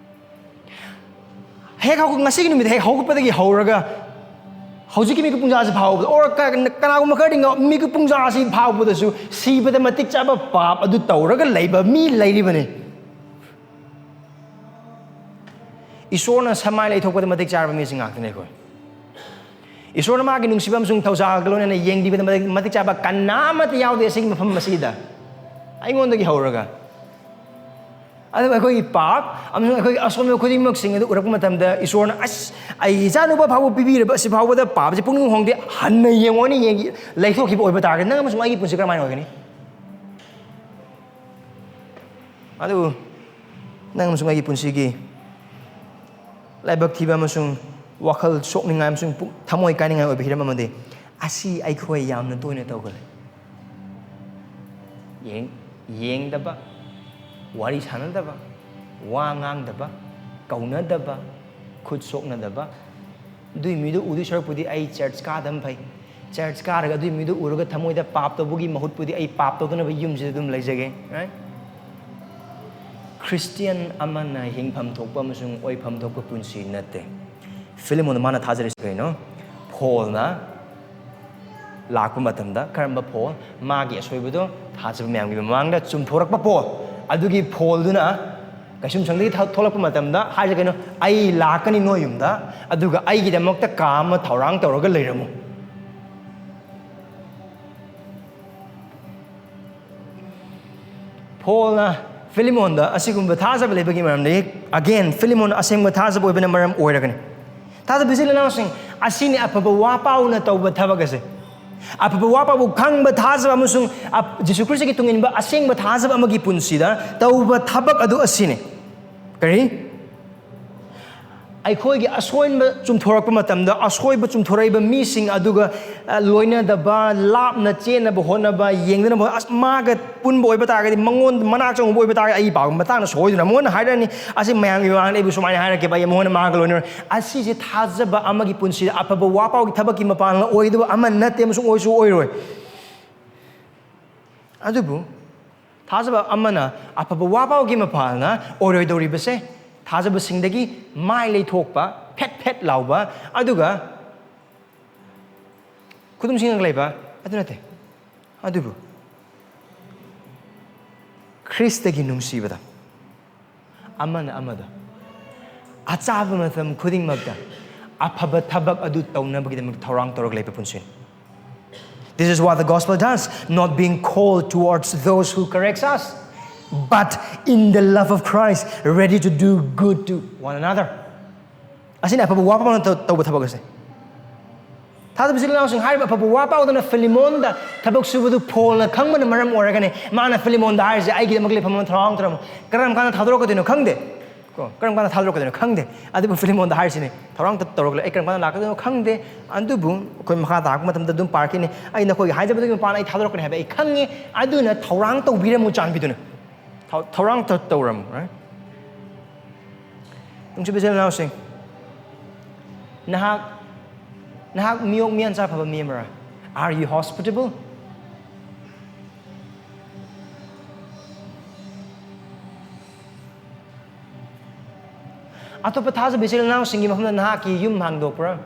ꯍꯦꯛ ꯍꯧ-, ꯉꯁꯤꯒꯤ ꯅꯨꯃꯤꯠ ꯍꯦꯛ ꯍꯧꯒꯠꯄꯗꯒꯤ ꯍꯧꯔꯒ ꯍꯧꯖꯤꯛꯀꯤ ꯃꯤꯀꯨꯞ ꯄꯨꯡꯖꯥꯁꯤ ꯐꯥꯎꯕꯗ, or ꯀ-, ꯀꯅꯥꯒꯨꯝꯕ ꯈꯔꯗꯤ ꯉ-, ꯃꯤꯀꯨꯞ ꯄꯨꯡꯖꯥꯁꯤ ꯐꯥꯎꯕꯗꯁꯨ ꯁꯤꯕꯗ ꯃꯇꯤꯛ ꯆꯥꯕ ꯄꯥꯞ ꯑꯗꯨ ꯇꯧꯔꯒ ꯂꯩꯕ ꯃꯤ ꯂꯩꯔꯤꯕꯅꯤ꯫ ꯏꯁꯣꯔꯅ ꯁꯃꯥꯏ ꯂꯩꯊꯣꯛꯄꯗ ꯃꯇꯤꯛ ꯆꯥꯔꯕ ꯃꯤꯁꯤꯡ ꯉꯥꯛꯇꯅꯤ ꯑꯩꯈꯣꯏ꯫ ꯏꯁꯣꯔꯅ ꯃꯥꯒꯤ ꯅꯨꯡꯁꯤꯕ ꯑꯃꯁꯨꯡ ꯊꯧꯖꯥꯜꯒ ꯂꯣꯏꯅꯅ ꯌꯦꯡꯕꯤꯕꯗ ꯃꯇꯤꯛ, ꯃꯇꯤꯛ ꯆꯥꯕ ꯀꯅꯥ ꯑꯃꯠꯇ ꯌꯥꯎꯗꯦ ꯑꯁꯤꯒꯤ ꯃꯐꯝ ꯑꯁꯤꯗ, ꯑꯩꯉꯣꯟꯗꯒꯤ ꯍꯧꯔꯒ꯫ ꯑꯗꯨꯕꯨ ꯑꯩꯈꯣꯏꯒꯤ ꯄꯥꯞ ꯑꯃꯁꯨꯡ ꯑꯩꯈꯣꯏꯒꯤ ꯑꯁꯣꯏꯕ ꯈꯨꯗꯤꯡꯃꯛꯁꯤꯡ ꯑꯗꯨ ꯎꯔꯛꯄ ꯃꯇꯝꯗ, ꯏꯁꯣꯔꯅ, "ꯑꯁ, ꯑꯩ ꯏꯆꯥꯅꯨꯄꯥ ꯐꯥꯎꯕ ꯄꯤꯕꯤꯔꯕ ꯑꯁꯤ ꯐꯥꯎꯕꯗ ꯄꯥꯞꯁꯤ ꯄꯨꯛꯅꯤꯡ ꯍꯣꯡꯗꯦ, ꯍꯟꯅ ꯌꯦꯡꯉꯣꯅꯤ", ꯌꯦꯡꯈꯤ-, ꯂꯩꯊꯣꯛꯈꯤꯕ ꯑꯣꯏꯕ ꯇꯥꯔꯒꯗꯤ, ꯅꯪ ꯑꯃꯁꯨꯡ ꯑꯩꯒꯤ ꯄꯨꯟꯁꯤ ꯀꯔꯝꯍꯥꯏꯅ ꯑꯣꯏꯒꯅꯤ? ꯑꯗꯨꯕꯨ ꯅꯪ ꯑꯃꯁꯨꯡ ꯑꯩꯒꯤ ꯄꯨꯟꯁꯤꯒꯤ ꯂꯥꯏꯕꯛ ꯊꯤꯕ ꯑꯃꯁꯨꯡ ꯋꯥꯈꯜ ꯁꯣꯛꯅꯤꯡꯉꯥꯏ ꯑꯃꯁꯨꯡ ꯄꯨꯛ-, ꯊꯃꯣꯏ ꯀꯥꯏꯅꯤꯡꯉꯥꯏ ꯑꯣꯏꯕ ꯍꯤꯔꯝ ꯑꯃꯗꯤ, ꯑꯁꯤ ꯑꯩꯈꯣꯏ ꯌꯥꯝꯅ ꯇꯣꯏꯅ ꯇꯧꯒꯜꯂꯤ꯫ ꯌꯦꯡ-, ꯌꯦꯡꯗꯕ, ꯋꯥꯔꯤ ꯁꯥꯟꯅꯗꯕ, ꯋꯥ ꯉꯥꯡꯗꯕ, ꯀꯧꯅꯗꯕ, ꯈꯨꯠ ꯁꯣꯛꯅꯗꯕ, ꯑꯗꯨꯏ ꯃꯤꯗꯨ ꯎꯗꯣꯏ ꯁꯔꯨꯛꯄꯨꯗꯤ ꯑꯩ ꯆꯔꯆ ꯀꯥꯗꯕꯅ ꯐꯩ꯫ ꯆꯔꯆ ꯀꯥꯔꯒ ꯑꯗꯨꯏ ꯃꯤꯗꯨ ꯎꯔꯒ ꯊꯃꯣꯏꯗ ꯄꯥꯞ ꯇꯧꯕꯒꯤ ꯃꯍꯨꯠꯄꯨꯗꯤ ꯑꯩ ꯄꯥꯞ ꯇꯧꯗꯅꯕ ꯌꯨꯝꯁꯤꯗ ꯑꯗꯨꯝ ꯂꯩꯖꯒꯦ, right? ꯈ꯭ꯔꯤꯁꯇꯤꯌꯥꯟ ꯑꯃꯅ ꯍꯤꯡꯐꯝ ꯊꯣꯛꯄ ꯑꯃꯁꯨꯡ ꯑꯣꯏꯐꯝ ꯊꯣꯛꯄ ꯄꯨꯟꯁꯤ ꯅꯠꯇꯦ꯫ ꯐꯤꯂꯤꯃꯣꯟꯗ ꯃꯥꯅ ꯊꯥꯖꯔꯤꯁꯤ ꯀꯩꯅꯣ? ꯄꯣꯜꯅ ꯂꯥꯛꯄ ꯃꯇꯝꯗ ꯀꯔꯝꯕ ꯄꯣꯜ? ꯃꯥꯒꯤ ꯑꯁꯣꯏꯕꯗꯣ ꯊꯥꯖꯕ ꯃꯌꯥꯝꯒꯤ ꯃꯃꯥꯡꯗ ꯆꯨꯝꯊꯣꯔꯛꯄ ꯄꯣꯜ꯫ ꯑꯗꯨꯒꯤ ꯄꯣꯜꯗꯨꯅ ꯀꯩꯁꯨꯝꯁꯪꯗꯒꯤ ꯊ-, ꯊꯣꯛꯂꯛꯄ ꯃꯇꯝꯗ ꯍꯥꯏꯔꯤꯁꯦ ꯀꯩꯅꯣ? "ꯑꯩ ꯂꯥꯛꯀꯅꯤ ꯅꯣꯏ ꯌꯨꯝꯗ, ꯑꯗꯨꯒ ꯑꯩꯒꯤꯗꯃꯛꯇ ꯀꯥ ꯑꯃ ꯊꯧꯔꯥꯡ ꯇꯧꯔꯒ ꯂꯩꯔꯝꯃꯨ"꯫ ꯄꯣꯜꯅ ꯐꯤꯂꯤꯃꯣꯟꯗ ꯑꯁꯤꯒꯨꯝꯕ ꯊꯥꯖꯕ ꯂꯩꯕꯒꯤ ꯃꯔꯝꯗꯒꯤ, again, ꯐꯤꯂꯤꯃꯣꯟ ꯑꯁꯦꯡꯕ ꯊꯥꯖꯕ ꯑꯣꯏꯕꯅ ꯃꯔꯝ ꯑꯣꯏꯔꯒꯅꯤ꯫ ꯊꯥꯖꯕ ꯏꯆꯤꯜ ꯏꯅꯥꯎꯁꯤꯡ, ꯑꯁꯤꯅꯤ ꯑꯐꯕ ꯋꯥ ꯄꯥꯎꯅ ꯇꯧꯕ ꯊꯕꯛ ꯑꯁꯦ꯫ ꯑꯐꯕ ꯋꯥ ꯄꯥꯎꯕꯨ ꯈꯪꯕ ꯊꯥꯖꯕ ꯑꯃꯁꯨꯡ ꯑꯞ-, ꯖꯤꯁꯨ ꯈ꯭ꯔꯤꯁꯇꯒꯤ ꯇꯨꯡ ꯏꯟꯕ ꯑꯁꯦꯡꯕ ꯊꯥꯖꯕ ꯑꯃꯒꯤ ꯄꯨꯟꯁꯤꯗ ꯇꯧꯕ ꯊꯕꯛ ꯑꯗꯨ ꯑꯁꯤꯅꯤ꯫ ꯀꯔꯤ? ꯑꯩꯈꯣꯏꯒꯤ ꯑꯁꯣꯏꯕ ꯆꯨꯝꯊꯣꯔꯛꯄ ꯃꯇꯝꯗ, ꯑꯁꯣꯏꯕ ꯆꯨꯝꯊꯣꯔꯛꯏꯕ ꯃꯤꯁꯤꯡ ꯑꯗꯨꯒ, ꯑ, ꯂꯣꯏꯅꯗꯕ, ꯂꯥꯞꯅ ꯆꯦꯟꯅꯕ ꯍꯣꯠꯅꯕ, ꯌꯦꯡꯗꯅꯕ ꯍꯣꯠ-, ꯑꯁ, ꯃꯥꯒ ꯄꯨꯟꯕ ꯑꯣꯏꯕ ꯇꯥꯔꯒꯗꯤ, ꯃꯉꯣꯟ-, ꯃꯅꯥꯛ ꯆꯪꯕ ꯑꯣꯏꯕ ꯇꯥꯔꯒꯗꯤ, ꯑꯩ ꯄꯥꯎꯒꯤ ꯃꯇꯥꯡꯗ ꯁꯣꯏꯗꯅ ꯃꯉꯣꯟꯗ ꯍꯥꯏꯔꯛꯑꯅꯤ, ꯑꯁꯤ ꯃꯌꯥꯝꯒꯤ ꯃꯃꯥꯡꯗ ꯑꯩꯕꯨ ꯁꯨꯃꯥꯏꯅ ꯍꯥꯏꯔꯛꯀꯦꯕ, ꯑꯩ ꯃꯉꯣꯟꯗ ꯃꯥꯒ ꯂꯣꯏꯅꯔꯣꯏ꯫ ꯑꯁꯤꯁꯦ ꯊꯥꯖꯕ ꯑꯃꯒꯤ ꯄꯨꯟꯁꯤꯗ ꯑꯐꯕ ꯋꯥ ꯄꯥꯎꯒꯤ ꯊꯕꯛꯀꯤ ꯃꯄꯥꯡꯒꯜ ꯑꯣꯏꯒꯗꯕ ꯑꯃ ꯅꯠꯇꯦ ꯑꯃꯁꯨꯡ ꯑꯣꯏꯁꯨ ꯑꯣꯏꯔꯣꯏ꯫ ꯑꯗꯨꯕꯨ ꯊꯥꯖꯕ ꯑꯃꯅ ꯑꯐꯕ ꯋꯥ ꯄꯥꯎꯒꯤ ꯃꯄꯥꯡꯒꯜꯅ ꯑꯣꯏꯔꯣꯏꯗꯧꯔꯤꯕꯁꯦ, ꯊꯥꯖꯕꯁꯤꯡꯗꯒꯤ ꯃꯥꯏ ꯂꯩꯊꯣꯛꯄ, ꯐꯦꯠ ꯐꯦꯠ ꯂꯥꯎꯕ, ꯑꯗꯨꯒ ꯈꯨꯗꯨꯝꯁꯤꯡꯒ ꯂꯩꯕ ꯑꯗꯨ ꯅꯠꯇꯦ꯫ ꯑꯗꯨꯕꯨ ꯈ꯭ꯔꯤꯁꯇꯒꯤ ꯅꯨꯡꯁꯤꯕꯗ ꯑꯃꯅ ꯑꯃꯗ ꯑꯆꯥꯕ ꯃꯇꯝ ꯈꯨꯗꯤꯡꯃꯛꯇ ꯑꯐꯕ ꯊꯕꯛ ꯑꯗꯨ ꯇꯧꯅꯕꯒꯤꯗꯃꯛ ꯊꯧꯔꯥꯡ ꯇꯧꯔꯒ ꯂꯩꯕ ꯄꯨꯟꯁꯤꯅꯤ꯫ This is what the gospel does, not being cold towards those who corrects us, but in the love of Christ, ready to do good to one another. ꯑꯁꯤꯅ ꯑꯐꯕ ꯋꯥ ꯄꯥꯎꯅ ꯇꯧ-, ꯇꯧꯕ ꯊꯕꯛ ꯑꯁꯦ꯫ ꯊꯥꯖꯕ ꯏꯆꯤꯜ ꯏꯅꯥꯎꯁꯤꯡ, ꯍꯥꯏꯔꯤꯕ ꯑꯐꯕ ꯋꯥ ꯄꯥꯎꯗꯨꯅ ꯐꯤꯂꯤꯃꯣꯟꯗ ꯊꯕꯛ ꯁꯨꯕꯗꯨ ꯄꯣꯜꯅ ꯈꯪꯕꯅ ꯃꯔꯝ ꯑꯣꯏꯔꯒꯅꯤ ꯃꯥꯅ ꯐꯤꯂꯤꯃꯣꯟꯗ ꯍꯥꯏꯔꯤꯁꯦ, "ꯑꯩꯒꯤꯗꯃꯛ ꯂꯩꯐꯝ ꯑꯃ ꯊꯧꯔꯥꯡ ꯇꯧꯔꯝꯃꯨ"꯫ ꯀꯔꯝ ꯀꯥꯟꯗ ꯊꯥꯗꯣꯔꯛꯀꯗꯣꯏꯅꯣ ꯈꯪꯗꯦ꯫ ꯀꯣ, ꯀꯔꯝ ꯀꯥꯟꯗ ꯊꯥꯗꯣꯔꯛꯀꯗꯣꯏꯅꯣ ꯈꯪꯗꯦ꯫ ꯑꯗꯨꯕꯨ ꯐꯤꯂꯤꯃꯣꯟꯗ ꯍꯥꯏꯔꯤꯁꯤꯅꯤ, "ꯊꯧꯔꯥꯡ ꯇ-, ꯇꯧꯔꯛꯂꯣ, ꯑꯩ ꯀꯔꯝ ꯀꯥꯟꯗ ꯂꯥꯛꯀꯗꯣꯏꯅꯣ ꯈꯪꯗꯦ꯫ ꯑꯗꯨꯕꯨ ꯑꯩꯈꯣꯏ ꯃꯈꯥ ꯇꯥꯔꯛꯄ ꯃꯇꯝꯗ ꯑꯗꯨꯝ ꯄꯥꯔꯛꯈꯤꯅꯤ꯫ ꯑꯩ ꯅꯈꯣꯏꯒꯤ ꯍꯥꯏꯖꯕꯗꯨꯒꯤ ꯃꯄꯥꯟ ꯑꯩ ꯊꯥꯗꯣꯔꯛꯀꯅꯤ ꯍꯥꯏꯕ ꯑꯩ ꯈꯪꯉꯤ꯫ ꯑꯗꯨꯅ ꯊꯧꯔꯥꯡ ꯇꯧꯕꯤꯔꯝꯃꯨ ꯆꯥꯟꯕꯤꯗꯨꯅ꯫ ꯊꯧ-, ꯊꯧꯔꯥꯡ ꯇ-, ꯇꯧꯔꯝꯃꯨ", right? ꯅꯨꯡꯁꯤꯕ ꯏꯆꯤꯜ ꯏꯅꯥꯎꯁꯤꯡ, ꯅꯍꯥꯛ, ꯅꯍꯥꯛ ꯃꯤꯑꯣꯛ ꯃꯤꯌꯥꯟꯆꯥ ꯐꯕ ꯃꯤ ꯑꯃꯔ? Are you hospitable? ꯑꯇꯣꯞꯄ ꯊꯥꯖꯕ ꯏꯆꯤꯜ ꯏꯅꯥꯎꯁꯤꯡꯒꯤ ꯃꯐꯝꯗ ꯅꯍꯥꯛꯀꯤ ꯌꯨꯝ ꯍꯥꯡꯗꯣꯛꯄ꯭ꯔꯥ?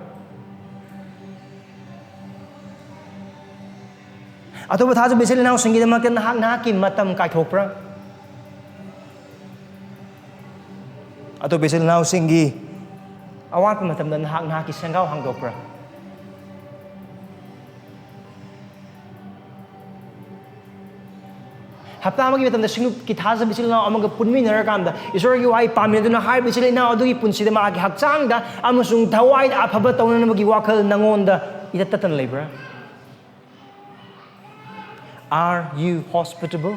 ꯑꯇꯣꯞꯄ ꯊꯥꯖꯕ ꯏꯆꯤꯜ ꯏꯅꯥꯎꯁꯤꯡꯒꯤꯗꯃꯛꯇ ꯅꯍꯥꯛ ꯅꯍꯥꯛꯀꯤ ꯃꯇꯝ ꯀꯥꯏꯊꯣꯛꯄ꯭ꯔꯥ? ꯑꯇꯣꯞꯄ ꯏꯆꯤꯜ ꯏꯅꯥꯎꯁꯤꯡꯒꯤ ꯑꯋꯥꯠꯄ ꯃꯇꯝꯗ ꯅꯍꯥꯛ ꯅꯍꯥꯛꯀꯤ ꯁꯦꯟꯒꯥꯎ ꯍꯥꯡꯗꯣꯛꯄ꯭ꯔꯥ? ꯍꯞꯇꯥ ꯑꯃꯒꯤ ꯃꯇꯝꯗ ꯁꯤꯡꯂꯨꯞꯀꯤ ꯊꯥꯖꯕ ꯏꯆꯤꯜ ꯏꯅꯥꯎ ꯑꯃꯒ ꯄꯨꯟꯃꯤꯟꯅꯔꯀꯥꯟꯗ, ꯏꯁꯣꯔꯒꯤ ꯋꯥꯍꯩ ꯄꯥꯝꯃꯤꯟꯅꯗꯨꯅ ꯍꯥꯏꯔꯤꯕ ꯏꯆꯤꯜ ꯏꯅꯥꯎ ꯑꯗꯨꯒꯤ ꯄꯨꯟꯁꯤꯗ ꯃꯍꯥꯛꯀꯤ ꯍꯛꯆꯥꯡꯗ ꯑꯃꯁꯨꯡ ꯊꯋꯥꯏꯗ ꯑꯐꯕ ꯇꯧꯅꯅꯕꯒꯤ ꯋꯥꯈꯜ ꯅꯉꯣꯟꯗ ꯏꯇꯠ ꯇꯠꯇꯅ ꯂꯩꯕ꯭ꯔꯥ? Are you hospitable?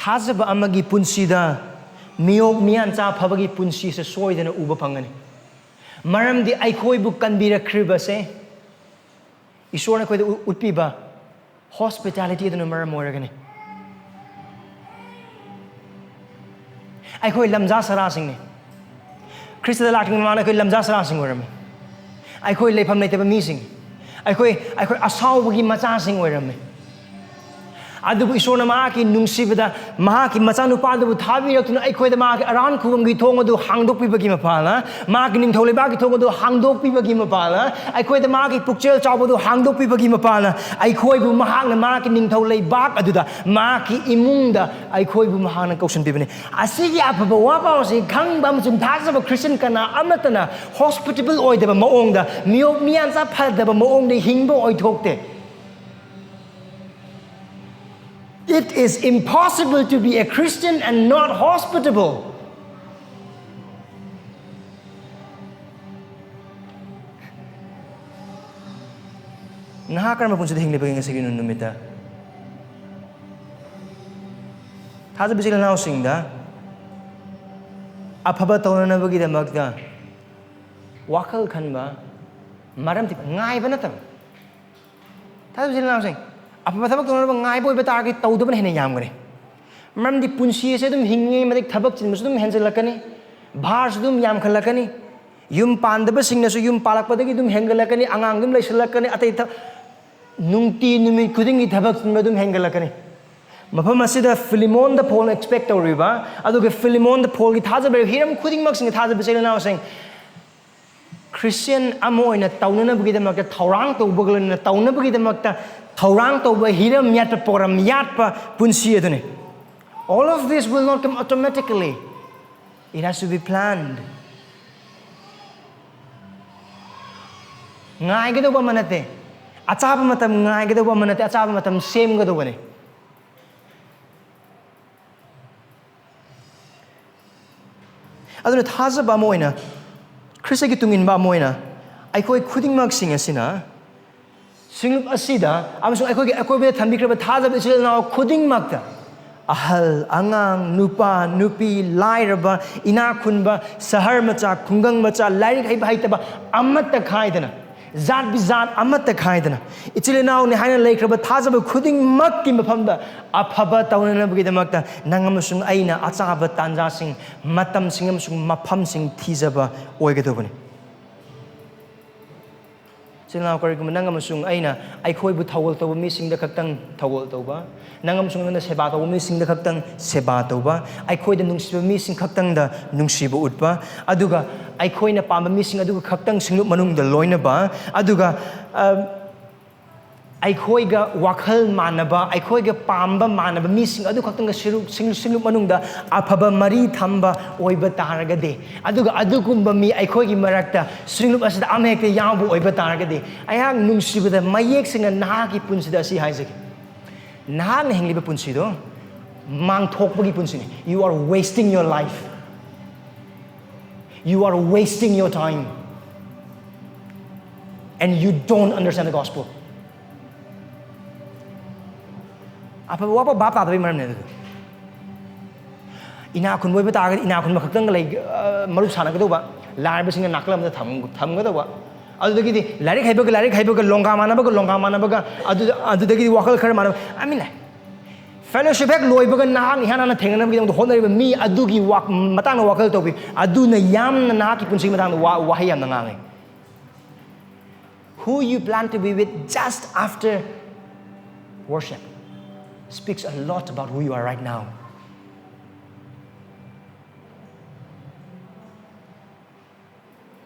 ꯊꯥꯖꯕ ꯑꯃꯒꯤ ꯄꯨꯟꯁꯤꯗ ꯃꯤꯑꯣꯛ ꯃꯤꯌꯥꯟꯆꯥ ꯐꯕꯒꯤ ꯄꯨꯟꯁꯤꯁꯦ ꯁꯣꯏꯗꯅ ꯎꯕ ꯐꯪꯒꯅꯤ꯫ ꯃꯔꯝꯗꯤ ꯑꯩꯈꯣꯏꯕꯨ ꯀꯟꯕꯤꯔꯛꯈ꯭ꯔꯤꯕꯁꯦ, ꯏꯁꯣꯔꯅ ꯑꯩꯈꯣꯏꯗ ꯎ-, ꯎꯠꯄꯤꯕ hospitality ꯑꯗꯨꯅ ꯃꯔꯝ ꯑꯣꯏꯔꯒꯅꯤ꯫ ꯑꯩꯈꯣꯏ ꯂꯝꯖꯥ ꯁꯔꯥꯁꯤꯡꯅꯤ꯫ ꯈ꯭ꯔꯤꯁꯇꯗ ꯂꯥꯛꯇ꯭ꯔꯤꯉꯩ ꯃꯃꯥꯡꯗ ꯑꯩꯈꯣꯏ ꯂꯝꯖꯥ ꯁꯔꯥꯁꯤꯡ ꯑꯣꯏꯔꯝꯃꯤ꯫ ꯑꯩꯈꯣꯏ ꯂꯩꯐꯝ ꯂꯩꯇꯕ ꯃꯤꯁꯤꯡ, ꯑꯩꯈꯣꯏ, ꯑꯩꯈꯣꯏ ꯑꯁꯥꯎꯕꯒꯤ ꯃꯆꯥꯁꯤꯡ ꯑꯣꯏꯔꯝꯃꯤ꯫ ꯑꯗꯨꯕꯨ ꯏꯁꯣꯔꯅ ꯃꯍꯥꯛꯀꯤ ꯅꯨꯡꯁꯤꯕꯗ ꯃꯍꯥꯛꯀꯤ ꯃꯆꯥꯅꯨꯄꯥꯗꯨꯕꯨ ꯊꯥꯕꯤꯔꯛꯇꯨꯅ ꯑꯩꯈꯣꯏꯗ ꯃꯍꯥꯛꯀꯤ ꯑꯔꯥꯟ ꯈꯨꯕꯝꯒꯤ ꯊꯣꯡ ꯑꯗꯨ ꯍꯥꯡꯗꯣꯛꯄꯤꯕꯒꯤ ꯃꯄꯥꯜꯅ, ꯃꯍꯥꯛꯀꯤ ꯅꯤꯡꯊꯧ ꯂꯩꯕꯥꯛꯀꯤ ꯊꯣꯡ ꯑꯗꯨ ꯍꯥꯡꯗꯣꯛꯄꯤꯕꯒꯤ ꯃꯄꯥꯜꯅ, ꯑꯩꯈꯣꯏꯗ ꯃꯍꯥꯛꯀꯤ ꯄꯨꯛꯆꯦꯜ ꯆꯥꯎꯕꯗꯨ ꯍꯥꯡꯗꯣꯛꯄꯤꯕꯒꯤ ꯃꯄꯥꯜꯅ, ꯑꯩꯈꯣꯏꯕꯨ ꯃꯍꯥꯛꯅ ꯃꯍꯥꯛꯀꯤ ꯅꯤꯡꯊꯧ ꯂꯩꯕꯥꯛ ꯑꯗꯨꯗ, ꯃꯍꯥꯛꯀꯤ ꯏꯃꯨꯡꯗ ꯑꯩꯈꯣꯏꯕꯨ ꯃꯍꯥꯛꯅ ꯀꯧꯁꯤꯟꯕꯤꯕꯅꯤ꯫ ꯑꯁꯤꯒꯤ ꯑꯐꯕ ꯋꯥ ꯄꯥꯎ ꯑꯁꯤ ꯈꯪꯕ ꯑꯃꯁꯨꯡ ꯊꯥꯖꯕ ꯈ꯭ꯔꯤꯁꯇꯤꯌꯟ ꯀꯅꯥ ꯑꯃꯠꯇꯅ hospitable ꯑꯣꯏꯗꯕ ꯃꯑꯣꯡꯗ, ꯃꯤꯑꯣꯛ ꯃꯤꯌꯥꯟꯆꯥ ꯐꯗꯕ ꯃꯑꯣꯡꯗ ꯍꯤꯡꯕ ꯑꯣꯏꯊꯣꯛꯇꯦ꯫ It is impossible to be a Christian and not hospitable. ꯅꯍꯥꯛ ꯀꯔꯝꯕ ꯄꯨꯟꯁꯤꯗ ꯍꯤꯡꯂꯤꯕꯒꯦ ꯉꯁꯤꯒꯤ ꯅꯨꯃꯤꯠꯇ? ꯊꯥꯖꯕ ꯏꯆꯤꯜ ꯏꯅꯥꯎꯁꯤꯡꯗ ꯑꯐꯕ ꯇꯧꯅꯅꯕꯒꯤꯗꯃꯛꯇ ꯋꯥꯈꯜ ꯈꯟꯕ, ꯃꯔꯝ ꯊꯤꯕ, ꯉꯥꯏꯕ ꯅꯠꯇꯕ꯫ ꯊꯥꯖꯕ ꯏꯆꯤꯜ ꯏꯅꯥꯎꯁꯤꯡ, ꯑꯐꯕ ꯊꯕꯛ ꯇꯧꯅꯅꯕ ꯉꯥꯏꯕ ꯑꯣꯏꯕ ꯇꯥꯔꯒꯗꯤ ꯇꯧꯗꯕꯅ ꯍꯦꯟꯅ ꯌꯥꯝꯒꯅꯤ꯫ ꯃꯔꯝꯗꯤ ꯄꯨꯟꯁꯤ ꯑꯁꯤ ꯑꯗꯨꯝ ꯍꯤꯡꯉꯤꯉꯩ ꯃꯇꯤꯛ ꯊꯕꯛ ꯆꯤꯟꯕꯁꯨ ꯑꯗꯨꯝ ꯍꯦꯟꯖꯜꯂꯛꯀꯅꯤ, ꯚꯥꯔꯁꯨ ꯑꯗꯨꯝ ꯌꯥꯝꯈꯠꯂꯛꯀꯅꯤ, ꯌꯨꯝ ꯄꯥꯟꯗꯕꯁꯤꯡꯅꯁꯨ ꯌꯨꯝ ꯄꯥꯜꯂꯛꯄꯗꯒꯤ ꯑꯗꯨꯝ ꯍꯦꯟꯒꯠꯂꯛꯀꯅꯤ, ꯑꯉꯥꯡ ꯑꯗꯨꯝ ꯂꯩꯁꯜꯂꯛꯀꯅꯤ, ꯑꯇꯩ ꯊ-, ꯅꯨꯡꯇꯤ ꯅꯨꯃꯤꯠ ꯈꯨꯗꯤꯡꯒꯤ ꯊꯕꯛ ꯆꯤꯟꯕ ꯑꯗꯨꯝ ꯍꯦꯟꯒꯠꯂꯛꯀꯅꯤ꯫ ꯃꯐꯝ ꯑꯁꯤꯗ ꯐꯤꯂꯤꯃꯣꯟꯗ ꯄꯣꯜꯅ expect ꯇꯧꯔꯤꯕ, ꯑꯗꯨꯒ ꯐꯤꯂꯤꯃꯣꯟꯗ ꯄꯣꯜꯒꯤ ꯊꯥꯖꯕ ꯍꯤꯔꯝ ꯈꯨꯗꯤꯡꯃꯛꯁꯤꯡꯗ ꯊꯥꯖꯕ ꯏꯆꯤꯜ ꯏꯅꯥꯎꯁꯤꯡ, ꯈ꯭ꯔꯤꯁꯇꯤꯌꯟ ꯑꯃ ꯑꯣꯏꯅ ꯇꯧꯅꯅꯕꯒꯤꯗꯃꯛꯇ ꯊꯧꯔꯥꯡ ꯇꯧꯕꯒ ꯂꯣꯏꯅꯅ ꯇꯧꯅꯕꯒꯤꯗꯃꯛꯇ ꯊꯧꯔꯥꯡ ꯇꯧꯕ, ꯍꯤꯔꯝ ꯌꯥꯠꯄ, ꯄ꯭ꯔꯣꯒ꯭ꯔꯥꯝ ꯌꯥꯠꯄ ꯄꯨꯟꯁꯤ ꯑꯗꯨꯅꯤ꯫ All of this will not come automatically. It has to be planned. ꯉꯥꯏꯒꯗꯧꯕ ꯑꯃ ꯅꯠꯇꯦ꯫ ꯑꯆꯥꯕ ꯃꯇꯝ ꯉꯥꯏꯒꯗꯧꯕ ꯑꯃ ꯅꯠꯇꯦ, ꯑꯆꯥꯕ ꯃꯇꯝ ꯁꯦꯝꯒꯗꯧꯕꯅꯤ꯫ ꯑꯗꯨꯅ ꯊꯥꯖꯕ ꯑꯃ ꯑꯣꯏꯅ, ꯈ꯭ꯔꯤꯁꯇꯒꯤ ꯇꯨꯡꯏꯟꯕ ꯑꯃ ꯑꯣꯏꯅ, ꯑꯩꯈꯣꯏ ꯈꯨꯗꯤꯡꯃꯛꯁꯤꯡ ꯑꯁꯤꯅ ꯁꯤꯡꯂꯨꯞ ꯑꯁꯤꯗ ꯑꯃꯁꯨꯡ ꯑꯩꯈꯣꯏꯒꯤ ꯑꯀꯣꯏꯕꯗ ꯊꯝꯕꯤꯈ꯭ꯔꯕ ꯊꯥꯖꯕ ꯏꯆꯤꯜ ꯏꯅꯥꯎ ꯈꯨꯗꯤꯡꯃꯛꯇ, ꯑꯍꯜ, ꯑꯉꯥꯡ, ꯅꯨꯄꯥ, ꯅꯨꯄꯤ, ꯂꯥꯏꯔꯕ, ꯏꯅꯥꯛ ꯈꯨꯟꯕ, ꯁꯍꯔ ꯃꯆꯥ, ꯈꯨꯡꯒꯪ ꯃꯆꯥ, ꯂꯥꯏꯔꯤꯛ ꯍꯩꯕ ꯍꯩꯇꯕ ꯑꯃꯠꯇ ꯈꯥꯏꯗꯅ, ꯖꯥꯠ ꯕꯤꯖꯥꯠ ꯑꯃꯠꯇ ꯈꯥꯏꯗꯅ, ꯏꯆꯤꯜ ꯏꯅꯥꯎꯅꯤ ꯍꯥꯏꯅ ꯂꯩꯈ꯭ꯔꯕ ꯊꯥꯖꯕ ꯈꯨꯗꯤꯡꯃꯛꯀꯤ ꯃꯐꯝꯗ ꯑꯐꯕ ꯇꯧꯅꯅꯕꯒꯤꯗꯃꯛꯇ ꯅꯪ ꯑꯃꯁꯨꯡ ꯑꯩꯅ ꯑꯆꯥꯕ ꯇꯥꯟꯖꯥꯁꯤꯡ, ꯃꯇꯝꯁꯤꯡ ꯑꯃꯁꯨꯡ ꯃꯐꯝꯁꯤꯡ ꯊꯤꯖꯕ ꯑꯣꯏꯒꯗꯧꯕꯅꯤ꯫ ꯏꯆꯤꯜ ꯏꯅꯥꯎ, ꯀꯔꯤꯒꯨꯝꯕ ꯅꯪ ꯑꯃꯁꯨꯡ ꯑꯩꯅ ꯑꯩꯈꯣꯏꯕꯨ ꯊꯧꯒꯜ ꯇꯧꯕ ꯃꯤꯁꯤꯡꯗ ꯈꯛꯇꯪ ꯊꯧꯒꯜ ꯇꯧꯕ, ꯅꯪ ꯑꯃꯁꯨꯡ ꯅꯪꯅ ꯁꯦꯕꯥ ꯇꯧꯕ ꯃꯤꯁꯤꯡꯗ ꯈꯛꯇꯪ ꯁꯦꯕꯥ ꯇꯧꯕ, ꯑꯩꯈꯣꯏꯗ ꯅꯨꯡꯁꯤꯕ ꯃꯤꯁꯤꯡ ꯈꯛꯇꯪꯗ ꯅꯨꯡꯁꯤꯕ ꯎꯠꯄ, ꯑꯗꯨꯒ ꯑꯩꯈꯣꯏꯅ ꯄꯥꯝꯕ ꯃꯤꯁꯤꯡ ꯑꯗꯨꯒ ꯈꯛꯇꯪ ꯁꯤꯡꯂꯨꯞ ꯃꯅꯨꯡꯗ ꯂꯣꯏꯅꯕ, ꯑꯗꯨꯒ, ꯑ, ꯑꯩꯈꯣꯏꯒ ꯋꯥꯈꯜ ꯃꯥꯟꯅꯕ, ꯑꯩꯈꯣꯏꯒ ꯄꯥꯝꯕ ꯃꯥꯟꯅꯕ ꯃꯤꯁꯤꯡ ꯑꯗꯨ ꯈꯛꯇꯪꯒ ꯁꯤꯔꯨꯛ-, ꯁꯤꯡ-, ꯁꯤꯡꯂꯨꯞ ꯃꯅꯨꯡꯗ ꯑꯐꯕ ꯃꯔꯤ ꯊꯝꯕ ꯑꯣꯏꯕ ꯇꯥꯔꯒꯗꯤ, ꯑꯗꯨꯒ ꯑꯗꯨꯒꯨꯝꯕ ꯃꯤ ꯑꯩꯈꯣꯏꯒꯤ ꯃꯔꯛꯇ ꯁꯤꯡꯂꯨꯞ ꯑꯁꯤꯗ ꯑꯃ ꯍꯦꯛꯇ ꯌꯥꯎꯕ ꯑꯣꯏꯕ ꯇꯥꯔꯒꯗꯤ, ꯑꯩꯍꯥꯛ ꯅꯨꯡꯁꯤꯕꯗ ꯃꯌꯦꯛ ꯁꯦꯡꯅ ꯅꯍꯥꯛꯀꯤ ꯄꯨꯟꯁꯤꯗ ꯑꯁꯤ ꯍꯥꯏꯖꯒꯦ꯫ ꯅꯍꯥꯛꯅ ꯍꯤꯡꯂꯤꯕ ꯄꯨꯟꯁꯤꯗꯣ ꯃꯥꯡꯊꯣꯛꯄꯒꯤ ꯄꯨꯟꯁꯤꯅꯤ꯫ You are wasting your life. You are wasting your time. And you don't understand the gospel. ꯑꯐꯕ ꯋꯥꯐꯕ ꯚꯥꯞ ꯇꯥꯗꯕꯩ ꯃꯔꯝꯅꯦ ꯑꯗꯨꯗꯣ꯫ ꯏꯅꯥꯛ ꯈꯨꯟꯕ ꯑꯣꯏꯕ ꯇꯥꯔꯒꯗꯤ ꯏꯅꯥꯛ ꯈꯨꯟꯕ ꯈꯛꯇꯪꯒ ꯂꯩ, ꯑ, ꯃꯔꯨꯞ ꯁꯥꯟꯅꯒꯗꯧꯕ, ꯂꯥꯏꯔꯕꯁꯤꯡꯅ ꯅꯥꯀꯜ ꯑꯃꯗ ꯊꯝ-, ꯊꯝꯒꯗꯧꯕ꯫ ꯑꯗꯨꯗꯒꯤꯗꯤ ꯂꯥꯏꯔꯤꯛ ꯍꯩꯕꯒ ꯂꯥꯏꯔꯤꯛ ꯍꯩꯕꯒ, ꯂꯣꯡꯒꯥ ꯃꯥꯟꯅꯕꯒ ꯂꯣꯡꯒꯥ ꯃꯥꯟꯅꯕꯒ, ꯑꯗꯨ-, ꯑꯗꯨꯗꯒꯤꯗꯤ ꯋꯥꯈꯜ ꯈꯔ ꯃꯥꯟꯅꯕ꯫ I mean, fellowship ꯍꯦꯛ ꯂꯣꯏꯕꯒ ꯅꯍꯥꯛ ꯏꯍꯥꯟ ꯍꯥꯟꯅ ꯊꯦꯡꯅꯅꯕꯒꯤꯗꯃꯛꯇ ꯍꯣꯠꯅꯔꯤꯕ ꯃꯤ ꯑꯗꯨꯒꯤ ꯋꯥ-, ꯃꯇꯥꯡꯗ ꯋꯥꯈꯜ ꯇꯧꯕꯤ꯫ ꯑꯗꯨꯅ ꯌꯥꯝꯅ ꯅꯍꯥꯛꯀꯤ ꯄꯨꯟꯁꯤꯒꯤ ꯃꯇꯥꯡꯗ ꯋꯥ-, ꯋꯥꯍꯩ ꯌꯥꯝꯅ ꯉꯥꯡꯉꯤ꯫ Who you plan to be with just after worship speaks a lot about who you are right now.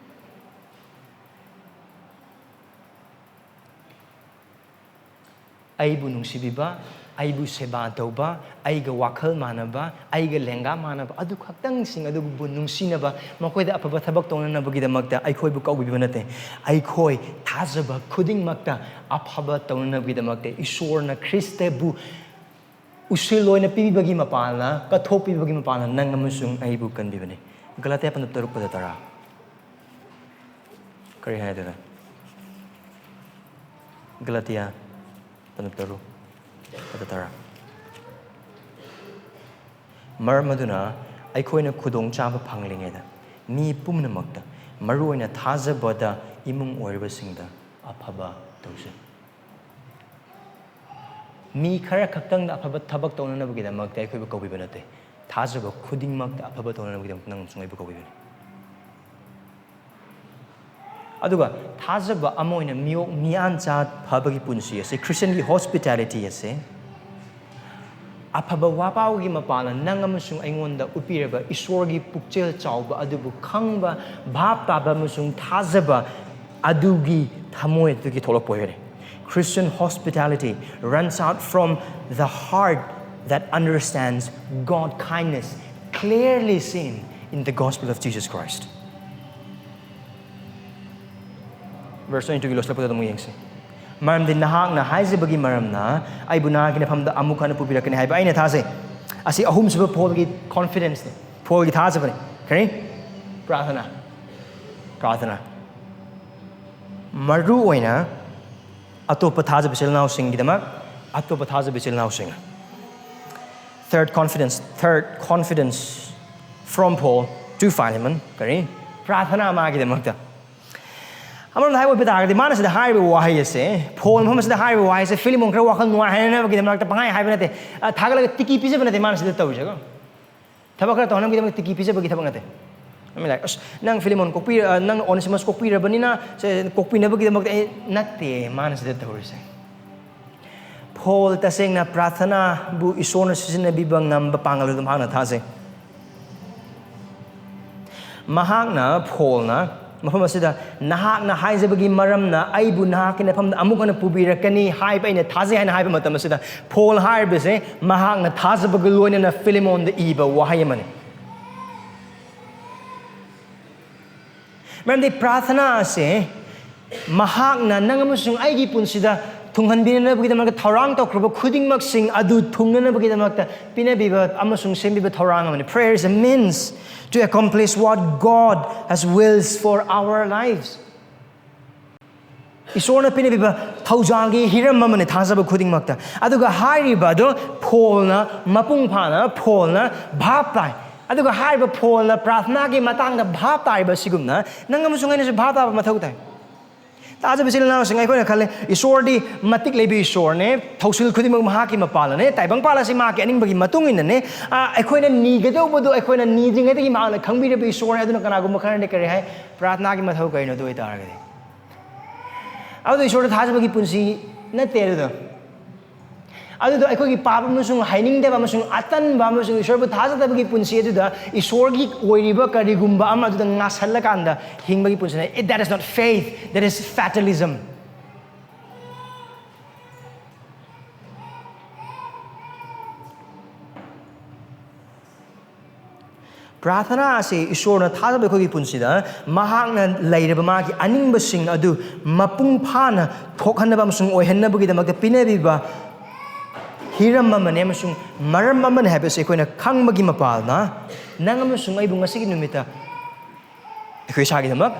ꯑꯩꯕꯨ ꯅꯨꯡꯁꯤꯕꯤꯕ, ꯑꯩꯕꯨ ꯁꯦꯕꯥ ꯇꯧꯕ, ꯑꯩꯒ ꯋꯥꯈꯜ ꯃꯥꯟꯅꯕ, ꯑꯩꯒ ꯂꯦꯡꯒꯥ ꯃꯥꯟꯅꯕ, ꯑꯗꯨ ꯈꯛꯇꯪꯁꯤꯡ ꯑꯗꯨꯕꯨ ꯅꯨꯡꯁꯤꯅꯕ, ꯃꯈꯣꯏꯗ ꯑꯐꯕ ꯊꯕꯛ ꯇꯧꯅꯅꯕꯒꯤꯗꯃꯛꯇ ꯑꯩꯈꯣꯏꯕꯨ ꯀꯧꯕꯤꯕ ꯅꯠꯇꯦ꯫ ꯑꯩꯈꯣꯏ ꯊꯥꯖꯕ ꯈꯨꯗꯤꯡꯃꯛꯇ ꯑꯐꯕ ꯇꯧꯅꯅꯕꯒꯤꯗꯃꯛꯇ ꯏꯁꯣꯔꯅ ꯈ꯭ꯔꯤꯁꯇꯕꯨ ꯎꯁꯤꯜ ꯑꯣꯏꯅ ꯄꯤꯕꯤꯕꯒꯤ ꯃꯄꯥꯜꯅ, ꯀꯠꯊꯣꯛꯄꯤꯕꯒꯤ ꯃꯄꯥꯜꯅ ꯅꯪ ꯑꯃꯁꯨꯡ ꯑꯩꯕꯨ ꯀꯟꯕꯤꯕꯅꯤ꯫ ꯒꯂꯥꯇꯤꯌꯥ ꯄꯟꯗꯨꯞ ꯇꯔꯨꯛ ꯄꯗ ꯇꯔꯥ꯫ ꯀꯔꯤ ꯍꯥꯏꯗꯨꯅ? ꯒꯂꯥꯇꯤꯌꯥ ꯄꯟꯗꯨꯞ ꯇꯔꯨꯛ ꯄꯗ ꯇꯔꯥ꯫ ꯃꯔꯝ ꯑꯗꯨꯅ ꯑꯩꯈꯣꯏꯅ ꯈꯨꯗꯣꯡꯆꯥꯕ ꯐꯪꯂꯤꯉꯩꯗ ꯃꯤ ꯄꯨꯝꯅꯃꯛꯇ, ꯃꯔꯨꯑꯣꯏꯅ ꯊꯥꯖꯕꯗ ꯏꯃꯨꯡ ꯑꯣꯏꯔꯤꯕꯁꯤꯡꯗ ꯑꯐꯕ ꯇꯧꯁꯤ꯫ ꯃꯤ ꯈꯔ ꯈꯛꯇꯪꯗ ꯑꯐꯕ ꯊꯕꯛ ꯇꯧꯅꯅꯕꯒꯤꯗꯃꯛꯇ ꯑꯩꯈꯣꯏꯕꯨ ꯀꯧꯕꯤꯕ ꯅꯠꯇꯦ꯫ ꯊꯥꯖꯕ ꯈꯨꯗꯤꯡꯃꯛꯇ ꯑꯐꯕ ꯇꯧꯅꯅꯕꯒꯤꯗꯃꯛꯇ ꯅꯪ ꯑꯃꯁꯨꯡ ꯑꯩꯕꯨ ꯀꯧꯕꯤꯕꯅꯤ꯫ ꯑꯗꯨꯒ ꯊꯥꯖꯕ ꯑꯃ ꯑꯣꯏꯅ ꯃꯤꯑꯣ-, ꯃꯤꯌꯥꯟꯆꯥ ꯐꯕꯒꯤ ꯄꯨꯟꯁꯤ ꯑꯁꯤ, ꯈ꯭ꯔꯤꯁꯇꯤꯌꯟꯒꯤ ꯍꯣꯁꯄꯤꯇꯥꯂꯤꯇꯤ ꯑꯁꯤ, ꯑꯐꯕ ꯋꯥꯄꯥꯎꯒꯤ ꯃꯄꯥꯜꯅ ꯅꯪ ꯑꯃꯁꯨꯡ ꯑꯩꯉꯣꯟꯗ ꯎꯠꯄꯤꯔꯕ ꯏꯁꯣꯔꯒꯤ ꯄꯨꯛꯆꯦꯜ ꯆꯥꯎꯕ ꯑꯗꯨꯕꯨ ꯈꯪꯕ, ꯚꯥꯞ ꯇꯥꯕ ꯑꯃꯁꯨꯡ ꯊꯥꯖꯕ ꯑꯗꯨꯒꯤ ꯊꯃꯣꯏ ꯑꯗꯨꯒꯤ ꯊꯣꯛꯂꯛꯄ ꯑꯣꯏꯔꯦ꯫ Christian hospitality runs out from the heart that understands God kindness, clearly seen in the gospel of Jesus Christ. Verse twenty-two ꯒꯤ ꯂꯣꯏꯁꯤꯜꯂꯛꯄꯗ ꯑꯗꯨꯝ ꯌꯦꯡꯁꯤ꯫ ꯃꯔꯝꯗꯤ ꯅꯍꯥꯛꯅ ꯍꯥꯏꯖꯕꯒꯤ ꯃꯔꯝꯅ ꯑꯩꯕꯨ ꯅꯍꯥꯛꯀꯤ ꯅꯐꯝꯗ ꯑꯃꯨꯛ ꯍꯟꯅ ꯄꯨꯕꯤꯔꯛꯀꯅꯤ ꯍꯥꯏꯕ ꯑꯩꯅ ꯊꯥꯖꯩ꯫ ꯑꯁꯤ ꯑꯍꯨꯝꯁꯨꯕ ꯄꯣꯜꯒꯤ ꯀꯣꯟꯐꯤꯗꯦꯟꯁꯅꯤ, ꯄꯣꯜꯒꯤ ꯊꯥꯖꯕꯅꯤ꯫ ꯀꯔꯤ? ꯄ꯭ꯔꯥꯊꯅꯥ꯫ ꯄ꯭ꯔꯥꯊꯅꯥ꯫ ꯃꯔꯨ ꯑꯣꯏꯅ ꯑꯇꯣꯞꯄ ꯊꯥꯖꯕ ꯏꯆꯤꯜ ꯏꯅꯥꯎꯁꯤꯡꯒꯤꯗꯃꯛ, ꯑꯇꯣꯞꯄ ꯊꯥꯖꯕ ꯏꯆꯤꯜ ꯏꯅꯥꯎꯁꯤꯡ꯫ Third confidence, third confidence from Paul to Philemon, ꯀꯔꯤ? ꯄ꯭ꯔꯥꯊꯅꯥ ꯃꯥꯒꯤꯗꯃꯛꯇ꯫ ꯑꯃꯔꯣꯝꯗ ꯍꯥꯏꯕ ꯑꯣꯏꯕ ꯇꯥꯔꯒꯗꯤ, ꯃꯥꯅ ꯁꯤꯗ ꯍꯥꯏꯔꯤꯕ ꯋꯥꯍꯩ ꯑꯁꯦ, ꯄꯣꯜ ꯃꯐꯝ ꯑꯁꯤꯗ ꯍꯥꯏꯔꯤꯕ ꯋꯥꯍꯩ ꯑꯁꯦ, ꯐꯤꯂꯤꯃꯣꯟ ꯈꯔ ꯋꯥꯈꯜ ꯅꯨꯡꯉꯥꯏꯍꯟꯅꯕꯒꯤꯗꯃꯛꯇ ꯄꯪꯍꯥꯏ ꯍꯥꯏꯕ ꯅꯠꯇꯦ, ꯑ, ꯊꯥꯒꯠꯂꯒ ꯇꯤꯀꯤ ꯄꯤꯖꯕ ꯅꯠꯇꯦ ꯃꯥꯅ ꯁꯤꯗ ꯇꯧꯔꯤꯁꯦꯀꯣ꯫ ꯊꯕꯛ ꯈꯔ ꯇꯧꯍꯟꯅꯕꯒꯤꯗꯃꯛ ꯇꯤꯀꯤ ꯄꯤꯖꯕꯒꯤ ꯊꯕꯛ ꯅꯠꯇꯦ꯫ I mean, like, ꯑꯁ, ꯅꯪ ꯐꯤꯂꯤꯃꯣꯟ ꯀꯣꯛꯄꯤ-, ꯑ, ꯅꯪ ꯑꯣꯅꯦꯁꯤꯃꯁ ꯀꯣꯛꯄꯤꯔꯕꯅꯤꯅ, ꯁꯦ, ꯀꯣꯛꯄꯤꯅꯕꯒꯤꯗꯃꯛꯇ ꯑꯩ ꯅꯠꯇꯦ ꯃꯥꯅ ꯁꯤꯗ ꯇꯧꯔꯤꯁꯦ꯫ ꯄꯣꯜ ꯇꯁꯦꯡꯅ ꯄ꯭ꯔꯥꯊꯅꯥꯕꯨ ꯏꯁꯣꯔꯅ ꯁꯤꯖꯤꯟꯅꯕꯤꯕ ꯉꯝꯕ ꯄꯥꯡꯒꯜ ꯑꯗꯨ ꯃꯍꯥꯛꯅ ꯊꯥꯖꯩ꯫ ꯃꯍꯥꯛꯅ, ꯄꯣꯜꯅ ꯃꯐꯝ ꯑꯁꯤꯗ, "ꯅꯍꯥꯛꯅ ꯍꯥꯏꯖꯕꯒꯤ ꯃꯔꯝꯅ ꯑꯩꯕꯨ ꯅꯍꯥꯛꯀꯤ ꯅꯐꯝꯗ ꯑꯃꯨꯛ ꯍꯟꯅ ꯄꯨꯕꯤꯔꯛꯀꯅꯤ ꯍꯥꯏꯕ ꯑꯩꯅ ꯊꯥꯖꯩ" ꯍꯥꯏꯅ ꯍꯥꯏꯕ ꯃꯇꯝ ꯑꯁꯤꯗ, ꯄꯣꯜ ꯍꯥꯏꯔꯤꯕꯁꯦ ꯃꯍꯥꯛꯅ ꯊꯥꯖꯕꯒ ꯂꯣꯏꯅꯅ ꯐꯤꯂꯤꯃꯣꯟꯗ ꯏꯕ ꯋꯥꯍꯩ ꯑꯃꯅꯤ꯫ ꯃꯔꯝꯗꯤ ꯄ꯭ꯔꯥꯊꯅꯥ ꯑꯁꯦ ꯃꯍꯥꯛꯅ ꯅꯪ ꯑꯃꯁꯨꯡ ꯑꯩꯒꯤ ꯄꯨꯟꯁꯤꯗ ꯊꯨꯡꯍꯟꯕꯤꯅꯅꯕꯒꯤꯗꯃꯛꯇ ꯊꯧꯔꯥꯡ ꯇꯧꯈ꯭ꯔꯕ ꯈꯨꯗꯤꯡꯃꯛꯁꯤꯡ ꯑꯗꯨ ꯊꯨꯡꯅꯅꯕꯒꯤꯗꯃꯛꯇ ꯄꯤꯅꯕꯤꯕ ꯑꯃꯁꯨꯡ ꯁꯦꯝꯕꯤꯕ ꯊꯧꯔꯥꯡ ꯑꯃꯅꯤ꯫ Prayer is a means to accomplish what God has wills for our lives. ꯏꯁꯣꯔꯅ ꯄꯤꯅꯕꯤꯕ ꯊꯧꯖꯥꯜꯒꯤ ꯍꯤꯔꯝ ꯑꯃꯅꯤ ꯊꯥꯖꯕ ꯈꯨꯗꯤꯡꯃꯛꯇ꯫ ꯑꯗꯨꯒ ꯍꯥꯏꯔꯤꯕ ꯑꯗꯨ ꯐꯣꯜꯅ, ꯃꯄꯨꯡ ꯐꯥꯅ ꯐꯣꯜꯅ ꯚꯥꯞ ꯇꯥꯏ꯫ ꯑꯗꯨꯒ ꯍꯥꯏꯔꯤꯕ ꯐꯣꯜꯅ ꯄ꯭ꯔꯥꯊꯅꯥꯒꯤ ꯃꯇꯥꯡꯗ ꯚꯥꯞ ꯇꯥꯔꯤꯕ ꯑꯁꯤꯒꯨꯝꯅ ꯅꯪ ꯑꯃꯁꯨꯡ ꯑꯩꯅꯁꯨ ꯚꯥꯞ ꯇꯥꯕ ꯃꯊꯧ ꯇꯥꯏ꯫ ꯇꯥꯖꯕ ꯏꯆꯤꯜ ꯏꯅꯥꯎꯁꯤꯡ, ꯑꯩꯈꯣꯏꯅ ꯈꯜꯂꯦ, ꯏꯁꯣꯔꯗꯤ ꯃꯇꯤꯛ ꯂꯩꯕ ꯏꯁꯣꯔꯅꯦ, ꯊꯧꯁꯤꯜ ꯈꯨꯗꯤꯡꯃꯛ ꯃꯍꯥꯛꯀꯤ ꯃꯄꯥꯜꯂꯅꯦ, ꯇꯥꯏꯕꯪ ꯄꯥꯜ ꯑꯁꯤ ꯃꯍꯥꯛꯀꯤ ꯑꯅꯤꯡꯕꯒꯤ ꯃꯇꯨꯡ ꯏꯟꯅꯅꯦ꯫ ꯑ, ꯑꯩꯈꯣꯏꯅ ꯅꯤꯒꯗꯧꯕꯗꯣ ꯑꯩꯈꯣꯏꯅ ꯅꯤꯗ꯭ꯔꯤꯉꯩꯗꯒꯤ ꯃꯍꯥꯛꯅ ꯈꯪꯕꯤꯔꯕ ꯏꯁꯣꯔꯅꯦ꯫ ꯑꯗꯨꯅ ꯀꯅꯥꯒꯨꯝꯕ ꯈꯔꯅꯗꯤ ꯀꯔꯤ ꯍꯥꯏ? "ꯄ꯭ꯔꯥꯊꯅꯥꯒꯤ ꯃꯊꯧ ꯀꯔꯤꯅꯣ ꯑꯗꯨ ꯑꯣꯏꯇꯥꯔꯒꯗꯤ?" ꯑꯗꯨꯗꯣ ꯏꯁꯣꯔꯗ ꯊꯥꯖꯕꯒꯤ ꯄꯨꯟꯁꯤ ꯅꯠꯇꯦ ꯑꯗꯨꯗꯣ꯫ ꯑꯗꯨꯗꯣ ꯑꯩꯈꯣꯏꯒꯤ ꯄꯥꯞ ꯑꯃꯁꯨꯡ ꯍꯩꯅꯤꯡꯗꯕ ꯑꯃꯁꯨꯡ ꯑꯇꯟꯕ ꯑꯃꯁꯨꯡ ꯏꯁꯣꯔꯕꯨ ꯊꯥꯖꯗꯕꯒꯤ ꯄꯨꯟꯁꯤ ꯑꯗꯨꯗ ꯏꯁꯣꯔꯒꯤ ꯑꯣꯏꯔꯤꯕ ꯀꯔꯤꯒꯨꯝꯕ ꯑꯃ ꯑꯗꯨꯗ ꯉꯥꯁꯜꯂꯀꯥꯟꯗ ꯍꯤꯡꯕꯒꯤ ꯄꯨꯟꯁꯤꯅ, it, that is not faith, that is fatalism. ꯄ꯭ꯔꯥꯊꯅꯥ ꯑꯁꯤ ꯏꯁꯣꯔꯅ ꯊꯥꯖꯕ ꯑꯩꯈꯣꯏꯒꯤ ꯄꯨꯟꯁꯤꯗ ꯃꯍꯥꯛꯅ ꯂꯩꯔꯕ ꯃꯥꯒꯤ ꯑꯅꯤꯡꯕꯁꯤꯡ ꯑꯗꯨ ꯃꯄꯨꯡ ꯐꯥꯅ ꯊꯣꯛꯍꯟꯅꯕ ꯑꯃꯁꯨꯡ ꯑꯣꯏꯍꯟꯅꯕꯒꯤꯗꯃꯛꯇ ꯄꯤꯅꯔꯤꯕ ꯍꯤꯔꯝ ꯑꯃꯅꯤ ꯑꯃꯁꯨꯡ ꯃꯔꯝ ꯑꯃꯅꯤ ꯍꯥꯏꯕꯁꯤ ꯑꯩꯈꯣꯏꯅ ꯈꯪꯕꯒꯤ ꯃꯄꯥꯜꯅ ꯅꯪ ꯑꯃꯁꯨꯡ ꯑꯩꯕꯨ ꯉꯁꯤꯒꯤ ꯅꯨꯃꯤꯠꯇ ꯑꯩꯈꯣꯏ ꯏꯁꯥꯒꯤꯗꯃꯛ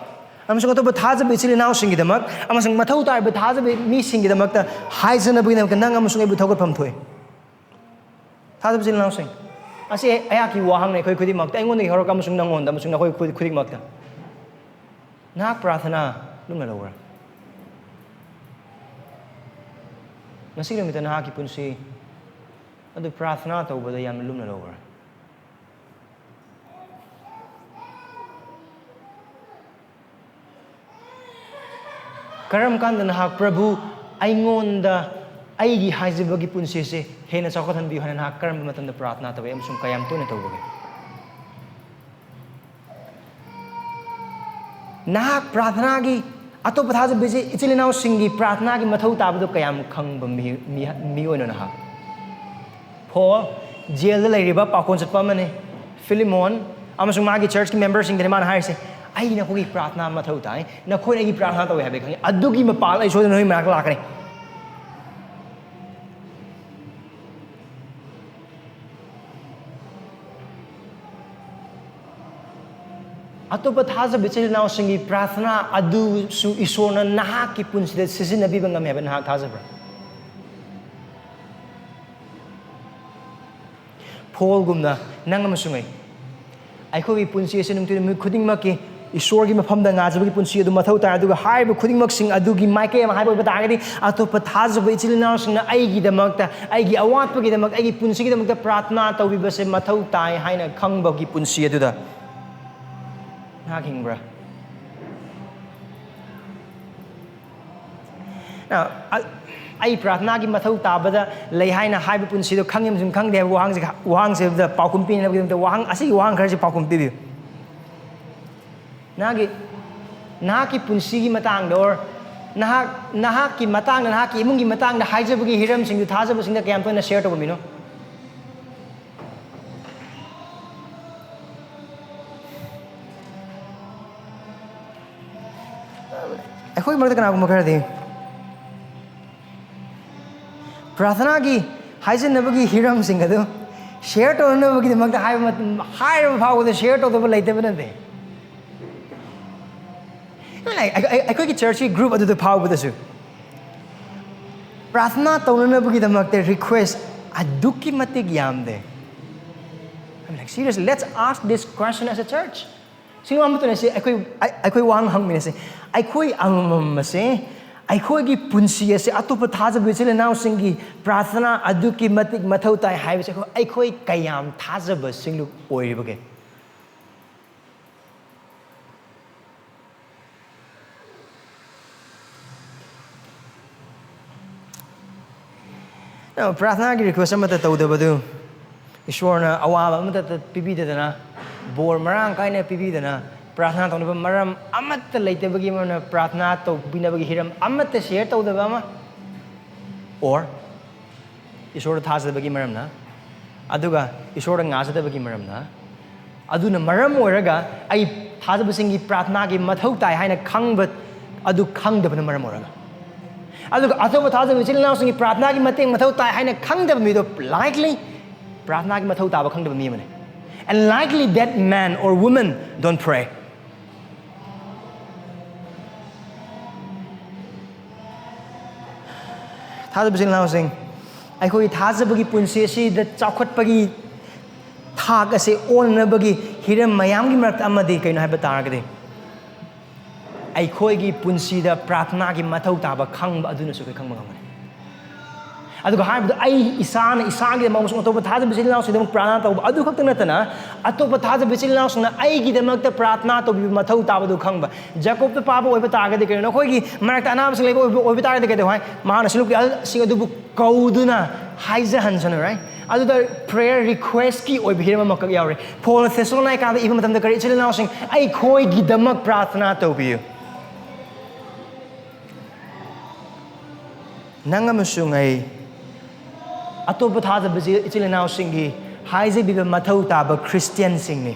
ꯑꯃꯁꯨꯡ ꯑꯇꯣꯞꯄ ꯊꯥꯖꯕ ꯏꯆꯤꯜ ꯏꯅꯥꯎꯁꯤꯡꯒꯤꯗꯃꯛ ꯑꯃꯁꯨꯡ ꯃꯊꯧ ꯇꯥꯔꯤꯕ ꯊꯥꯖꯕ ꯃꯤꯁꯤꯡꯒꯤꯗꯃꯛꯇ ꯍꯥꯏꯖꯅꯕꯒꯤꯗꯃꯛꯇ ꯅꯪ ꯑꯃꯁꯨꯡ ꯑꯩꯕꯨ ꯊꯧꯒꯠꯐꯝ ꯊꯣꯛꯏ꯫ ꯊꯥꯖꯕ ꯏꯆꯤꯜ ꯏꯅꯥꯎꯁꯤꯡ, ꯑꯁꯤ ꯑꯩꯍꯥꯛꯀꯤ ꯋꯥꯍꯪꯅꯤ ꯑꯩꯈꯣꯏ ꯈꯨꯗꯤꯡꯃꯛꯇ, ꯑꯩꯉꯣꯟꯗꯒꯤ ꯍꯧꯔꯒ ꯑꯃꯁꯨꯡ ꯅꯪꯉꯣꯟꯗ ꯑꯃꯁꯨꯡ ꯅꯈꯣꯏ ꯈꯨ-, ꯈꯨꯗꯤꯡꯃꯛꯇ꯫ ꯅꯍꯥꯛ ꯄ꯭ꯔꯥꯊꯅꯥ ꯂꯨꯝꯅ ꯂꯧꯕ꯭ꯔꯥ? ꯉꯁꯤ ꯅꯨꯃꯤꯠꯇ ꯅꯍꯥꯛꯀꯤ ꯄꯨꯟꯁꯤ ꯑꯗꯨ ꯄ꯭ꯔꯥꯊꯅꯥ ꯇꯧꯕꯗ ꯌꯥꯝꯅ ꯂꯨꯝꯅ ꯂꯧꯕ꯭ꯔꯥ? ꯀꯔꯝ ꯀꯥꯟꯗ ꯅꯍꯥꯛ, "ꯄ꯭ꯔꯚꯨ, ꯑꯩꯉꯣꯟꯗ ꯑꯩꯒꯤ ꯍꯥꯏꯖꯕꯒꯤ ꯄꯨꯟꯁꯤꯁꯦ ꯍꯦꯟꯅ ꯆꯥꯎꯈꯠꯍꯟꯕꯤꯌꯨ" ꯍꯥꯏꯅ ꯅꯍꯥꯛ ꯀꯔꯝꯕ ꯃꯇꯝꯗ ꯄ꯭ꯔꯥꯊꯅꯥ ꯇꯧꯏ ꯑꯃꯁꯨꯡ ꯀꯌꯥꯝ ꯇꯣꯏꯅ ꯇꯧꯕꯒꯦ? ꯅꯍꯥꯛ ꯄ꯭ꯔꯥꯔꯊꯅꯥꯒꯤ, ꯑꯇꯣꯞꯄ ꯊꯥꯖꯕ ꯏꯆꯤꯜ ꯏꯅꯥꯎꯁꯤꯡꯒꯤ ꯄ꯭ꯔꯥꯔꯊꯅꯥꯒꯤ ꯃꯊꯧ ꯇꯥꯕꯗꯨ ꯀꯌꯥꯝ ꯈꯪꯕ ꯃꯤ, ꯃꯤ, ꯃꯤꯑꯣꯏꯅꯣ ꯅꯍꯥꯛ? ꯄꯣꯜ, ꯖꯦꯜꯗ ꯂꯩꯔꯤꯕ ꯄꯥꯈꯣꯟ ꯆꯠꯄ ꯑꯃꯅꯤ꯫ ꯐꯤꯂꯤꯃꯣꯟ ꯑꯃꯁꯨꯡ ꯃꯥꯒꯤ ꯆꯔꯆꯀꯤ ꯃꯦꯝꯕꯔꯁꯤꯡꯗꯅꯤ ꯃꯥꯅ ꯍꯥꯏꯔꯤꯁꯦ, "ꯑꯩ ꯅꯈꯣꯏꯒꯤ ꯄ꯭ꯔꯥꯔꯊꯅꯥ ꯃꯊꯧ ꯇꯥꯏ, ꯅꯈꯣꯏꯅ ꯑꯩꯒꯤ ꯄ꯭ꯔꯥꯔꯊꯅꯥ ꯇꯧꯏ ꯍꯥꯏꯕ ꯈꯪꯉꯤ, ꯑꯗꯨꯒꯤ ꯃꯄꯥꯜ ꯑꯩ ꯁꯣꯏꯗꯅ ꯅꯈꯣꯏ ꯃꯅꯥꯛꯇ ꯂꯥꯛꯀꯅꯤ"꯫ ꯑꯇꯣꯞꯄ ꯊꯥꯖꯕ ꯏꯆꯤꯜ ꯏꯅꯥꯎꯁꯤꯡꯒꯤ ꯄ꯭ꯔꯥꯔꯊꯅꯥ ꯑꯗꯨꯁꯨ ꯏꯁꯣꯔꯅ ꯅꯍꯥꯛꯀꯤ ꯄꯨꯟꯁꯤꯗ ꯁꯤꯖꯤꯟꯅꯕꯤꯕ ꯉꯝꯃꯦ ꯍꯥꯏꯕ ꯅꯍꯥꯛ ꯊꯥꯖꯕ꯭ꯔꯥ? ꯄꯣꯜꯒꯨꯝꯅ ꯅꯪ ꯑꯃꯁꯨꯡ ꯑꯩ, ꯑꯩꯈꯣꯏꯒꯤ ꯄꯨꯟꯁꯤ ꯑꯁꯤ ꯅꯨꯡꯇꯤ ꯅꯨꯃꯤꯠ ꯈꯨꯗꯤꯡꯃꯛꯀꯤ ꯏꯁꯣꯔꯒꯤ ꯃꯐꯝꯗ ꯉꯥꯖꯕꯒꯤ ꯄꯨꯟꯁꯤ ꯑꯗꯨ ꯃꯊꯧ ꯇꯥꯏ꯫ ꯑꯗꯨꯒ ꯍꯥꯏꯔꯤꯕ ꯈꯨꯗꯤꯡꯃꯛꯁꯤꯡ ꯑꯗꯨꯒꯤ ꯃꯥꯏꯀꯩ ꯑꯃ ꯍꯥꯏꯕ ꯑꯣꯏꯕ ꯇꯥꯔꯒꯗꯤ, ꯑꯇꯣꯞꯄ ꯊꯥꯖꯕ ꯏꯆꯤꯜ ꯏꯅꯥꯎꯁꯤꯡꯅ ꯑꯩꯒꯤꯗꯃꯛꯇ, ꯑꯩꯒꯤ ꯑꯋꯥꯠꯄꯒꯤꯗꯃꯛ, ꯑꯩꯒꯤ ꯄꯨꯟꯁꯤꯒꯤꯗꯃꯛꯇ ꯄ꯭ꯔꯥꯔꯊꯅꯥ ꯇꯧꯕꯤꯕꯁꯦ ꯃꯊꯧ ꯇꯥꯏ ꯍꯥꯏꯅ ꯈꯪꯕꯒꯤ ꯄꯨꯟꯁꯤ ꯑꯗꯨꯗ ꯅꯍꯥꯛ ꯍꯤꯡꯕ꯭ꯔꯥ? ꯑ, ꯑ, ꯑꯩ ꯄ꯭ꯔꯥꯔꯊꯅꯥꯒꯤ ꯃꯊꯧ ꯇꯥꯕꯗ ꯂꯩ ꯍꯥꯏꯅ ꯍꯥꯏꯕ ꯄꯨꯟꯁꯤꯗꯣ ꯈꯪꯉꯤ ꯑꯃꯁꯨꯡ ꯈꯪꯗꯦ ꯍꯥꯏꯕ ꯋꯥꯍꯪꯁꯦ, ꯋꯥꯍꯪꯁꯤꯗ ꯄꯥꯎꯈꯨꯝ ꯄꯤꯅꯕꯒꯤꯗꯃꯛꯇ ꯋꯥꯍꯪ, ꯑꯁꯤꯒꯤ ꯋꯥꯍꯪ ꯈꯔꯁꯤ ꯄꯥꯎꯈꯨꯝ ꯄꯤꯕꯤꯌꯨ꯫ ꯅꯍꯥꯛꯀꯤ, ꯅꯍꯥꯛꯀꯤ ꯄꯨꯟꯁꯤꯒꯤ ꯃꯇꯥꯡꯗ, or ꯅꯍꯥꯛ, ꯅꯍꯥꯛꯀꯤ ꯃꯇꯥꯡꯗ, ꯅꯍꯥꯛꯀꯤ ꯏꯃꯨꯡꯒꯤ ꯃꯇꯥꯡꯗ ꯍꯥꯏꯖꯕꯒꯤ ꯍꯤꯔꯝꯁꯤꯡꯗꯨ ꯊꯥꯖꯕꯁꯤꯡꯗ ꯀꯌꯥꯝ ꯇꯣꯏꯅ ꯁꯤꯌꯔ ꯇꯧꯔꯝꯃꯤꯅꯣ? ꯑꯩꯈꯣꯏ ꯃꯔꯛꯇ ꯀꯅꯥꯒꯨꯝꯕ ꯈꯔꯗꯤ ꯄ꯭ꯔꯥꯔꯊꯅꯥꯒꯤ ꯍꯥꯏꯖꯅꯕꯒꯤ ꯍꯤꯔꯝꯁꯤꯡ ꯑꯗꯨ ꯁꯤꯌꯔ ꯇꯧꯅꯅꯕꯒꯤꯗꯃꯛꯇ ꯍꯥꯏꯕ ꯃꯇꯝ, ꯍꯥꯏꯔꯕ ꯐꯥꯎꯕꯗ ꯁꯤꯌꯔ ꯇꯧꯗꯕ ꯂꯩꯇꯕ ꯅꯠꯇꯦ꯫ ꯑꯩ-, ꯑꯩ-, ꯑꯩꯈꯣꯏꯒꯤ ꯆꯔꯆꯀꯤ ꯒ꯭ꯔꯨꯞ ꯑꯗꯨꯗ ꯐꯥꯎꯕꯗꯁꯨ ꯄ꯭ꯔꯥꯔꯊꯅꯥ ꯇꯧꯅꯅꯕꯒꯤꯗꯃꯛꯇ ꯔꯤꯀ꯭ꯋꯦꯁ ꯑꯗꯨꯛꯀꯤ ꯃꯇꯤꯛ ꯌꯥꯝꯗꯦ꯫ I'm like, seriously, let's ask this question as a church. ꯁꯤꯡ ꯑꯃꯠꯇꯅ ꯁꯤ ꯑꯩꯈꯣꯏ, ꯑꯩ-, ꯑꯩꯈꯣꯏ ꯋꯥꯍꯪ ꯍꯪꯃꯤꯟꯅꯁꯦ꯫ ꯑꯩꯈꯣꯏ ꯑꯃꯃꯝ ꯑꯁꯦ, ꯑꯩꯈꯣꯏꯒꯤ ꯄꯨꯟꯁꯤ ꯑꯁꯦ ꯑꯇꯣꯞꯄ ꯊꯥꯖꯕ ꯏꯆꯤꯜ ꯏꯅꯥꯎꯁꯤꯡꯒꯤ ꯄ꯭ꯔꯥꯔꯊꯅꯥ ꯑꯗꯨꯛꯀꯤ ꯃꯇꯤꯛ ꯃꯊꯧ ꯇꯥꯏ ꯍꯥꯏꯕꯁꯦ ꯑꯩꯈꯣꯏ, ꯑꯩꯈꯣꯏ ꯀꯌꯥꯝ ꯊꯥꯖꯕ ꯁꯤꯡꯂꯨꯞ ꯑꯣꯏꯔꯤꯕꯒꯦ? ꯅꯪ ꯄ꯭ꯔꯥꯔꯊꯅꯥꯒꯤ ꯔꯤꯀ꯭ꯋꯦꯁ ꯑꯃꯠꯇ ꯇꯧꯗꯕꯗꯨ, ꯏꯁꯣꯔꯅ ꯑꯋꯥꯕ ꯑꯃꯠꯇ ꯄꯤꯕꯤꯗꯗꯅ, ꯕꯣꯔ ꯃꯔꯥꯡ ꯀꯥꯏꯅ ꯄꯤꯕꯤꯗꯅ, ꯄ꯭ꯔꯥꯔꯊꯅꯥ ꯇꯧꯅꯕ ꯃꯔꯝ ꯑꯃꯠꯇ ꯂꯩꯇꯕꯒꯤ ꯃꯔꯝꯅ ꯄ꯭ꯔꯥꯔꯊꯅꯥ ꯇꯧꯕꯤꯅꯕꯒꯤ ꯍꯤꯔꯝ ꯑꯃꯠꯇ ꯁꯤꯌꯔ ꯇꯧꯗꯕ ꯑꯃ, ꯑꯣꯔ ꯏꯁꯣꯔꯗ ꯊꯥꯖꯗꯕꯒꯤ ꯃꯔꯝꯅ, ꯑꯗꯨꯒ ꯏꯁꯣꯔꯗ ꯉꯥꯖꯗꯕꯒꯤ ꯃꯔꯝꯅ, ꯑꯗꯨꯅ ꯃꯔꯝ ꯑꯣꯏꯔꯒ ꯑꯩ ꯊꯥꯖꯕꯁꯤꯡꯒꯤ ꯄ꯭ꯔꯥꯔꯊꯅꯥꯒꯤ ꯃꯊꯧ ꯇꯥꯏ ꯍꯥꯏꯅ ꯈꯪꯕ ꯑꯗꯨ ꯈꯪꯗꯕꯅ ꯃꯔꯝ ꯑꯣꯏꯔꯒ, ꯑꯗꯨꯒ ꯑꯇꯣꯞꯄ ꯊꯥꯖꯕ ꯏꯆꯤꯜ ꯏꯅꯥꯎꯁꯤꯡꯒꯤ ꯄ꯭ꯔꯥꯔꯊꯅꯥꯒꯤ ꯃꯇꯦꯡ ꯃꯊꯧ ꯇꯥꯏ ꯍꯥꯏꯅ ꯈꯪꯗꯕ ꯃꯤꯗꯣ likely ꯄ꯭ꯔꯥꯔꯊꯅꯥꯒꯤ ꯃꯊꯧ ꯇꯥꯕ ꯈꯪꯗꯕ ꯃꯤ ꯑꯃꯅꯤ꯫ And likely that man or woman don't pray. ꯊꯥꯖꯕ ꯏꯆꯤꯜ ꯏꯅꯥꯎꯁꯤꯡ, ꯑꯩꯈꯣꯏꯒꯤ ꯊꯥꯖꯕꯒꯤ ꯄꯨꯟꯁꯤ ꯑꯁꯤꯗ ꯆꯥꯎꯈꯠꯄꯒꯤ ꯊꯥꯛ ꯑꯁꯤ ꯑꯣꯟꯅꯕꯒꯤ ꯍꯤꯔꯝ ꯃꯌꯥꯝꯒꯤ ꯃꯔꯛꯇ ꯑꯃꯗꯤ ꯀꯩꯅꯣ ꯍꯥꯏꯕ ꯇꯥꯔꯒꯗꯤ, ꯑꯩꯈꯣꯏꯒꯤ ꯄꯨꯟꯁꯤꯗ ꯄ꯭ꯔꯥꯔꯊꯅꯥꯒꯤ ꯃꯊꯧ ꯇꯥꯕ ꯈꯪꯕ ꯑꯗꯨꯅꯁꯨ ꯑꯩꯈꯣꯏ ꯈꯪꯕ ꯉꯝꯒꯅꯤ꯫ ꯑꯗꯨꯒ ꯍꯥꯏꯕꯗꯣ, ꯑꯩ ꯏꯁꯥꯅ ꯏꯁꯥꯒꯤꯗꯃꯛ ꯑꯃꯁꯨꯡ ꯑꯇꯣꯞꯄ ꯊꯥꯖꯕ ꯏꯆꯤꯜ ꯏꯅꯥꯎꯁꯤꯡꯒꯤꯗꯃꯛ ꯄ꯭ꯔꯥꯔꯊꯅꯥ ꯇꯧꯕ ꯑꯗꯨ ꯈꯛꯇ ꯅꯠꯇꯅ, ꯑꯇꯣꯞꯄ ꯊꯥꯖꯕ ꯏꯆꯤꯜ ꯏꯅꯥꯎꯁꯤꯡꯅ ꯑꯩꯒꯤꯗꯃꯛꯇ ꯄ꯭ꯔꯥꯔꯊꯅꯥ ꯇꯧꯕꯤꯕ ꯃꯊꯧ ꯇꯥꯕꯗꯨ ꯈꯪꯕ꯫ ꯖꯦꯀꯣꯕꯇ ꯄꯥꯕ ꯑꯣꯏꯕ ꯇꯥꯔꯒꯗꯤ ꯀꯩꯅꯣ? ꯅꯈꯣꯏꯒꯤ ꯃꯔꯛꯇ ꯑꯅꯥꯕꯁꯤꯡ ꯂꯩꯕ ꯑꯣꯏꯕ, ꯑꯣꯏꯕ ꯇꯥꯔꯒꯗꯤ ꯀꯩꯗꯧ ꯍꯥꯏ? ꯃꯍꯥꯛꯅ ꯁꯤꯡꯂꯨꯞꯀꯤ ꯑꯍꯜꯁꯤꯡ ꯑꯗꯨꯕꯨ ꯀꯧꯗꯨꯅ ꯍꯥꯏꯖꯍꯟꯁꯅꯨ, right? ꯑꯗꯨꯗ prayer requestꯀꯤ ꯑꯣꯏꯕ ꯍꯤꯔꯝ ꯑꯃꯈꯛ ꯌꯥꯎꯔꯤ꯫ ꯄꯣꯜ ꯊꯦꯁꯥꯂꯣꯅꯤꯀꯥꯗ ꯏꯕ ꯃꯇꯝꯗ ꯀꯔꯤ? "ꯏꯆꯤꯜ ꯏꯅꯥꯎꯁꯤꯡ, ꯑꯩꯈꯣꯏꯒꯤꯗꯃꯛ ꯄ꯭ꯔꯥꯔꯊꯅꯥ ꯇꯧꯕꯤꯌꯨ"꯫ ꯅꯪ ꯑꯃꯁꯨꯡ ꯑꯩ ꯑꯇꯣꯞꯄ ꯊꯥꯖꯕ ꯏꯆꯤꯜ, ꯏꯆꯤꯜ ꯏꯅꯥꯎꯁꯤꯡꯒꯤ ꯍꯥꯏꯖꯕꯤꯕ ꯃꯊꯧ ꯇꯥꯕ ꯈ꯭ꯔꯤꯁꯇꯤꯌꯥꯟꯁꯤꯡꯅꯤ꯫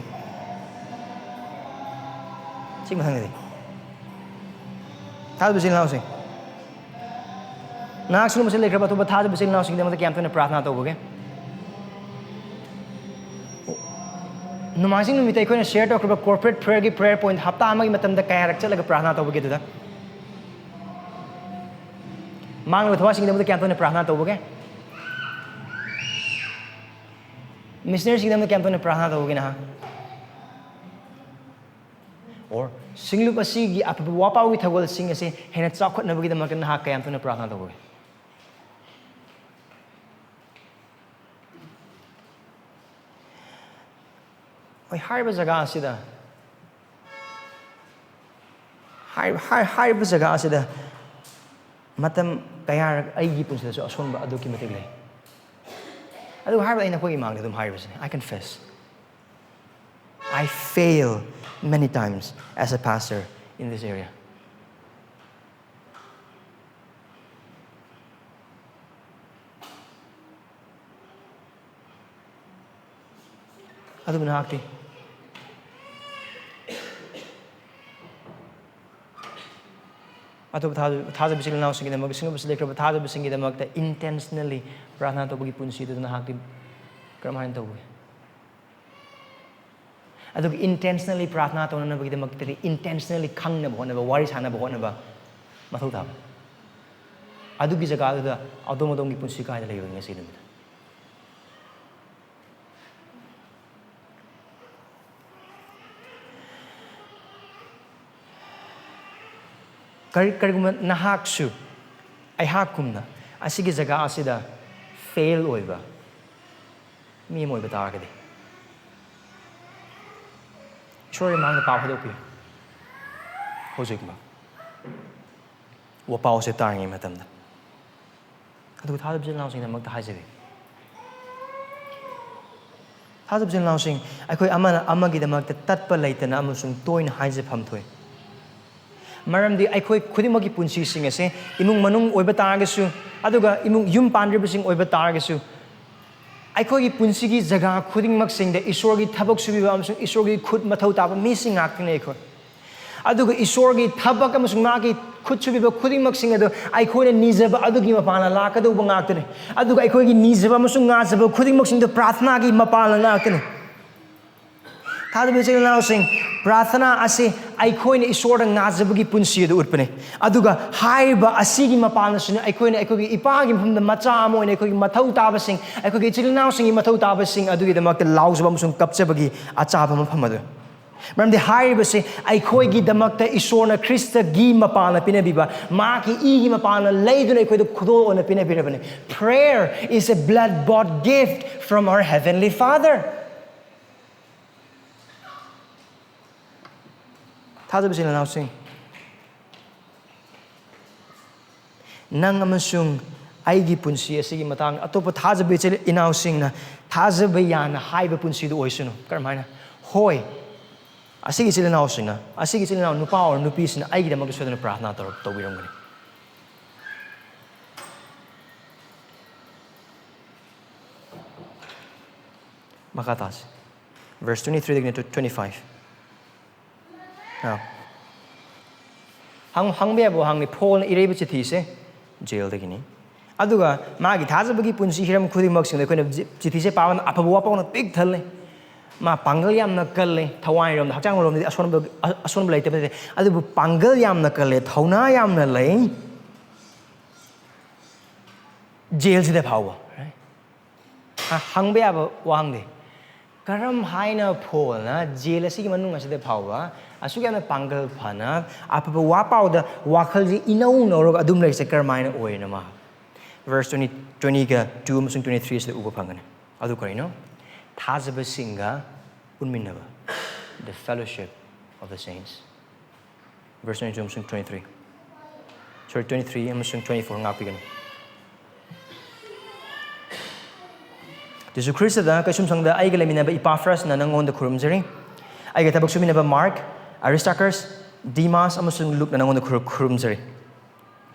ꯁꯤ ꯃꯊꯪꯗꯗꯤ ꯊꯥꯖꯕ ꯏꯆꯤꯜ ꯏꯅꯥꯎꯁꯤꯡ, ꯅꯍꯥꯛ ꯁꯤꯒꯨꯝꯕꯁꯤ ꯂꯩꯈ꯭ꯔꯕ ꯑꯇꯣꯞꯄ ꯊꯥꯖꯕ ꯏꯆꯤꯜ ꯏꯅꯥꯎꯁꯤꯡꯒꯤꯗꯃꯛꯇ ꯀꯌꯥꯝ ꯊꯣꯏꯅ ꯄ꯭ꯔꯥꯔꯊꯅꯥ ꯇꯧꯕꯒꯦ? ꯅꯣꯡꯃꯥꯏꯖꯤꯡ ꯅꯨꯃꯤꯠꯇ ꯑꯩꯈꯣꯏꯅ ꯁꯤꯌꯔ ꯇꯧꯈ꯭ꯔꯕ corporate prayerꯒꯤ prayer point ꯍꯞꯇꯥ ꯑꯃꯒꯤ ꯃꯇꯝꯗ ꯀꯌꯥꯔꯛ ꯆꯠꯂꯒ ꯄ꯭ꯔꯥꯔꯊꯅꯥ ꯇꯧꯕꯒꯦ? ꯑꯗꯨꯗ ꯃꯥꯡꯂꯕ ꯊꯋꯥꯏꯁꯤꯡꯒꯤꯗꯃꯛꯇ ꯀꯌꯥꯝ ꯊꯣꯏꯅ ꯄ꯭ꯔꯥꯔꯊꯅꯥ ꯇꯧꯕꯒꯦ? ꯃꯤꯁꯅꯔꯤꯁꯤꯡꯒꯤꯗꯃꯛꯇ ꯀꯌꯥꯝ ꯊꯣꯏꯅ ꯄ꯭ꯔꯥꯔꯊꯅꯥ ꯇꯧꯕꯒꯦ ꯅꯍꯥꯛ? ꯑꯣꯔ ꯁꯤꯡꯂꯨꯞ ꯑꯁꯤꯒꯤ ꯑꯐꯕ ꯋꯥꯄꯥꯎꯒꯤ ꯊꯧꯒꯜꯁꯤꯡ ꯑꯁꯤ ꯍꯦꯟꯅ ꯆꯥꯎꯈꯠꯅꯕꯒꯤꯗꯃꯛꯇ ꯅꯍꯥꯛ ꯀꯌꯥꯝ ꯊꯣꯏꯅ ꯄ꯭ꯔꯥꯔꯊꯅꯥ ꯇꯧꯕꯒꯦ? ꯍꯣꯏ, ꯍꯥꯏꯔꯤꯕ ꯖꯒꯥ ꯑꯁꯤꯗ, ꯍꯥꯏ-, ꯍꯥꯏ-, ꯍꯥꯏꯔꯤꯕ ꯖꯒꯥ ꯑꯁꯤꯗ ꯃꯇꯝ ꯀꯌꯥꯔꯛ ꯑꯩꯒꯤ ꯄꯨꯟꯁꯤꯗꯁꯨ ꯑꯁꯣꯟꯕ ꯑꯗꯨꯛꯀꯤ ꯃꯇꯤꯛ ꯂꯩ꯫ ꯑꯗꯨꯕꯨ ꯍꯥꯏꯔꯤꯕ ꯑꯩꯅ ꯑꯩꯈꯣꯏꯒꯤ ꯏꯃꯥꯡꯗ ꯑꯗꯨꯝ ꯍꯥꯏꯔꯤꯕꯁꯤꯅꯤ, I confess. I fail many times as a pastor in this area. ꯑꯗꯨꯕꯨ ꯅꯍꯥꯛꯇꯤ? ꯑꯇꯣꯞꯄ ꯊꯥꯖ-, ꯊꯥꯖꯕ ꯏꯆꯤꯜ ꯏꯅꯥꯎꯁꯤꯡꯒꯤꯗꯃꯛꯇ, ꯁꯤꯒꯨꯝꯕꯁꯤ ꯂꯩꯈ꯭ꯔꯕ ꯊꯥꯖꯕꯁꯤꯡꯒꯤꯗꯃꯛꯇ intentionally ꯄ꯭ꯔꯥꯔꯊꯅꯥ ꯇꯧꯕꯒꯤ ꯄꯨꯟꯁꯤꯗꯨ ꯅꯍꯥꯛꯇꯤ ꯀꯔꯝꯍꯥꯏꯅ ꯇꯧꯕꯒꯦ? ꯑꯗꯨꯒ intentionally ꯄ꯭ꯔꯥꯔꯊꯅꯥ ꯇꯧꯅꯅꯕꯒꯤꯗꯃꯛꯇꯗꯤ intentionally ꯈꯪꯅꯕ ꯍꯣꯠꯅꯕ, ꯋꯥꯔꯤ ꯁꯥꯟꯅꯕ ꯍꯣꯠꯅꯕ ꯃꯊꯧ ꯇꯥꯕ꯫ ꯑꯗꯨꯒꯤ ꯖꯒꯥꯗꯨꯗ ꯑꯗꯣꯝ ꯑꯗꯣꯝꯒꯤ ꯄꯨꯟꯁꯤ ꯀꯥꯏꯗ ꯂꯩꯕꯒꯦ ꯉꯁꯤ ꯅꯨꯃꯤꯠꯇ? ꯀꯔꯤ-, ꯀꯔꯤꯒꯨꯝꯕ ꯅꯍꯥꯛꯁꯨ ꯑꯩꯍꯥꯛꯀꯨꯝꯅ ꯑꯁꯤꯒꯤ ꯖꯒꯥ ꯑꯁꯤꯗ fail ꯑꯣꯏꯕ ꯃꯤ ꯑꯃ ꯑꯣꯏꯕ ꯇꯥꯔꯒꯗꯤ, ꯏꯁꯣꯔꯒꯤ ꯃꯥꯡꯗ ꯄꯥꯎ ꯍꯥꯏꯗꯣꯛꯄꯤꯌꯨ ꯍꯧꯖꯤꯛꯃꯛ꯫ ꯋꯥꯄꯥꯎꯁꯦ ꯇꯥꯔꯤꯉꯩ ꯃꯇꯝꯗ꯫ ꯑꯗꯨꯒ ꯊꯥꯖꯕ ꯏꯆꯤꯜ ꯏꯅꯥꯎꯁꯤꯡꯒꯤꯗꯃꯛꯇ ꯍꯥꯏꯖꯒꯦ꯫ ꯊꯥꯖꯕ ꯏꯆꯤꯜ ꯏꯅꯥꯎꯁꯤꯡ, ꯑꯩꯈꯣꯏ ꯑꯃꯅ ꯑꯃꯒꯤꯗꯃꯛꯇ ꯇꯠꯄ ꯂꯩꯇꯅ ꯑꯃꯁꯨꯡ ꯇꯣꯏꯅ ꯍꯥꯏꯖꯐꯝ ꯊꯣꯛꯏ꯫ ꯃꯔꯝꯗꯤ ꯑꯩꯈꯣꯏ ꯈꯨꯗꯤꯡꯃꯛꯀꯤ ꯄꯨꯟꯁꯤꯁꯤꯡ ꯑꯁꯦ, ꯏꯃꯨꯡ ꯃꯅꯨꯡ ꯑꯣꯏꯕ ꯇꯥꯔꯒꯁꯨ, ꯑꯗꯨꯒ ꯏꯃꯨꯡ, ꯌꯨꯝ ꯄꯥꯟꯗ꯭ꯔꯤꯕꯁꯤꯡ ꯑꯣꯏꯕ ꯇꯥꯔꯒꯁꯨ, ꯑꯩꯈꯣꯏꯒꯤ ꯄꯨꯟꯁꯤꯒꯤ ꯖꯒꯥ ꯈꯨꯗꯤꯡꯃꯛꯁꯤꯡꯗ ꯏꯁꯣꯔꯒꯤ ꯊꯕꯛ ꯁꯨꯕꯤꯕ ꯑꯃꯁꯨꯡ ꯏꯁꯣꯔꯒꯤ ꯈꯨꯠ ꯃꯊꯧ ꯇꯥꯕ ꯃꯤꯁꯤꯡ ꯉꯥꯛꯇꯅꯤ ꯑꯩꯈꯣꯏ꯫ ꯑꯗꯨꯒ ꯏꯁꯣꯔꯒꯤ ꯊꯕꯛ ꯑꯃꯁꯨꯡ ꯃꯥꯒꯤ ꯈꯨꯠ ꯁꯨꯕꯤꯕ ꯈꯨꯗꯤꯡꯃꯛꯁꯤꯡ ꯑꯗꯨ ꯑꯩꯈꯣꯏꯅ ꯅꯤꯖꯕ ꯑꯗꯨꯒꯤ ꯃꯄꯥꯟꯅ ꯂꯥꯛꯀꯗꯧꯕ ꯉꯥꯛꯇꯅꯤ꯫ ꯑꯗꯨꯒ ꯑꯩꯈꯣꯏꯒꯤ ꯅꯤꯖꯕ ꯑꯃꯁꯨꯡ ꯉꯥꯖꯕ ꯈꯨꯗꯤꯡꯃꯛꯁꯤꯡꯗꯨ ꯄ꯭ꯔꯥꯔꯊꯅꯥꯒꯤ ꯃꯄꯥꯟꯅ ꯉꯥꯛꯇꯅꯤ꯫ ꯊꯥꯖꯕ ꯏꯆꯤꯜ ꯏꯅꯥꯎꯁꯤꯡ, ꯄ꯭ꯔꯥꯔꯊꯅꯥ ꯑꯁꯤ ꯑꯩꯈꯣꯏꯅ ꯏꯁꯣꯔꯗ ꯉꯥꯖꯕꯒꯤ ꯄꯨꯟꯁꯤ ꯑꯗꯨ ꯎꯠꯄꯅꯤ꯫ ꯑꯗꯨꯒ ꯍꯥꯏꯔꯤꯕ ꯑꯁꯤꯒꯤ ꯃꯄꯥꯟꯗꯁꯨꯅꯤ ꯑꯩꯈꯣꯏꯅ ꯑꯩꯈꯣꯏꯒꯤ ꯏꯄꯥꯒꯤ ꯃꯐꯝꯗ ꯃꯆꯥ ꯑꯃ ꯑꯣꯏꯅ ꯑꯩꯈꯣꯏꯒꯤ ꯃꯊꯧ ꯇꯥꯕꯁꯤꯡ, ꯑꯩꯈꯣꯏꯒꯤ ꯏꯆꯤꯜ ꯏꯅꯥꯎꯁꯤꯡꯒꯤ ꯃꯊꯧ ꯇꯥꯕꯁꯤꯡ ꯑꯗꯨꯒꯤꯗꯃꯛꯇ ꯂꯥꯎꯖꯕ ꯑꯃꯁꯨꯡ ꯀꯞꯆꯕꯒꯤ ꯑꯆꯥꯕ ꯃꯐꯝ ꯑꯗꯨ꯫ ꯃꯔꯝꯗꯤ ꯍꯥꯏꯔꯤꯕꯁꯤ ꯑꯩꯈꯣꯏꯒꯤꯗꯃꯛꯇ ꯏꯁꯣꯔꯅ ꯈ꯭ꯔꯤꯁꯇꯒꯤ ꯃꯄꯥꯟꯅ ꯄꯤꯅꯕꯤꯕ, ꯃꯍꯥꯛꯀꯤ ꯏꯒꯤ ꯃꯄꯥꯟꯅ ꯂꯩꯗꯨꯅ ꯑꯩꯈꯣꯏꯗ ꯈꯨꯗꯣꯜ ꯑꯣꯏꯅ ꯄꯤꯅꯕꯤꯔꯕꯅꯤ꯫ Prayer is a blood bought gift from our Heavenly Father. ꯊꯥꯖꯕ ꯏꯆꯤꯜ ꯏꯅꯥꯎꯁꯤꯡ, ꯅꯪ ꯑꯃꯁꯨꯡ ꯑꯩꯒꯤ ꯄꯨꯟꯁꯤ ꯑꯁꯤꯒꯤ ꯃꯇꯥꯡꯗ ꯑꯇꯣꯞꯄ ꯊꯥꯖꯕ ꯏꯆꯤꯜ ꯏꯅꯥꯎꯁꯤꯡꯅ ꯊꯥꯖꯕ ꯌꯥꯅ ꯍꯥꯏꯕ ꯄꯨꯟꯁꯤꯗꯨ ꯑꯣꯏꯁꯅꯨ꯫ ꯀꯔꯝꯍꯥꯏꯅ? ꯍꯣꯏ, ꯑꯁꯤꯒꯤ ꯏꯆꯤꯜ ꯏꯅꯥꯎꯁꯤꯅ, ꯑꯁꯤꯒꯤ ꯏꯆꯤꯜ ꯏꯅꯥꯎ ꯅꯨꯄꯥ ꯑꯣꯏꯔꯣ ꯅꯨꯄꯤꯁꯤꯅ ꯑꯩꯒꯤꯗꯃꯛꯇ ꯁꯣꯏꯗꯅ ꯄ꯭ꯔꯥꯔꯊꯅꯥ ꯇꯧꯔ-, ꯇꯧꯕꯤꯔꯝꯒꯅꯤ꯫ ꯃꯈꯥ ꯇꯥꯁꯤ꯫ Verse twenty-three ꯗꯒꯤꯅ twenty-five꯫ ꯑꯥ꯫ ꯍꯪ-, ꯍꯪꯕ ꯌꯥꯕ ꯋꯥꯍꯪꯅꯤ, ꯄꯣꯜꯅ ꯏꯔꯛꯏꯕ ꯆꯤꯊꯤꯁꯦ ꯖꯦꯜꯗꯒꯤꯅꯤ꯫ ꯑꯗꯨꯒ ꯃꯥꯒꯤ ꯊꯥꯖꯕꯒꯤ ꯄꯨꯟꯁꯤ ꯍꯤꯔꯝ ꯈꯨꯗꯤꯡꯃꯛꯁꯤꯡꯗ ꯑꯩꯈꯣꯏꯅ ꯆꯤ-, ꯆꯤꯊꯤꯁꯦ ꯄꯥꯕꯗ ꯑꯐꯕ ꯋꯥꯄꯥꯎꯅ ꯄꯤꯛ ꯊꯜꯂꯦ꯫ ꯃꯥ ꯄꯥꯡꯒꯜ ꯌꯥꯝꯅ ꯀꯜꯂꯦ, ꯊꯋꯥꯏꯔꯣꯝꯗ, ꯍꯛꯆꯥꯡ ꯂꯣꯝꯗꯗꯤ ꯑꯁꯣꯟꯕ, ꯑ-, ꯑꯁꯣꯟꯕ ꯂꯩꯇꯕ ꯅꯠꯇꯦ, ꯑꯗꯨꯕꯨ ꯄꯥꯡꯒꯜ ꯌꯥꯝꯅ ꯀꯜꯂꯦ, ꯊꯧꯅꯥ ꯌꯥꯝꯅ ꯂꯩ, ꯖꯦꯜꯁꯤꯗ ꯐꯥꯎꯕ꯫ ꯍ-, ꯍꯪꯕ ꯌꯥꯕ ꯋꯥꯍꯪꯗꯤ, ꯀꯔꯝ ꯍꯥꯏꯅ ꯄꯣꯜꯅ ꯖꯦꯜ ꯑꯁꯤꯒꯤ ꯃꯅꯨꯡ ꯑꯁꯤꯗ ꯐꯥꯎꯕ ꯑꯁꯨꯛ ꯌꯥꯝꯅ ꯄꯥꯡꯒꯜ ꯐꯅ ꯑꯐꯕ ꯋꯥꯄꯥꯎꯗ ꯋꯥꯈꯜꯁꯤ ꯏꯅꯧ ꯅꯧꯔꯒ ꯑꯗꯨꯝ ꯂꯩꯔꯤꯁꯦ ꯀꯔꯝꯍꯥꯏꯅ ꯑꯣꯏꯔꯤꯅꯣ? ꯃꯥ verse twenty, twenty ꯒ two ꯑꯃꯁꯨꯡ twenty-three ꯑꯁꯤꯗ ꯎꯕ ꯐꯪꯒꯅꯤ꯫ ꯑꯗꯨ ꯀꯔꯤꯅꯣ? ꯊꯥꯖꯕꯁꯤꯡꯒ ꯄꯨꯟꯃꯤꯟꯅꯕ, the fellowship of the saints꯫ Verse twenty-two ꯑꯃꯁꯨꯡ twenty-three, sorry, twenty-three ꯑꯃꯁꯨꯡ twenty-four ꯉꯥꯛꯄꯤꯒꯅꯤ꯫ ꯖꯤꯁꯨ ꯈ꯭ꯔꯤꯁꯇꯗ ꯀꯩꯁꯨꯝꯁꯪꯗ ꯑꯩꯒ ꯂꯩꯃꯤꯟꯅꯕ ꯏꯄꯥꯐ꯭ꯔꯁꯅ ꯅꯪꯉꯣꯟꯗ ꯈꯨꯔꯨꯝꯖꯔꯤ꯫ ꯑꯩꯒ ꯊꯕꯛ ꯁꯨꯃꯤꯟꯅꯕ ꯃꯥꯔꯛ, ꯑꯔꯤꯁꯇꯥꯀꯔꯁ, ꯗꯤꯃꯥꯁ ꯑꯃꯁꯨꯡ ꯂꯨꯛꯅ ꯅꯪꯉꯣꯟꯗ ꯈꯨꯔꯨ-, ꯈꯨꯔꯨꯝꯖꯔꯤ꯫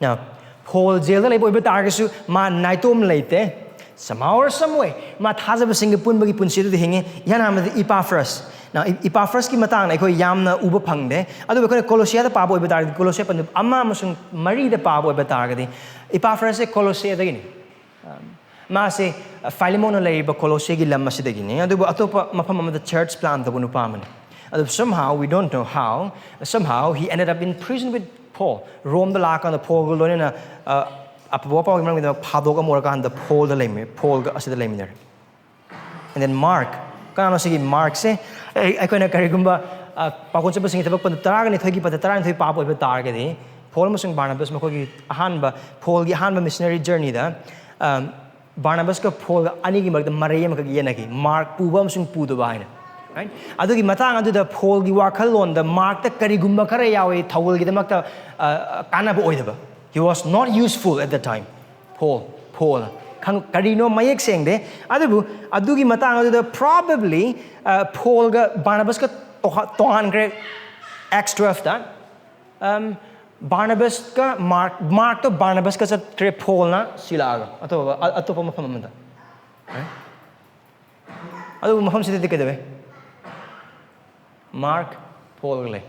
Now, ꯄꯣꯜ ꯖꯦꯜꯗ ꯂꯩꯕ ꯑꯣꯏꯕ ꯇꯥꯔꯒꯁꯨ ꯃꯥ ꯅꯥꯏꯇꯣꯝ ꯂꯩꯇꯦ꯫ Somehow or some way, ꯃꯥ ꯊꯥꯖꯕꯁꯤꯡꯒ ꯄꯨꯟꯕꯒꯤ ꯄꯨꯟꯁꯤ ꯑꯗꯨꯗ ꯍꯤꯡꯉꯤ꯫ ꯏꯍꯥꯟ ꯍꯥꯟꯕꯗ ꯏꯄꯥꯐ꯭ꯔꯁ꯫ Now, ꯏ-, ꯏꯄꯥꯐ꯭ꯔꯁꯀꯤ ꯃꯇꯥꯡꯗ ꯑꯩꯈꯣꯏ ꯌꯥꯝꯅ ꯎꯕ ꯐꯪꯗꯦ꯫ ꯑꯗꯨꯕꯨ ꯑꯩꯈꯣꯏꯅ ꯀꯣꯂꯣꯁꯤꯌꯥꯗ ꯄꯥꯕ ꯑꯣꯏꯕ ꯇꯥꯔꯒꯗꯤ, ꯀꯣꯂꯣꯁꯤꯌꯥ ꯄꯟꯗꯨꯞ ꯑꯃ ꯑꯃꯁꯨꯡ ꯃꯔꯤꯗ ꯄꯥꯕ ꯑꯣꯏꯕ ꯇꯥꯔꯒꯗꯤ, ꯏꯄꯥꯐ꯭ꯔꯁꯁꯦ ꯀꯣꯂꯣꯁꯤꯌꯥꯗꯒꯤꯅꯤ꯫ Um, ꯃꯥꯁꯦ, uh, ꯐꯥꯏꯂꯦꯃꯣꯟꯅ ꯂꯩꯔꯤꯕ ꯀꯣꯂꯣꯁꯤꯌꯥꯒꯤ ꯂꯝ ꯑꯁꯤꯗꯒꯤꯅꯤ꯫ ꯑꯗꯨꯕꯨ ꯑꯇꯣꯞꯄ ꯃꯐꯝ ꯑꯃꯗ church plant ꯇꯧꯕ ꯅꯨꯄꯥ ꯑꯃꯅꯤ꯫ ꯑꯗꯨ somehow, we don't know how, somehow he ended up in prison with Paul. ꯔꯣꯝꯗ ꯂꯥꯛꯑꯀꯥꯟꯗ ꯄꯣꯜꯒ ꯂꯣꯏꯅꯅ, ꯑ, ꯑꯐꯕ ꯄꯥꯎꯒꯤ ꯃꯔꯝꯒꯤꯗꯃꯛ ꯐꯥꯗꯣꯛ ꯑꯃ ꯑꯣꯏꯔꯀꯥꯟꯗ ꯄꯣꯜꯗ ꯂꯩꯃꯤ-, ꯄꯣꯜꯒ ꯑꯁꯤꯗ ꯂꯩꯃꯤꯟꯅꯔꯦ꯫ And then Mark, ꯀꯅꯥꯅꯣ ꯁꯤꯒꯤ ꯃꯥꯔꯛꯁꯦ? ꯑꯩ, ꯑꯩꯈꯣꯏꯅ ꯀꯔꯤꯒꯨꯝꯕ, ꯑ, ꯄꯥꯎꯈꯣꯟ ꯆꯠꯄꯁꯤꯡꯒꯤ ꯊꯕꯛ ꯄꯟꯗꯨꯞ ꯇꯔꯥꯒ ꯅꯤꯊꯣꯏꯒꯤ ꯄꯗ ꯇꯔꯥꯅꯤꯊꯣꯏ ꯄꯥꯕ ꯑꯣꯏꯕ ꯇꯥꯔꯒꯗꯤ, ꯄꯣꯜ ꯑꯃꯁꯨꯡ ꯕꯥꯔꯅꯕꯥꯁ ꯃꯈꯣꯏꯒꯤ ꯑꯍꯥꯟꯕ, ꯄꯣꯜꯒꯤ ꯑꯍꯥꯟꯕ missionary journey ꯗ, ꯑ, ꯕꯥꯔꯅꯕꯥꯁꯀ ꯄꯣꯜꯒ ꯑꯅꯤꯒꯤ ꯃꯔꯛꯇ ꯃꯔꯩ ꯑꯃꯈꯛ ꯌꯦꯠꯅꯈꯤ, ꯃꯥꯔꯛ ꯄꯨꯕ ꯑꯃꯁꯨꯡ ꯄꯨꯗꯕ ꯍꯥꯏꯅ꯫ Right? ꯑꯗꯨꯒꯤ ꯃꯇꯥꯡ ꯑꯗꯨꯗ ꯄꯣꯜꯒꯤ ꯋꯥꯈꯜꯂꯣꯟꯗ ꯃꯥꯔꯛꯇ ꯀꯔꯤꯒꯨꯝꯕ ꯈꯔ ꯌꯥꯎꯏ, ꯊꯧꯒꯜꯒꯤꯗꯃꯛꯇ, ꯑ, ꯀꯥꯟꯅꯕ ꯑꯣꯏꯗꯕ꯫ He was not useful at the time. Paul, Paul, ꯈꯪ- ꯀꯔꯤꯅꯣ ꯃꯌꯦꯛ ꯁꯦꯡꯗꯦ꯫ ꯑꯗꯨꯕꯨ ꯑꯗꯨꯒꯤ ꯃꯇꯥꯡ ꯑꯗꯨꯗ probably ꯄꯣꯜꯒ ꯕꯥꯔꯅꯕꯥꯁꯀ ꯇꯣꯍꯥ- ꯇꯣꯉꯥꯟꯈ꯭ꯔꯦ꯫ Acts twelveꯇ ꯕꯥꯔꯅꯕꯥꯁꯀ ꯃꯥꯔꯛ ꯃꯥꯔꯛꯇꯣ ꯕꯥꯔꯅꯕꯥꯁꯀ ꯆꯠꯈ꯭ꯔꯦ, ꯄꯣꯜꯅ ꯁꯤꯂꯥꯛꯑꯒ ꯑꯇꯣꯞꯄ ꯑ- ꯑꯇꯣꯞꯄ ꯃꯐꯝ ꯑꯃꯗ꯫ ꯑꯗꯨꯕꯨ ꯃꯐꯝꯁꯤꯗꯗꯤ ꯀꯩꯗꯧꯋꯦ? ꯃꯥꯔꯛ, ꯄꯣꯜꯒ ꯂꯩ꯫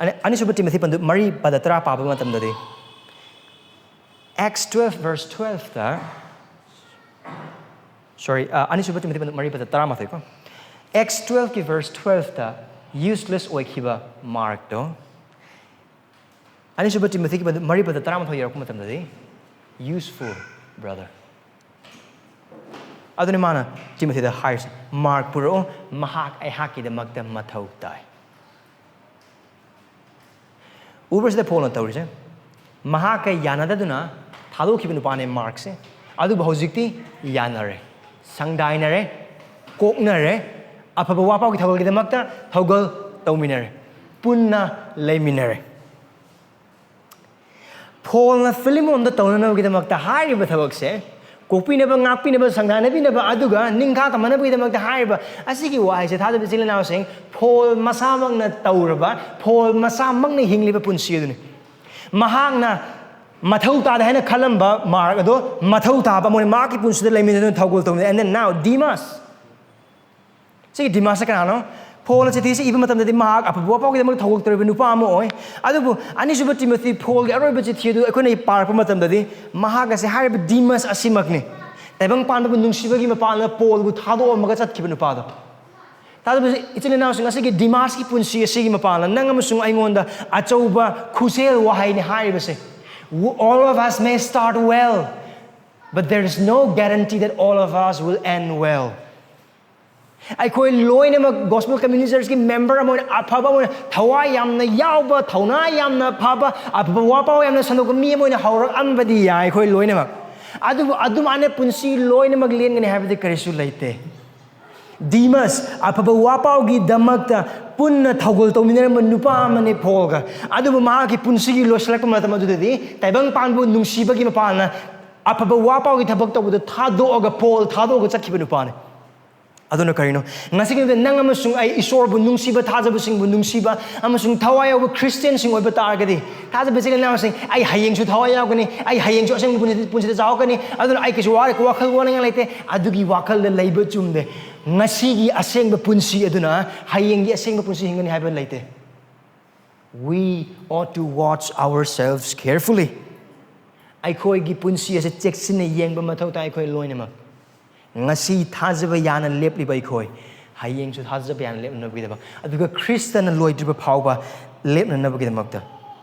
ꯑꯅꯤ- ꯑꯅꯤꯁꯨꯕ ꯇꯤꯃꯣꯊꯤ ꯄꯟꯗꯨ ꯃꯔꯤ ꯄꯗ ꯇꯔꯥ ꯄꯥꯕ ꯃꯇꯝꯗꯗꯤ, Acts twelve verse twelveꯇ, sorry, ꯑꯅꯤꯁꯨꯕ ꯇꯤꯃꯣꯊꯤ ꯄꯟꯗꯨ ꯃꯔꯤ ꯄꯗ ꯇꯔꯥꯃꯥꯊꯣꯏ ꯀꯣ꯫ Acts twelveꯀꯤ verse twelveꯇ useless ꯑꯣꯏꯈꯤꯕ ꯃꯥꯔꯛꯇꯣ ꯑꯅꯤꯁꯨꯕ ꯇꯤꯃꯣꯊꯤꯒꯤ ꯃꯔꯤ ꯄꯗ ꯇꯔꯥꯃꯥꯊꯣꯏ ꯌꯧꯔꯛꯄ ꯃꯇꯝꯗꯗꯤ, useful brother꯫ ꯑꯗꯨꯅꯤ ꯃꯥꯅ ꯇꯤꯃꯣꯊꯤꯗ ꯍꯥꯏꯔꯤꯁꯦ, ꯃꯥꯔꯛ ꯄꯨꯔꯛꯑꯣ, ꯃꯍꯥꯛ ꯑꯩꯍꯥꯛꯀꯤꯗꯃꯛꯇ ꯃꯊꯧ ꯇꯥꯏ꯫ ꯎꯕ꯭ꯔꯥ ꯁꯤꯗ ꯄꯣꯜꯅ ꯇꯧꯔꯤꯁꯦ? ꯃꯍꯥꯛꯀ ꯌꯥꯅꯗꯗꯨꯅ ꯊꯥꯗꯣꯛꯈꯤꯕ ꯅꯨꯄꯥꯅꯦ ꯃꯥꯔꯛꯁꯦ꯫ ꯑꯗꯨꯕꯨ ꯍꯧꯖꯤꯛꯇꯤ ꯌꯥꯅꯔꯦ, ꯁꯪꯗꯥꯏꯅꯔꯦ, ꯀꯣꯛꯅꯔꯦ, ꯑꯐꯕ ꯋꯥꯄꯥꯎꯒꯤ ꯊꯧꯒꯜꯒꯤꯗꯃꯛꯇ ꯊꯧꯒꯜ ꯇꯧꯃꯤꯟꯅꯔꯦ, ꯄꯨꯟꯅ ꯂꯩꯃꯤꯟꯅꯔꯦ꯫ ꯄꯣꯜꯅ ꯐꯤꯂꯤꯃꯣꯟꯗ ꯇꯧꯅꯅꯕꯒꯤꯗꯃꯛꯇ ꯍꯥꯏꯔꯤꯕ ꯊꯕꯛꯁꯦ, ꯀꯣꯛꯄꯤꯅꯕ, ꯉꯥꯛꯄꯤꯅꯕ, ꯁꯪꯗꯥꯅꯕꯤꯅꯕ, ꯑꯗꯨꯒ ꯅꯤꯡꯈꯥ ꯇꯝꯍꯟꯅꯕꯒꯤꯗꯃꯛꯇ ꯍꯥꯏꯔꯤꯕ ꯑꯁꯤꯒꯤ ꯋꯥꯍꯩꯁꯦ, ꯊꯥꯖꯕ ꯏꯆꯤꯜ ꯏꯅꯥꯎꯁꯤꯡ, ꯄꯣꯜ ꯃꯁꯥꯃꯛꯅ ꯇꯧꯔꯕ, ꯄꯣꯜ ꯃꯁꯥꯃꯛꯅ ꯍꯤꯡꯂꯤꯕ ꯄꯨꯟꯁꯤ ꯑꯗꯨꯅꯤ꯫ ꯃꯍꯥꯛꯅ ꯃꯊꯧ ꯇꯥꯗꯦ ꯍꯥꯏꯅ ꯈꯜꯂꯝꯕ ꯃꯥꯔꯛ ꯑꯗꯣ ꯃꯊꯧ ꯇꯥꯕ ꯑꯃ ꯑꯣꯏꯅ ꯃꯍꯥꯛꯀꯤ ꯄꯨꯟꯁꯤꯗ ꯂꯩꯃꯤꯟꯅꯗꯨꯅ ꯊꯧꯒꯜ ꯇꯧꯃꯤꯟꯅꯩ꯫ And then now, Demas. ꯁꯤꯒꯤ ꯗꯤꯃꯥꯁꯁꯦ ꯀꯅꯥꯅꯣ? ꯄꯣꯜꯅ ꯆꯤꯊꯤꯁꯤ ꯏꯕ ꯃꯇꯝꯗꯗꯤ ꯃꯍꯥꯛ ꯑꯐꯕ ꯋꯥꯄꯥꯎꯒꯤꯗꯃꯛ ꯊꯧꯒꯜ ꯇꯧꯔꯤꯕ ꯅꯨꯄꯥ ꯑꯃ ꯑꯣꯏ꯫ ꯑꯗꯨꯕꯨ ꯑꯅꯤꯁꯨꯕ ꯇꯤꯃꯣꯊꯤ, ꯄꯣꯜꯒꯤ ꯑꯔꯣꯏꯕ ꯆꯤꯊꯤ ꯑꯗꯨ ꯑꯩꯈꯣꯏꯅ ꯄꯥꯔꯛꯄ ꯃꯇꯝꯗꯗꯤ, ꯃꯍꯥꯛ ꯑꯁꯤ ꯍꯥꯏꯔꯤꯕ ꯗꯤꯃꯥꯁ ꯑꯁꯤꯃꯛꯅꯤ, ꯇꯥꯏꯕꯪ ꯄꯥꯟꯕꯕꯨ ꯅꯨꯡꯁꯤꯕꯒꯤ ꯃꯄꯥꯟꯅ ꯄꯣꯜꯕꯨ ꯊꯥꯗꯣꯛꯑꯝꯃꯒ ꯆꯠꯈꯤꯕ ꯅꯨꯄꯥꯗꯣ꯫ ꯇꯥꯗꯕ ꯏꯆꯤꯜ ꯏꯅꯥꯎꯁꯤꯡ, ꯑꯁꯤꯒꯤ ꯗꯤꯃꯥꯁꯀꯤ ꯄꯨꯟꯁꯤ ꯑꯁꯤꯒꯤ ꯃꯄꯥꯟꯅ ꯅꯪ ꯑꯃꯁꯨꯡ ꯑꯩꯉꯣꯟꯗ ꯑꯆꯧꯕ ꯈꯨꯠꯁꯦꯜ ꯋꯥꯍꯩꯅꯤ ꯍꯥꯏꯔꯤꯕꯁꯦ꯫ All of us may start well, but there is no guarantee that all of us will end well. ꯑꯩꯈꯣꯏ ꯂꯣꯏꯅꯃꯛ gospel community churchꯀꯤ member ꯑꯃ ꯑꯣꯏꯅ, ꯑꯐꯕ ꯑꯃ ꯑꯣꯏꯅ, ꯊꯋꯥꯏ ꯌꯥꯝꯅ ꯌꯥꯎꯕ, ꯊꯧꯅꯥ ꯌꯥꯝꯅ ꯐꯕ, ꯑꯐꯕ ꯋꯥꯄꯥꯎ ꯌꯥꯝꯅ ꯁꯟꯗꯣꯛꯄ ꯃꯤ ꯑꯃ ꯑꯣꯏꯅ ꯍꯧꯔꯛꯑꯝꯕꯗꯤ ꯌꯥꯏ ꯑꯩꯈꯣꯏ ꯂꯣꯏꯅꯃꯛ꯫ ꯑꯗꯨꯕꯨ ꯑꯗꯨꯃꯥꯏꯅ ꯄꯨꯟꯁꯤ ꯂꯣꯏꯅꯃꯛ ꯂꯦꯟꯒꯅꯤ ꯍꯥꯏꯕꯗꯤ ꯀꯔꯤꯁꯨ ꯂꯩꯇꯦ꯫ ꯗꯤꯃꯥꯁ ꯑꯐꯕ ꯋꯥꯄꯥꯎꯒꯤꯗꯃꯛꯇ ꯄꯨꯟꯅ ꯊꯧꯒꯜ ꯇꯧꯃꯤꯟꯅꯔꯝꯕ ꯅꯨꯄꯥ ꯑꯃꯅꯤ ꯄꯣꯜꯒ꯫ ꯑꯗꯨꯕꯨ ꯃꯍꯥꯛꯀꯤ ꯄꯨꯟꯁꯤꯒꯤ ꯂꯣꯏꯁꯤꯜꯂꯛꯄ ꯃꯇꯝ ꯑꯗꯨꯗꯗꯤ ꯇꯥꯏꯕꯪ ꯄꯥꯟꯕꯕꯨ ꯅꯨꯡꯁꯤꯕꯒꯤ ꯃꯄꯥꯟꯅ ꯑꯐꯕ ꯋꯥ ꯄꯥꯎꯒꯤ ꯊꯕꯛ ꯇꯧꯕꯗ ꯊꯥꯗꯣꯛꯑꯒ, ꯄꯣꯜ ꯊꯥꯗꯣꯛꯑꯒ ꯆꯠꯈꯤꯕ ꯅꯨꯄꯥꯅꯤ꯫ ꯑꯗꯨꯅ ꯀꯔꯤꯅꯣ? ꯉꯁꯤꯒꯤ ꯅꯨꯃꯤꯠꯇ ꯅꯪ ꯑꯃꯁꯨꯡ ꯑꯩ, ꯏꯁꯣꯔꯕꯨ ꯅꯨꯡꯁꯤꯕ, ꯊꯥꯖꯕꯁꯤꯡꯕꯨ ꯅꯨꯡꯁꯤꯕ ꯑꯃꯁꯨꯡ ꯊꯋꯥꯏ ꯌꯥꯎꯕ ꯈ꯭ꯔꯤꯁꯇꯤꯌꯥꯟꯁꯤꯡ ꯑꯣꯏꯕ ꯇꯥꯔꯒꯗꯤ, ꯊꯥꯖꯕ ꯏꯆꯤꯜ ꯏꯅꯥꯎꯁꯤꯡ, ꯑꯩ ꯍꯌꯦꯡꯁꯨ ꯊꯋꯥꯏ ꯌꯥꯎꯒꯅꯤ, ꯑꯩ ꯍꯌꯦꯡꯁꯨ ꯑꯁꯦꯡꯕ ꯄꯨꯟꯁꯤ-, ꯄꯨꯟꯁꯤꯗ ꯆꯥꯎꯔꯛꯀꯅꯤ, ꯑꯗꯨꯅ ꯑꯩ ꯀꯩꯁꯨ ꯋꯥꯔ-, ꯋꯥꯈꯜ ꯋꯥꯅꯤꯡꯉꯥꯏ ꯂꯩꯇꯦ꯫ ꯑꯗꯨꯒꯤ ꯋꯥꯈꯜꯗ ꯂꯩꯕ ꯆꯨꯝꯗꯦ꯫ ꯉꯁꯤꯒꯤ ꯑꯁꯦꯡꯕ ꯄꯨꯟꯁꯤ ꯑꯗꯨꯅ ꯍꯌꯦꯡꯒꯤ ꯑꯁꯦꯡꯕ ꯄꯨꯟꯁꯤ ꯍꯤꯡꯒꯅꯤ ꯍꯥꯏꯕ ꯂꯩꯇꯦ꯫ We ought to watch ourselves carefully. ꯑꯩꯈꯣꯏꯒꯤ ꯄꯨꯟꯁꯤ ꯑꯁꯤ ꯆꯦꯛꯁꯤꯟꯅ ꯌꯦꯡꯕ ꯃꯊꯧ ꯇꯥꯏ ꯑꯩꯈꯣꯏ ꯂꯣꯏꯅꯃꯛ꯫ ꯉꯁꯤ ꯊꯥꯖꯕ ꯌꯥꯅ ꯂꯦꯞꯂꯤꯕ ꯑꯩꯈꯣꯏ, ꯍꯌꯦꯡꯁꯨ ꯊꯥꯖꯕ ꯌꯥꯅ ꯂꯦꯞꯅꯅꯕꯒꯤꯗꯃꯛ, ꯑꯗꯨꯒ ꯈ꯭ꯔꯤꯁꯇꯅ ꯂꯣꯏꯗ꯭ꯔꯤꯕ ꯐꯥꯎꯕ ꯂꯦꯞꯅꯅꯕꯒꯤꯗꯃꯛꯇ,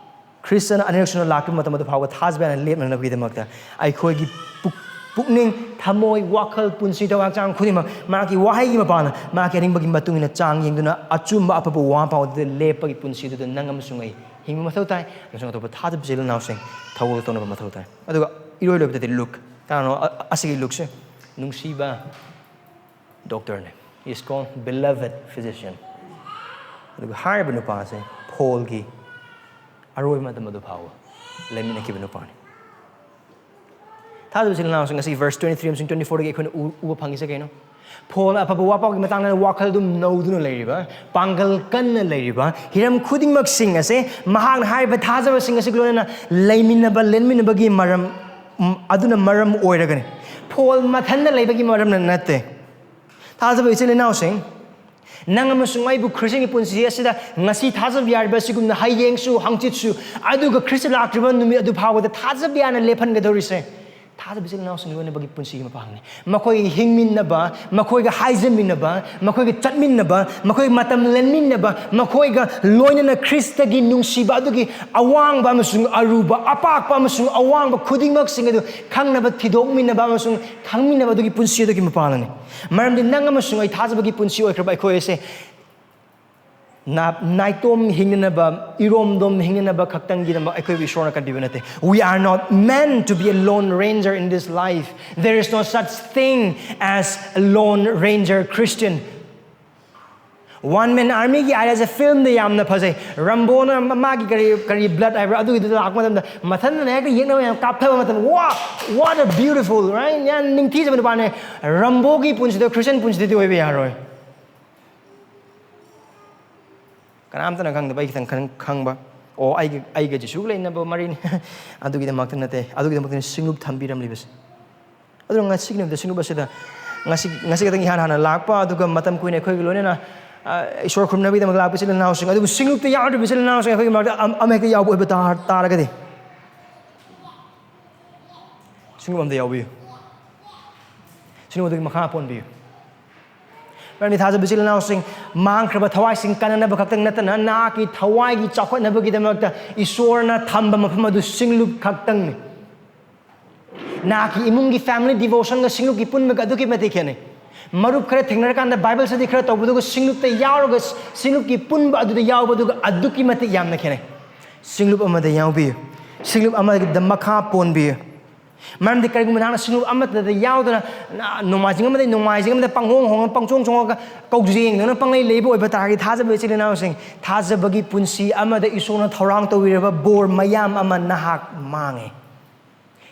ꯈ꯭ꯔꯤꯁꯇꯅ ꯑꯅꯤꯔꯛ ꯁꯨꯅ ꯂꯥꯛꯄ ꯃꯇꯝ ꯑꯗꯨ ꯐꯥꯎꯕ ꯊꯥꯖꯕ ꯌꯥꯅ ꯂꯦꯞꯅꯅꯕꯒꯤꯗꯃꯛꯇ, ꯑꯩꯈꯣꯏꯒꯤ ꯄꯨꯛ-, ꯄꯨꯛꯅꯤꯡ, ꯊꯃꯣꯏ, ꯋꯥꯈꯜ, ꯄꯨꯟꯁꯤ, ꯊꯋꯥꯏ ꯍꯛꯆꯥꯡ ꯈꯨꯗꯤꯡꯃꯛ ꯃꯍꯥꯛꯀꯤ ꯋꯥꯍꯩꯒꯤ ꯃꯄꯥꯟꯅ, ꯃꯍꯥꯛꯀꯤ ꯑꯅꯤꯡꯕꯒꯤ ꯃꯇꯨꯡ ꯏꯟꯅ ꯆꯥꯡ ꯌꯦꯡꯗꯨꯅ ꯑꯆꯨꯝꯕ ꯑꯐꯕ ꯋꯥ ꯄꯥꯎ ꯑꯗꯨꯗ ꯂꯦꯞꯄꯒꯤ ꯄꯨꯟꯁꯤ ꯑꯗꯨꯗ ꯅꯪ ꯑꯃꯁꯨꯡ ꯑꯩ ꯍꯤꯡꯕ ꯃꯊꯧ ꯇꯥꯏ꯫ ꯑꯃꯁꯨꯡ ꯑꯇꯣꯞꯄ ꯊꯥꯖꯕ ꯏꯆꯤꯜ ꯏꯅꯥꯎꯁꯤꯡ ꯊꯧꯒꯜ ꯇꯧꯅꯕ ꯃꯊꯧ ꯇꯥꯏ꯫ ꯑꯗꯨꯒ ꯏꯔꯣꯏ ꯂꯣꯏꯕꯗꯗꯤ ꯂꯨꯛ, ꯀꯅꯥꯅꯣ ꯑ-, ꯑꯁꯤꯒꯤ ꯂꯨꯛꯁꯦ? ꯅꯨꯡꯁꯤꯕ ꯗꯣꯛꯇꯔꯅꯦ꯫ He is called beloved physician. ꯑꯗꯨꯒ ꯍꯥꯏꯔꯤꯕ ꯅꯨꯄꯥꯁꯦ ꯄꯣꯜꯒꯤ ꯑꯔꯣꯏꯕ ꯃꯇꯝ ꯑꯗꯨ ꯐꯥꯎꯕ ꯂꯩꯃꯤꯟꯅꯈꯤꯕ ꯅꯨꯄꯥꯅꯤ꯫ ꯊꯥꯖꯕ ꯏꯆꯤꯜ ꯏꯅꯥꯎꯁꯤꯡ, ꯉꯁꯤ verse twenty three ꯑꯃꯁꯨꯡ twenty four ꯗꯒꯤ ꯑꯩꯈꯣꯏꯅ ꯎ-, ꯎꯕ ꯐꯪꯉꯤꯁꯦ ꯀꯩꯅꯣ? ꯄꯣꯜꯅ ꯑꯐꯕ ꯋꯥ ꯄꯥꯎꯒꯤ ꯃꯇꯥꯡꯗ ꯋꯥꯈꯜ ꯑꯗꯨꯝ ꯅꯧꯗꯨꯅ ꯂꯩꯔꯤꯕ, ꯄꯥꯡꯒꯜ ꯀꯟꯅ ꯂꯩꯔꯤꯕ, ꯍꯤꯔꯝ ꯈꯨꯗꯤꯡꯃꯛꯁꯤꯡ ꯑꯁꯦ ꯃꯍꯥꯛꯅ ꯍꯥꯏꯔꯤꯕ ꯊꯥꯖꯕꯁꯤꯡ ꯑꯁꯤꯒ ꯂꯣꯏꯅꯅ ꯂꯩꯃꯤꯟꯅꯕ, ꯂꯦꯟꯃꯤꯟꯅꯕꯒꯤ ꯃꯔꯝ, ꯎꯝ, ꯑꯗꯨꯅ ꯃꯔꯝ ꯑꯣꯏꯔꯒꯅꯤ꯫ ꯄꯣꯜ ꯃꯊꯟꯇ ꯂꯩꯕꯒꯤ ꯃꯔꯝꯅ ꯅꯠꯇꯦ꯫ ꯊꯥꯖꯕ ꯏꯆꯤꯜ ꯏꯅꯥꯎꯁꯤꯡ, ꯅꯪ ꯑꯃꯁꯨꯡ ꯑꯩꯕꯨ ꯈ꯭ꯔꯤꯁꯇꯤꯌꯟꯒꯤ ꯄꯨꯟꯁꯤ ꯑꯁꯤꯗ ꯉꯁꯤ ꯊꯥꯖꯕ ꯌꯥꯔꯤꯕ ꯑꯁꯤꯒꯨꯝꯅ ꯍꯌꯦꯡꯁꯨ, ꯍꯪꯆꯤꯠꯁꯨ, ꯑꯗꯨꯒ ꯈ꯭ꯔꯤꯁꯇ ꯂꯥꯛꯇ꯭ꯔꯤꯕ ꯅꯨꯃꯤꯠ ꯑꯗꯨ ꯐꯥꯎꯕꯗ ꯊꯥꯖꯕ ꯌꯥꯅ ꯂꯦꯞꯍꯟꯒꯗꯧꯔꯤꯁꯦ ꯊꯥꯖꯕ ꯏꯆꯤꯜ ꯏꯅꯥꯎꯁꯤꯡ ꯂꯣꯏꯅꯕꯒꯤ ꯄꯨꯟꯁꯤꯒꯤ ꯃꯄꯥꯡꯅꯤ꯫ ꯃꯈꯣꯏꯒꯤ ꯍꯤꯡꯃꯤꯟꯅꯕ, ꯃꯈꯣꯏꯒ ꯍꯥꯏꯖꯃꯤꯟꯅꯕ, ꯃꯈꯣꯏꯒ ꯆꯠꯃꯤꯟꯅꯕ, ꯃꯈꯣꯏꯒ ꯃꯇꯝ ꯂꯦꯟꯃꯤꯟꯅꯕ, ꯃꯈꯣꯏꯒ ꯂꯣꯏꯅꯅ ꯈ꯭ꯔꯤꯁꯇꯒꯤ ꯅꯨꯡꯁꯤꯕ ꯑꯗꯨꯒꯤ ꯑꯋꯥꯡꯕ ꯑꯃꯁꯨꯡ ꯑꯔꯨꯕ, ꯑꯄꯥꯛꯄ ꯑꯃꯁꯨꯡ ꯑꯋꯥꯡꯕ ꯈꯨꯗꯤꯡꯃꯛꯁꯤꯡ ꯑꯗꯨ ꯈꯪꯅꯕ, ꯊꯤꯗꯣꯛꯃꯤꯟꯅꯕ ꯑꯃꯁꯨꯡ ꯈꯪꯃꯤꯟꯅꯕ ꯑꯗꯨꯒꯤ ꯄꯨꯟꯁꯤ ꯑꯗꯨꯒꯤ ꯃꯄꯥꯡꯅꯤ꯫ ꯃꯔꯝꯗꯤ ꯅꯪ ꯑꯃꯁꯨꯡ ꯑꯩ ꯊꯥꯖꯕꯒꯤ ꯄꯨꯟꯁꯤ ꯑꯣꯏꯈ꯭ꯔꯕ ꯑꯩꯈꯣꯏ ꯑꯁꯦ ꯅꯥ-, ꯅꯥꯏꯇꯣꯝ ꯍꯤꯡꯅꯅꯕ, ꯏꯔꯣꯝꯗꯣꯝ ꯍꯤꯡꯅꯅꯕ ꯈꯛꯇꯪꯒꯤꯗꯃꯛ ꯑꯩꯈꯣꯏꯕꯨ ꯏꯁꯣꯔꯅ ꯀꯟꯕꯤꯕ ꯅꯠꯇꯦ꯫ We are not meant to be a lone ranger in this life. There is no such thing as a lone ranger Christian. One Man Armyꯒꯤ ꯑꯥꯏꯗꯤꯌꯥꯁꯦ ꯐꯤꯂꯝꯗ ꯌꯥꯝꯅ ꯐꯖꯩ꯫ ꯔꯝꯕꯣꯅ ꯃꯥꯒꯤ ꯀꯔꯤ ꯀꯔꯤ blood ꯍꯥꯏꯕ꯭ꯔꯥ, ꯑꯗꯨꯒꯤꯗꯨꯗ ꯂꯥꯛꯄ ꯃꯇꯝꯗ ꯃꯊꯟꯇꯅ ꯍꯦꯛꯇ ꯌꯦꯛꯅꯕ ꯌꯥꯝ ꯀꯥꯞꯊꯕ ꯃꯇꯝꯗ, "Wow, what a beautiful, right?" ꯌꯥꯝ ꯅꯤꯡꯊꯤꯖꯕ ꯅꯨꯄꯥꯅꯦ꯫ ꯔꯝꯕꯣꯒꯤ ꯄꯨꯟꯁꯤꯗ, ꯈ꯭ꯔꯤꯁꯇꯤꯌꯟ ꯄꯨꯟꯁꯤꯗꯗꯤ ꯑꯣꯏꯕ ꯌꯥꯔꯣꯏ꯫ ꯀꯅꯥꯝꯇꯅ ꯈꯪꯗꯕ ꯑꯩ ꯈꯤꯇꯪ ꯈꯪ-, ꯈꯪꯕ꯫ ꯑꯣ, ꯑꯩꯒꯤ, ꯑꯩꯒ ꯖꯤꯁꯨꯒ ꯂꯩꯅꯕ ꯃꯔꯤꯅꯤ꯫ ꯑꯗꯨꯒꯤꯗꯃꯛꯇ ꯅꯠꯇꯦ, ꯑꯗꯨꯒꯤꯗꯃꯛꯇꯅꯤ ꯁꯤꯡꯂꯨꯞ ꯊꯝꯕꯤꯔꯝꯂꯤꯕꯁꯦ꯫ ꯑꯗꯨꯅ ꯉꯁꯤꯒꯤ ꯅꯨꯃꯤꯠꯇ ꯁꯤꯡꯂꯨꯞ ꯑꯁꯤꯗ, ꯉꯁꯤ, ꯉꯁꯤ ꯈꯛꯇꯪ ꯏꯍꯥꯟ ꯍꯥꯟꯅ ꯂꯥꯛꯄ, ꯑꯗꯨꯒ ꯃꯇꯝ ꯀꯨꯏꯅ ꯑꯩꯈꯣꯏꯒꯤ ꯂꯣꯏꯅꯅ, ꯑ, ꯏꯁꯣꯔ ꯈꯨꯔꯨꯝꯅꯕꯒꯤꯗꯃꯛ ꯂꯥꯛꯄ ꯏꯆꯤꯜ ꯏꯅꯥꯎꯁꯤꯡ, ꯑꯗꯨꯕꯨ ꯁꯤꯡꯂꯨꯞꯇ ꯌꯥꯎꯗ꯭ꯔꯤꯕ ꯏꯆꯤꯜ ꯏꯅꯥꯎꯁꯤꯡ ꯑꯩꯈꯣꯏꯒꯤ ꯃꯔꯛꯇ ꯑꯝ-, ꯑꯃ ꯍꯦꯛꯇ ꯌꯥꯎꯕ ꯑꯣꯏꯕ ꯇꯥ-, ꯇꯥꯔꯒꯗꯤ, ꯁꯤꯡꯂꯨꯞ ꯑꯝꯗ ꯌꯥꯎꯕꯤꯌꯨ꯫ ꯁꯤꯡꯂꯨꯞ ꯑꯗꯨꯒꯤ ꯃꯈꯥ ꯄꯣꯟꯕꯤꯌꯨ꯫ ꯃꯔꯝꯗꯤ ꯊꯥꯖꯕ ꯏꯆꯤꯜ ꯏꯅꯥꯎꯁꯤꯡ, ꯃꯥꯡꯈ꯭ꯔꯕ ꯊꯋꯥꯏꯁꯤꯡ ꯀꯟꯅꯅꯕ ꯈꯛꯇꯪ ꯅꯠꯇꯅ, ꯅꯍꯥꯛꯀꯤ ꯊꯋꯥꯏꯒꯤ ꯆꯥꯎꯈꯠꯅꯕꯒꯤꯗꯃꯛꯇ ꯏꯁꯣꯔꯅ ꯊꯝꯕ ꯃꯐꯝ ꯑꯗꯨ ꯁꯤꯡꯂꯨꯞ ꯈꯛꯇꯪꯅꯤ꯫ ꯅꯍꯥꯛꯀꯤ ꯏꯃꯨꯡꯒꯤ family devotionꯒ ꯁꯤꯡꯂꯨꯞꯀꯤ ꯄꯨꯟꯕꯒ ꯑꯗꯨꯛꯀꯤ ꯃꯇꯤꯛ ꯈꯦꯠꯅꯩ꯫ ꯃꯔꯨꯞ ꯈꯔ ꯊꯦꯡꯅꯔꯀꯥꯟꯗ Bible study ꯈꯔ ꯇꯧꯕꯗꯨꯒ ꯁꯤꯡꯂꯨꯞꯇ ꯌꯥꯎꯔꯒ ꯁꯤꯡꯂꯨꯞꯀꯤ ꯄꯨꯟꯕ ꯑꯗꯨꯗ ꯌꯥꯎꯕꯗꯨꯒ ꯑꯗꯨꯛꯀꯤ ꯃꯇꯤꯛ ꯌꯥꯝꯅ ꯈꯦꯠꯅꯩ꯫ ꯁꯤꯡꯂꯨꯞ ꯑꯃꯗ ꯌꯥꯎꯕꯤꯌꯨ꯫ ꯁꯤꯡꯂꯨꯞ ꯑꯃꯗ ꯃꯈꯥ ꯄꯣꯟꯕꯤꯌꯨ꯫ ꯃꯔꯝꯗꯤ ꯀꯔꯤꯒꯨꯝꯕ ꯅꯍꯥꯛꯅ ꯁꯤꯡꯂꯨꯞ ꯑꯃꯠꯇꯗ ꯌꯥꯎꯗꯅ ꯅ-, ꯅꯣꯡꯃꯥꯏꯖꯤꯡ ꯑꯃꯗꯒꯤ ꯅꯣꯡꯃꯥꯏꯖꯤꯡ ꯑꯃꯗ ꯄꯪꯍꯣꯡ ꯍꯣꯡꯉ, ꯄꯪꯆꯣꯡ ꯆꯣꯡꯉꯒ, ꯀꯧꯖꯦꯡꯗꯧꯅ ꯄꯪꯂꯩ ꯂꯩꯕ ꯑꯣꯏꯕ ꯇꯥꯔꯒꯗꯤ, ꯊꯥꯖꯕ ꯏꯆꯤꯜ ꯏꯅꯥꯎꯁꯤꯡ, ꯊꯥꯖꯕꯒꯤ ꯄꯨꯟꯁꯤ ꯑꯃꯗ ꯏꯁꯣꯔꯅ ꯊꯧꯔꯥꯡ ꯇꯧꯕꯤꯔꯕ ꯕꯣꯔ ꯃꯌꯥꯝ ꯑꯃ ꯅꯍꯥꯛ ꯃꯥꯡꯉꯦ꯫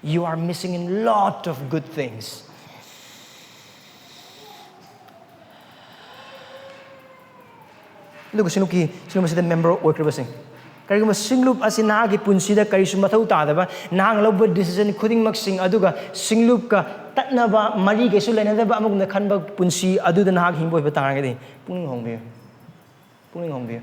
You are missing in lot of good things. ꯑꯗꯨꯒ ꯁꯤꯡꯂꯨꯞꯀꯤ, ꯁꯤꯡꯂꯨꯞ ꯑꯁꯤꯗ member ꯑꯣꯏꯈ꯭ꯔꯤꯕꯁꯤꯡ, ꯀꯔꯤꯒꯨꯝꯕ ꯁꯤꯡꯂꯨꯞ ꯑꯁꯤ ꯅꯍꯥꯛꯀꯤ ꯄꯨꯟꯁꯤꯗ ꯀꯔꯤꯁꯨ ꯃꯊꯧ ꯇꯥꯗꯕ, ꯅꯍꯥꯛꯅ ꯂꯧꯕ decision ꯈꯨꯗꯤꯡꯃꯛꯁꯤꯡ ꯑꯗꯨꯒ ꯁꯤꯡꯂꯨꯞꯀ ꯇꯠꯅꯕ, ꯃꯔꯤ ꯀꯩꯁꯨ ꯂꯩꯅꯗꯕ ꯑꯃꯒꯨꯝꯅ ꯈꯟꯕ ꯄꯨꯟꯁꯤ ꯑꯗꯨꯗ ꯅꯍꯥꯛ ꯍꯤꯡꯕ ꯑꯣꯏꯕ ꯇꯥꯔꯒꯗꯤ, ꯄꯨꯛꯅꯤꯡ ꯍꯣꯡꯕꯤꯌꯨ꯫ ꯄꯨꯛꯅꯤꯡ ꯍꯣꯡꯕꯤꯌꯨ꯫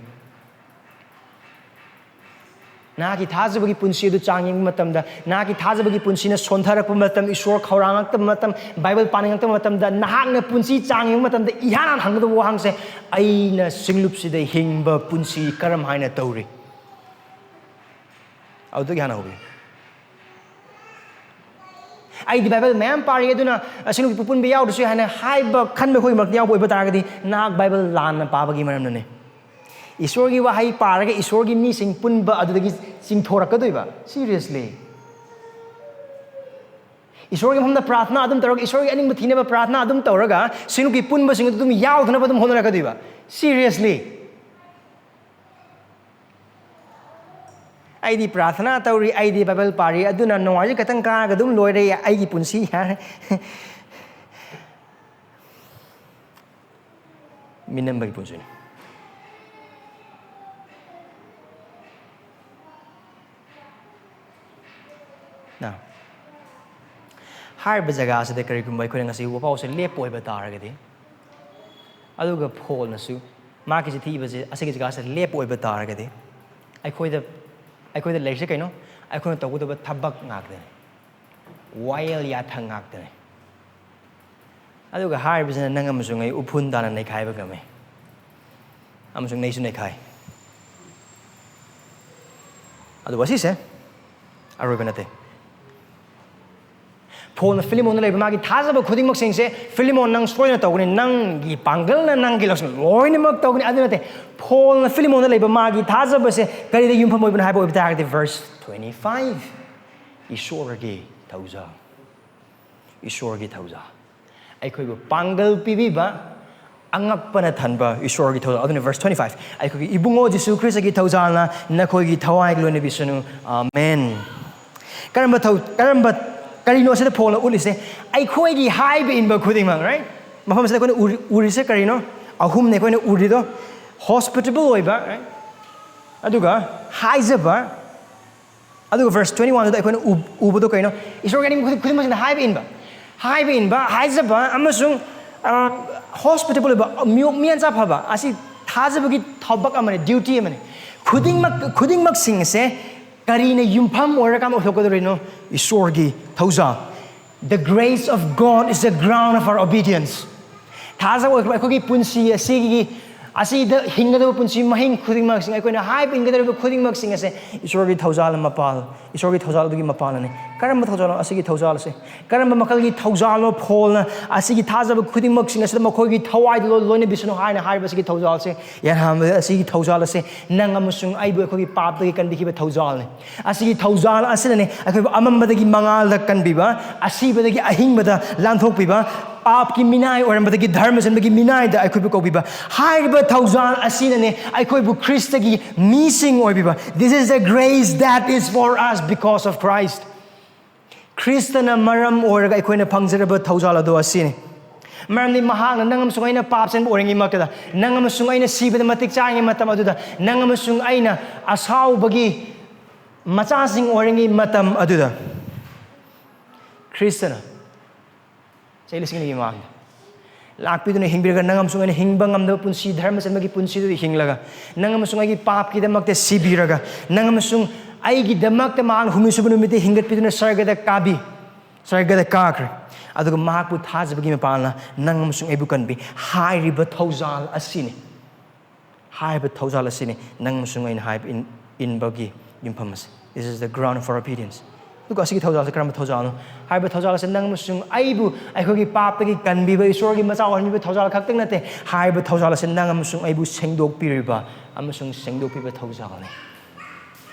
ꯅꯍꯥꯛꯀꯤ ꯊꯥꯖꯕꯒꯤ ꯄꯨꯟꯁꯤ ꯑꯗꯨ ꯆꯥꯡ ꯌꯦꯡꯕ ꯃꯇꯝꯗ, ꯅꯍꯥꯛꯀꯤ ꯊꯥꯖꯕꯒꯤ ꯄꯨꯟꯁꯤꯅ ꯁꯣꯟꯊꯔꯛꯄ ꯃꯇꯝ, ꯏꯁꯣꯔ ꯈꯧꯔꯥꯡꯉꯛꯇꯕ ꯃꯇꯝ, ꯕꯥꯏꯕꯜ ꯄꯥꯅꯤꯡꯉꯛꯇꯕ ꯃꯇꯝꯗ, ꯅꯍꯥꯛꯅ ꯄꯨꯟꯁꯤ ꯆꯥꯡ ꯌꯦꯡꯕ ꯃꯇꯝꯗ ꯏꯍꯥꯟ ꯍꯥꯟꯅ ꯍꯪꯒꯗꯕ ꯋꯥꯍꯪꯁꯦ, "ꯑꯩꯅ ꯁꯤꯡꯂꯨꯞꯁꯤꯗ ꯍꯤꯡꯕ ꯄꯨꯟꯁꯤ ꯀꯔꯝ ꯍꯥꯏꯅ ꯇꯧꯔꯤ?" ꯑꯗꯨꯗꯒꯤ ꯍꯥꯟꯅ ꯍꯧꯕꯤꯌꯨ꯫ "ꯑꯩꯗꯤ ꯕꯥꯏꯕꯜ ꯃꯌꯥꯝ ꯄꯥꯔꯤ, ꯑꯗꯨꯅ ꯁꯤꯡꯂꯨꯞꯀꯤ ꯄꯨꯟꯕ ꯌꯥꯎꯗ꯭ꯔꯁꯨ ꯌꯥꯏ" ꯍꯥꯏꯅ ꯍꯥꯏꯕ, ꯈꯟꯕ ꯑꯩꯈꯣꯏ ꯃꯔꯛꯇ ꯌꯥꯎꯕ ꯑꯣꯏꯕ ꯇꯥꯔꯒꯗꯤ, ꯅꯍꯥꯛ ꯕꯥꯏꯕꯜ ꯂꯥꯟꯅ ꯄꯥꯕꯒꯤ ꯃꯔꯝꯅꯅꯤ꯫ ꯏꯁꯣꯔꯒꯤ ꯋꯥꯍꯩ ꯄꯥꯔꯒ ꯏꯁꯣꯔꯒꯤ ꯃꯤꯁꯤꯡ ꯄꯨꯟꯕ ꯑꯗꯨꯗꯒꯤ ꯆꯤꯡꯊꯣꯔꯛꯀꯗꯣꯏꯕ꯫ Seriously. ꯏꯁꯣꯔꯒꯤ ꯃꯐꯝꯗ ꯄ꯭ꯔꯥꯊꯅꯥ ꯑꯗꯨꯝ ꯇꯧꯔꯒ, ꯏꯁꯣꯔꯒꯤ ꯑꯅꯤꯡꯕ ꯊꯤꯅꯕ ꯄ꯭ꯔꯥꯊꯅꯥ ꯑꯗꯨꯝ ꯇꯧꯔꯒ, ꯁꯤꯡꯂꯨꯞꯀꯤ ꯄꯨꯟꯕꯁꯤꯡ ꯑꯗꯨ ꯑꯗꯨꯝ ꯌꯥꯎꯗꯅꯕ ꯑꯗꯨꯝ ꯍꯣꯠꯅꯔꯛꯀꯗꯣꯏꯕ? Seriously? ꯑꯩꯗꯤ ꯄ꯭ꯔꯥꯊꯅꯥ ꯇꯧꯔꯤ, ꯑꯩꯗꯤ ꯕꯥꯏꯕꯜ ꯄꯥꯔꯤ, ꯑꯗꯨꯅ ꯅꯣꯡꯃꯥꯏꯖꯤꯡ ꯈꯛꯇꯪ ꯀꯥꯔꯒ ꯑꯗꯨꯝ ꯂꯣꯏꯔꯦ, ꯑꯩꯒꯤ ꯄꯨꯟꯁꯤ ꯌꯥꯔꯦ꯫ ꯃꯤꯅꯝꯕꯒꯤ ꯄꯨꯟꯁꯤꯅꯤ꯫ ꯅ, ꯍꯥꯏꯔꯤꯕ ꯖꯒꯥ ꯑꯁꯤꯗ ꯀꯔꯤꯒꯨꯝꯕ ꯑꯩꯈꯣꯏꯅ ꯉꯁꯤ ꯋꯥꯄꯥꯎꯁꯦ ꯂꯦꯞꯄ ꯑꯣꯏꯕ ꯇꯥꯔꯒꯗꯤ, ꯑꯗꯨꯒ ꯐꯣꯜꯅꯁꯨ ꯃꯥꯒꯤ ꯆꯤꯊꯤ ꯏꯕꯁꯦ ꯑꯁꯤꯒꯤ ꯖꯒꯥꯁꯤꯗ ꯂꯦꯞꯄ ꯑꯣꯏꯕ ꯇꯥꯔꯒꯗꯤ, ꯑꯩꯈꯣꯏꯗ, ꯑꯩꯈꯣꯏꯗ ꯂꯩꯔꯤꯁꯦ ꯀꯩꯅꯣ? ꯑꯩꯈꯣꯏꯅ ꯇꯧꯒꯗꯕ ꯊꯕꯛ ꯉꯥꯛꯇꯅꯤ, ꯋꯥꯌꯦꯜ ꯌꯥꯊꯪ ꯉꯥꯛꯇꯅꯤ꯫ ꯑꯗꯨꯒ ꯍꯥꯏꯔꯤꯕꯁꯤꯅ ꯅꯪ ꯑꯃꯁꯨꯡ ꯑꯩ ꯎꯐꯨꯟ ꯇꯥꯅ ꯅꯩꯈꯥꯏꯕ ꯉꯝꯃꯤ, ꯑꯃꯁꯨꯡ ꯅꯩꯁꯨ ꯅꯩꯈꯥꯏ꯫ ꯑꯗꯨꯕꯨ ꯑꯁꯤꯁꯦ ꯑꯔꯣꯏꯕ ꯅꯠꯇꯦ꯫ ꯐꯣꯜꯅ ꯐꯤꯂꯤꯃꯣꯟꯗ ꯂꯩꯕ ꯃꯥꯒꯤ ꯊꯥꯖꯕ ꯈꯨꯗꯤꯡꯃꯛꯁꯤꯡꯁꯦ, "ꯐꯤꯂꯤꯃꯣꯟ, ꯅꯪ ꯁꯣꯏꯗꯅ ꯇꯧꯒꯅꯤ, ꯅꯪꯒꯤ ꯄꯥꯡꯒꯜꯅ ꯅꯪꯒꯤ ꯂꯧꯁꯤꯡ ꯂꯣꯏꯅꯃꯛ ꯇꯧꯒꯅꯤ", ꯑꯗꯨ ꯅꯠꯇꯦ꯫ ꯐꯣꯜꯅ ꯐꯤꯂꯤꯃꯣꯟꯗ ꯂꯩꯕ ꯃꯥꯒꯤ ꯊꯥꯖꯕꯁꯦ ꯀꯔꯤꯗ ꯌꯨꯝꯐꯝ ꯑꯣꯏꯕꯅꯣ ꯍꯥꯏꯕ ꯑꯣꯏꯕ ꯇꯥꯔꯒꯗꯤ, verse twenty five, ꯏꯁꯣꯔꯒꯤ ꯊꯧꯖꯥꯜ꯫ ꯏꯁꯣꯔꯒꯤ ꯊꯧꯖꯥꯜ꯫ ꯑꯩꯈꯣꯏꯕꯨ ꯄꯥꯡꯒꯜ ꯄꯤꯕꯤꯕ, ꯑꯉꯛꯄꯅ ꯊꯟꯕ ꯏꯁꯣꯔꯒꯤ ꯊꯧꯖꯥꯜ꯫ ꯑꯗꯨꯅ verse twenty five, "ꯑꯩꯈꯣꯏꯒꯤ ꯏꯕꯨꯡꯉꯣ ꯖꯤꯁꯨ ꯈ꯭ꯔꯤꯁꯇꯒꯤ ꯊꯧꯖꯥꯜꯅ ꯅꯈꯣꯏꯒꯤ ꯊꯋꯥꯏ ꯂꯣꯏꯅꯕꯤꯁꯅꯨ꯫ ꯑꯃꯦꯟ"꯫ ꯀꯔꯝꯕ ꯊꯧ-, ꯀꯔꯝꯕ, ꯀꯔꯤꯅꯣ ꯁꯤꯗ ꯐꯣꯜꯅ ꯎꯠꯂꯤꯁꯦ? ꯑꯩꯈꯣꯏꯒꯤ ꯍꯥꯏꯕ ꯏꯟꯕ ꯈꯨꯗꯤꯡꯃꯛ, right? ꯃꯐꯝꯁꯤꯗ ꯑꯩꯈꯣꯏꯅ ꯎꯔꯤ-, ꯎꯔꯤꯁꯦ ꯀꯔꯤꯅꯣ? ꯑꯍꯨꯝꯅꯤ ꯑꯩꯈꯣꯏꯅ ꯎꯔꯤꯗꯣ꯫ Hospitable ꯑꯣꯏꯕ, right? ꯑꯗꯨꯒ ꯍꯥꯏꯖꯕ, ꯑꯗꯨꯒ verse twenty one ꯗꯨꯗ ꯑꯩꯈꯣꯏꯅ ꯎ-, ꯎꯕꯗꯣ ꯀꯩꯅꯣ? ꯏꯁꯣꯔꯒꯤ ꯑꯅꯤꯡꯕ ꯈꯨꯗꯤꯡ-, ꯈꯨꯗꯤꯡꯃꯛꯁꯤꯅ ꯍꯥꯏꯕ ꯏꯟꯕ꯫ ꯍꯥꯏꯕ ꯏꯟꯕ, ꯍꯥꯏꯖꯕ, ꯑꯃꯁꯨꯡ, ꯑ, hospitable ꯑꯣꯏꯕ, ꯃꯤꯑꯣ-, ꯃꯤꯌꯥꯟꯆꯥ ꯐꯕ꯫ ꯑꯁꯤ ꯊꯥꯖꯕꯒꯤ ꯊꯕꯛ ꯑꯃꯅꯤ, duty ꯑꯃꯅꯤ꯫ ꯈꯨꯗꯤꯡꯃꯛ, ꯈꯨꯗꯤꯡꯃꯛꯁꯤꯡ ꯑꯁꯦ ꯀꯔꯤꯅ ꯌꯨꯝꯐꯝ ꯑꯣꯏꯔꯀꯥꯟꯗ ꯑꯣꯏꯊꯣꯛꯀꯗꯧꯔꯤꯅꯣ? ꯏꯁꯣꯔꯒꯤ ꯊꯧꯖꯥꯜ꯫ The grace of God is the ground of our obedience. ꯊꯥꯖꯕ ꯑꯣꯏꯈ꯭ꯔꯕ ꯑꯩꯈꯣꯏꯒꯤ ꯄꯨꯟꯁꯤ ꯑꯁꯤꯒꯤ, ꯑꯁꯤꯗ ꯍꯤꯡꯒꯗꯕ ꯄꯨꯟꯁꯤ ꯃꯍꯤꯡ ꯈꯨꯗꯤꯡꯃꯛꯁꯤꯡ, ꯑꯩꯈꯣꯏꯅ ꯍꯥꯏꯕ ꯏꯟꯒꯗꯧꯔꯤꯕ ꯈꯨꯗꯤꯡꯃꯛꯁꯤꯡ ꯑꯁꯦ ꯏꯁꯣꯔꯒꯤ ꯊꯧꯖꯥꯜ ꯃꯄꯥꯜ, ꯏꯁꯣꯔꯒꯤ ꯊꯧꯖꯥꯜ ꯑꯗꯨꯒꯤ ꯃꯄꯥꯜꯅꯅꯤ꯫ ꯀꯔꯝꯕ ꯊꯧꯖꯥꯜꯅꯣ ꯑꯁꯤꯒꯤ ꯊꯧꯖꯥꯜ ꯑꯁꯦ? ꯀꯔꯝꯕ ꯃꯈꯜꯒꯤ ꯊꯧꯖꯥꯜꯅꯣ ꯄꯣꯜꯅ ꯑꯁꯤꯒꯤ ꯊꯥꯖꯕ ꯈꯨꯗꯤꯡꯃꯛꯁꯤꯡ ꯑꯁꯤꯗ ꯃꯈꯣꯏꯒꯤ ꯊꯋꯥꯏꯗ ꯂꯣꯏ ꯂꯣꯏꯅꯕꯤꯁꯅꯨ ꯍꯥꯏꯅ ꯍꯥꯏꯔꯤꯕ ꯑꯁꯤꯒꯤ ꯊꯧꯖꯥꯜꯁꯦ? ꯌꯥꯝꯕ ꯑꯁꯤꯒꯤ ꯊꯧꯖꯥꯜ ꯑꯁꯦ ꯅꯪ ꯑꯃꯁꯨꯡ ꯑꯩꯕꯨ ꯑꯩꯈꯣꯏꯒꯤ ꯄꯥꯞꯇꯒꯤ ꯀꯟꯕꯤꯈꯤꯕ ꯊꯧꯖꯥꯜꯅꯤ꯫ ꯑꯁꯤꯒꯤ ꯊꯧꯖꯥꯜ ꯑꯁꯤꯅꯅꯦ ꯑꯩꯈꯣꯏꯕꯨ ꯑꯃꯝꯕꯗꯒꯤ ꯃꯉꯥꯜꯗ ꯀꯟꯕꯤꯕ, ꯑꯁꯤꯕꯗꯒꯤ ꯑꯍꯤꯡꯕꯗ ꯂꯥꯟꯊꯣꯛꯄꯤꯕ, ꯄꯥꯞꯀꯤ ꯃꯤꯅꯥꯏ ꯑꯣꯏꯔꯝꯕꯗꯒꯤ ꯙꯔꯃ ꯆꯟꯕꯒꯤ ꯃꯤꯅꯥꯏꯗ ꯑꯩꯈꯣꯏꯕꯨ ꯀꯧꯕꯤꯕ꯫ ꯍꯥꯏꯔꯤꯕ ꯊꯧꯖꯥꯜ ꯑꯁꯤꯅꯅꯦ ꯑꯩꯈꯣꯏꯕꯨ ꯈ꯭ꯔꯤꯁꯇꯒꯤ ꯃꯤꯁꯤꯡ ꯑꯣꯏꯕꯤꯕ꯫ This is the grace that is for us because of Christ. ꯈ꯭ꯔꯤꯁꯇꯅ ꯃꯔꯝ ꯑꯣꯏꯔꯒ ꯑꯩꯈꯣꯏꯅ ꯐꯪꯖꯔꯕ ꯊꯧꯖꯥꯜ ꯑꯗꯨ ꯑꯁꯤꯅꯤ꯫ ꯃꯔꯝꯗꯤ ꯃꯍꯥꯛꯅ ꯅꯪ ꯑꯃꯁꯨꯡ ꯑꯩꯅ ꯄꯥꯞ ꯆꯦꯟꯕ ꯑꯣꯏꯔꯤꯉꯩ ꯃꯛꯇꯗ, ꯅꯪ ꯑꯃꯁꯨꯡ ꯑꯩꯅ ꯁꯤꯕꯗ ꯃꯇꯤꯛ ꯆꯥꯔꯤꯉꯩ ꯃꯇꯝ ꯑꯗꯨꯗ, ꯅꯪ ꯑꯃꯁꯨꯡ ꯑꯩꯅ ꯑꯁꯥꯎꯕꯒꯤ ꯃꯆꯥꯁꯤꯡ ꯑꯣꯏꯔꯤꯉꯩ ꯃꯇꯝ ꯑꯗꯨꯗ, ꯈ꯭ꯔꯤꯁꯇꯅ ꯆꯍꯤ ꯂꯤꯁꯤꯡ ꯑꯅꯤꯒꯤ ꯃꯃꯥꯡꯗ ꯂꯥꯛꯄꯤꯗꯨꯅ ꯍꯤꯡꯕꯤꯔꯒ ꯅꯪ ꯑꯃꯁꯨꯡ ꯑꯩꯅ ꯍꯤꯡꯕ ꯉꯝꯗꯕ ꯄꯨꯟꯁꯤ, ꯙꯔꯃ ꯆꯟꯕꯒꯤ ꯄꯨꯟꯁꯤꯗꯨꯗ ꯍꯤꯡꯂꯒ, ꯅꯪ ꯑꯃꯁꯨꯡ ꯑꯩꯒꯤ ꯄꯥꯞꯀꯤꯗꯃꯛꯇ ꯁꯤꯕꯤꯔꯒ, ꯅꯪ ꯑꯃꯁꯨꯡ ꯑꯩꯒꯤꯗꯃꯛꯇ ꯃꯍꯥꯛꯅ ꯍꯨꯝꯅꯤ ꯁꯨꯕ ꯅꯨꯃꯤꯠꯇ ꯍꯤꯡꯒꯠꯄꯤꯗꯨꯅ ꯁꯔꯒꯗ ꯀꯥꯕꯤ, ꯁꯔꯒꯗ ꯀꯥꯈ꯭ꯔꯦ꯫ ꯑꯗꯨꯒ ꯃꯍꯥꯛꯄꯨ ꯊꯥꯖꯕꯒꯤ ꯃꯄꯥꯜꯅ ꯅꯪ ꯑꯃꯁꯨꯡ ꯑꯩꯕꯨ ꯀꯟꯕꯤ꯫ ꯍꯥꯏꯔꯤꯕ ꯊꯧꯖꯥꯜ ꯑꯁꯤꯅꯤ꯫ ꯍꯥꯏꯔꯤꯕ ꯊꯧꯖꯥꯜ ꯑꯁꯤꯅꯤ ꯅꯪ ꯑꯃꯁꯨꯡ ꯑꯩꯅ ꯍꯥꯏꯕ ꯏꯟ-, ꯏꯟꯕꯒꯤ ꯌꯨꯝꯐꯝ ꯑꯁꯤ꯫ This is the ground for obedience. ꯑꯗꯨꯒ ꯑꯁꯤꯒꯤ ꯊꯧꯖꯥꯜꯁꯤ ꯀꯔꯝꯕ ꯊꯧꯖꯥꯜꯅꯣ? ꯍꯥꯏꯔꯤꯕ ꯊꯧꯖꯥꯜ ꯑꯁꯤ ꯅꯪ ꯑꯃꯁꯨꯡ ꯑꯩꯕꯨ ꯑꯩꯈꯣꯏꯒꯤ ꯄꯥꯞꯇꯒꯤ ꯀꯟꯕꯤꯕ, ꯏꯁꯣꯔꯒꯤ ꯃꯆꯥ ꯑꯣꯏꯍꯟꯕꯤꯕ ꯊꯧꯖꯥꯜ ꯈꯛꯇꯪ ꯅꯠꯇꯦ꯫ ꯍꯥꯏꯔꯤꯕ ꯊꯧꯖꯥꯜ ꯑꯁꯤ ꯅꯪ ꯑꯃꯁꯨꯡ ꯑꯩꯕꯨ ꯁꯦꯡꯗꯣꯛꯄꯤꯔꯤꯕ ꯑꯃꯁꯨꯡ ꯁꯦꯡꯗꯣꯛꯄꯤꯕ ꯊꯧꯖꯥꯜꯅꯤ꯫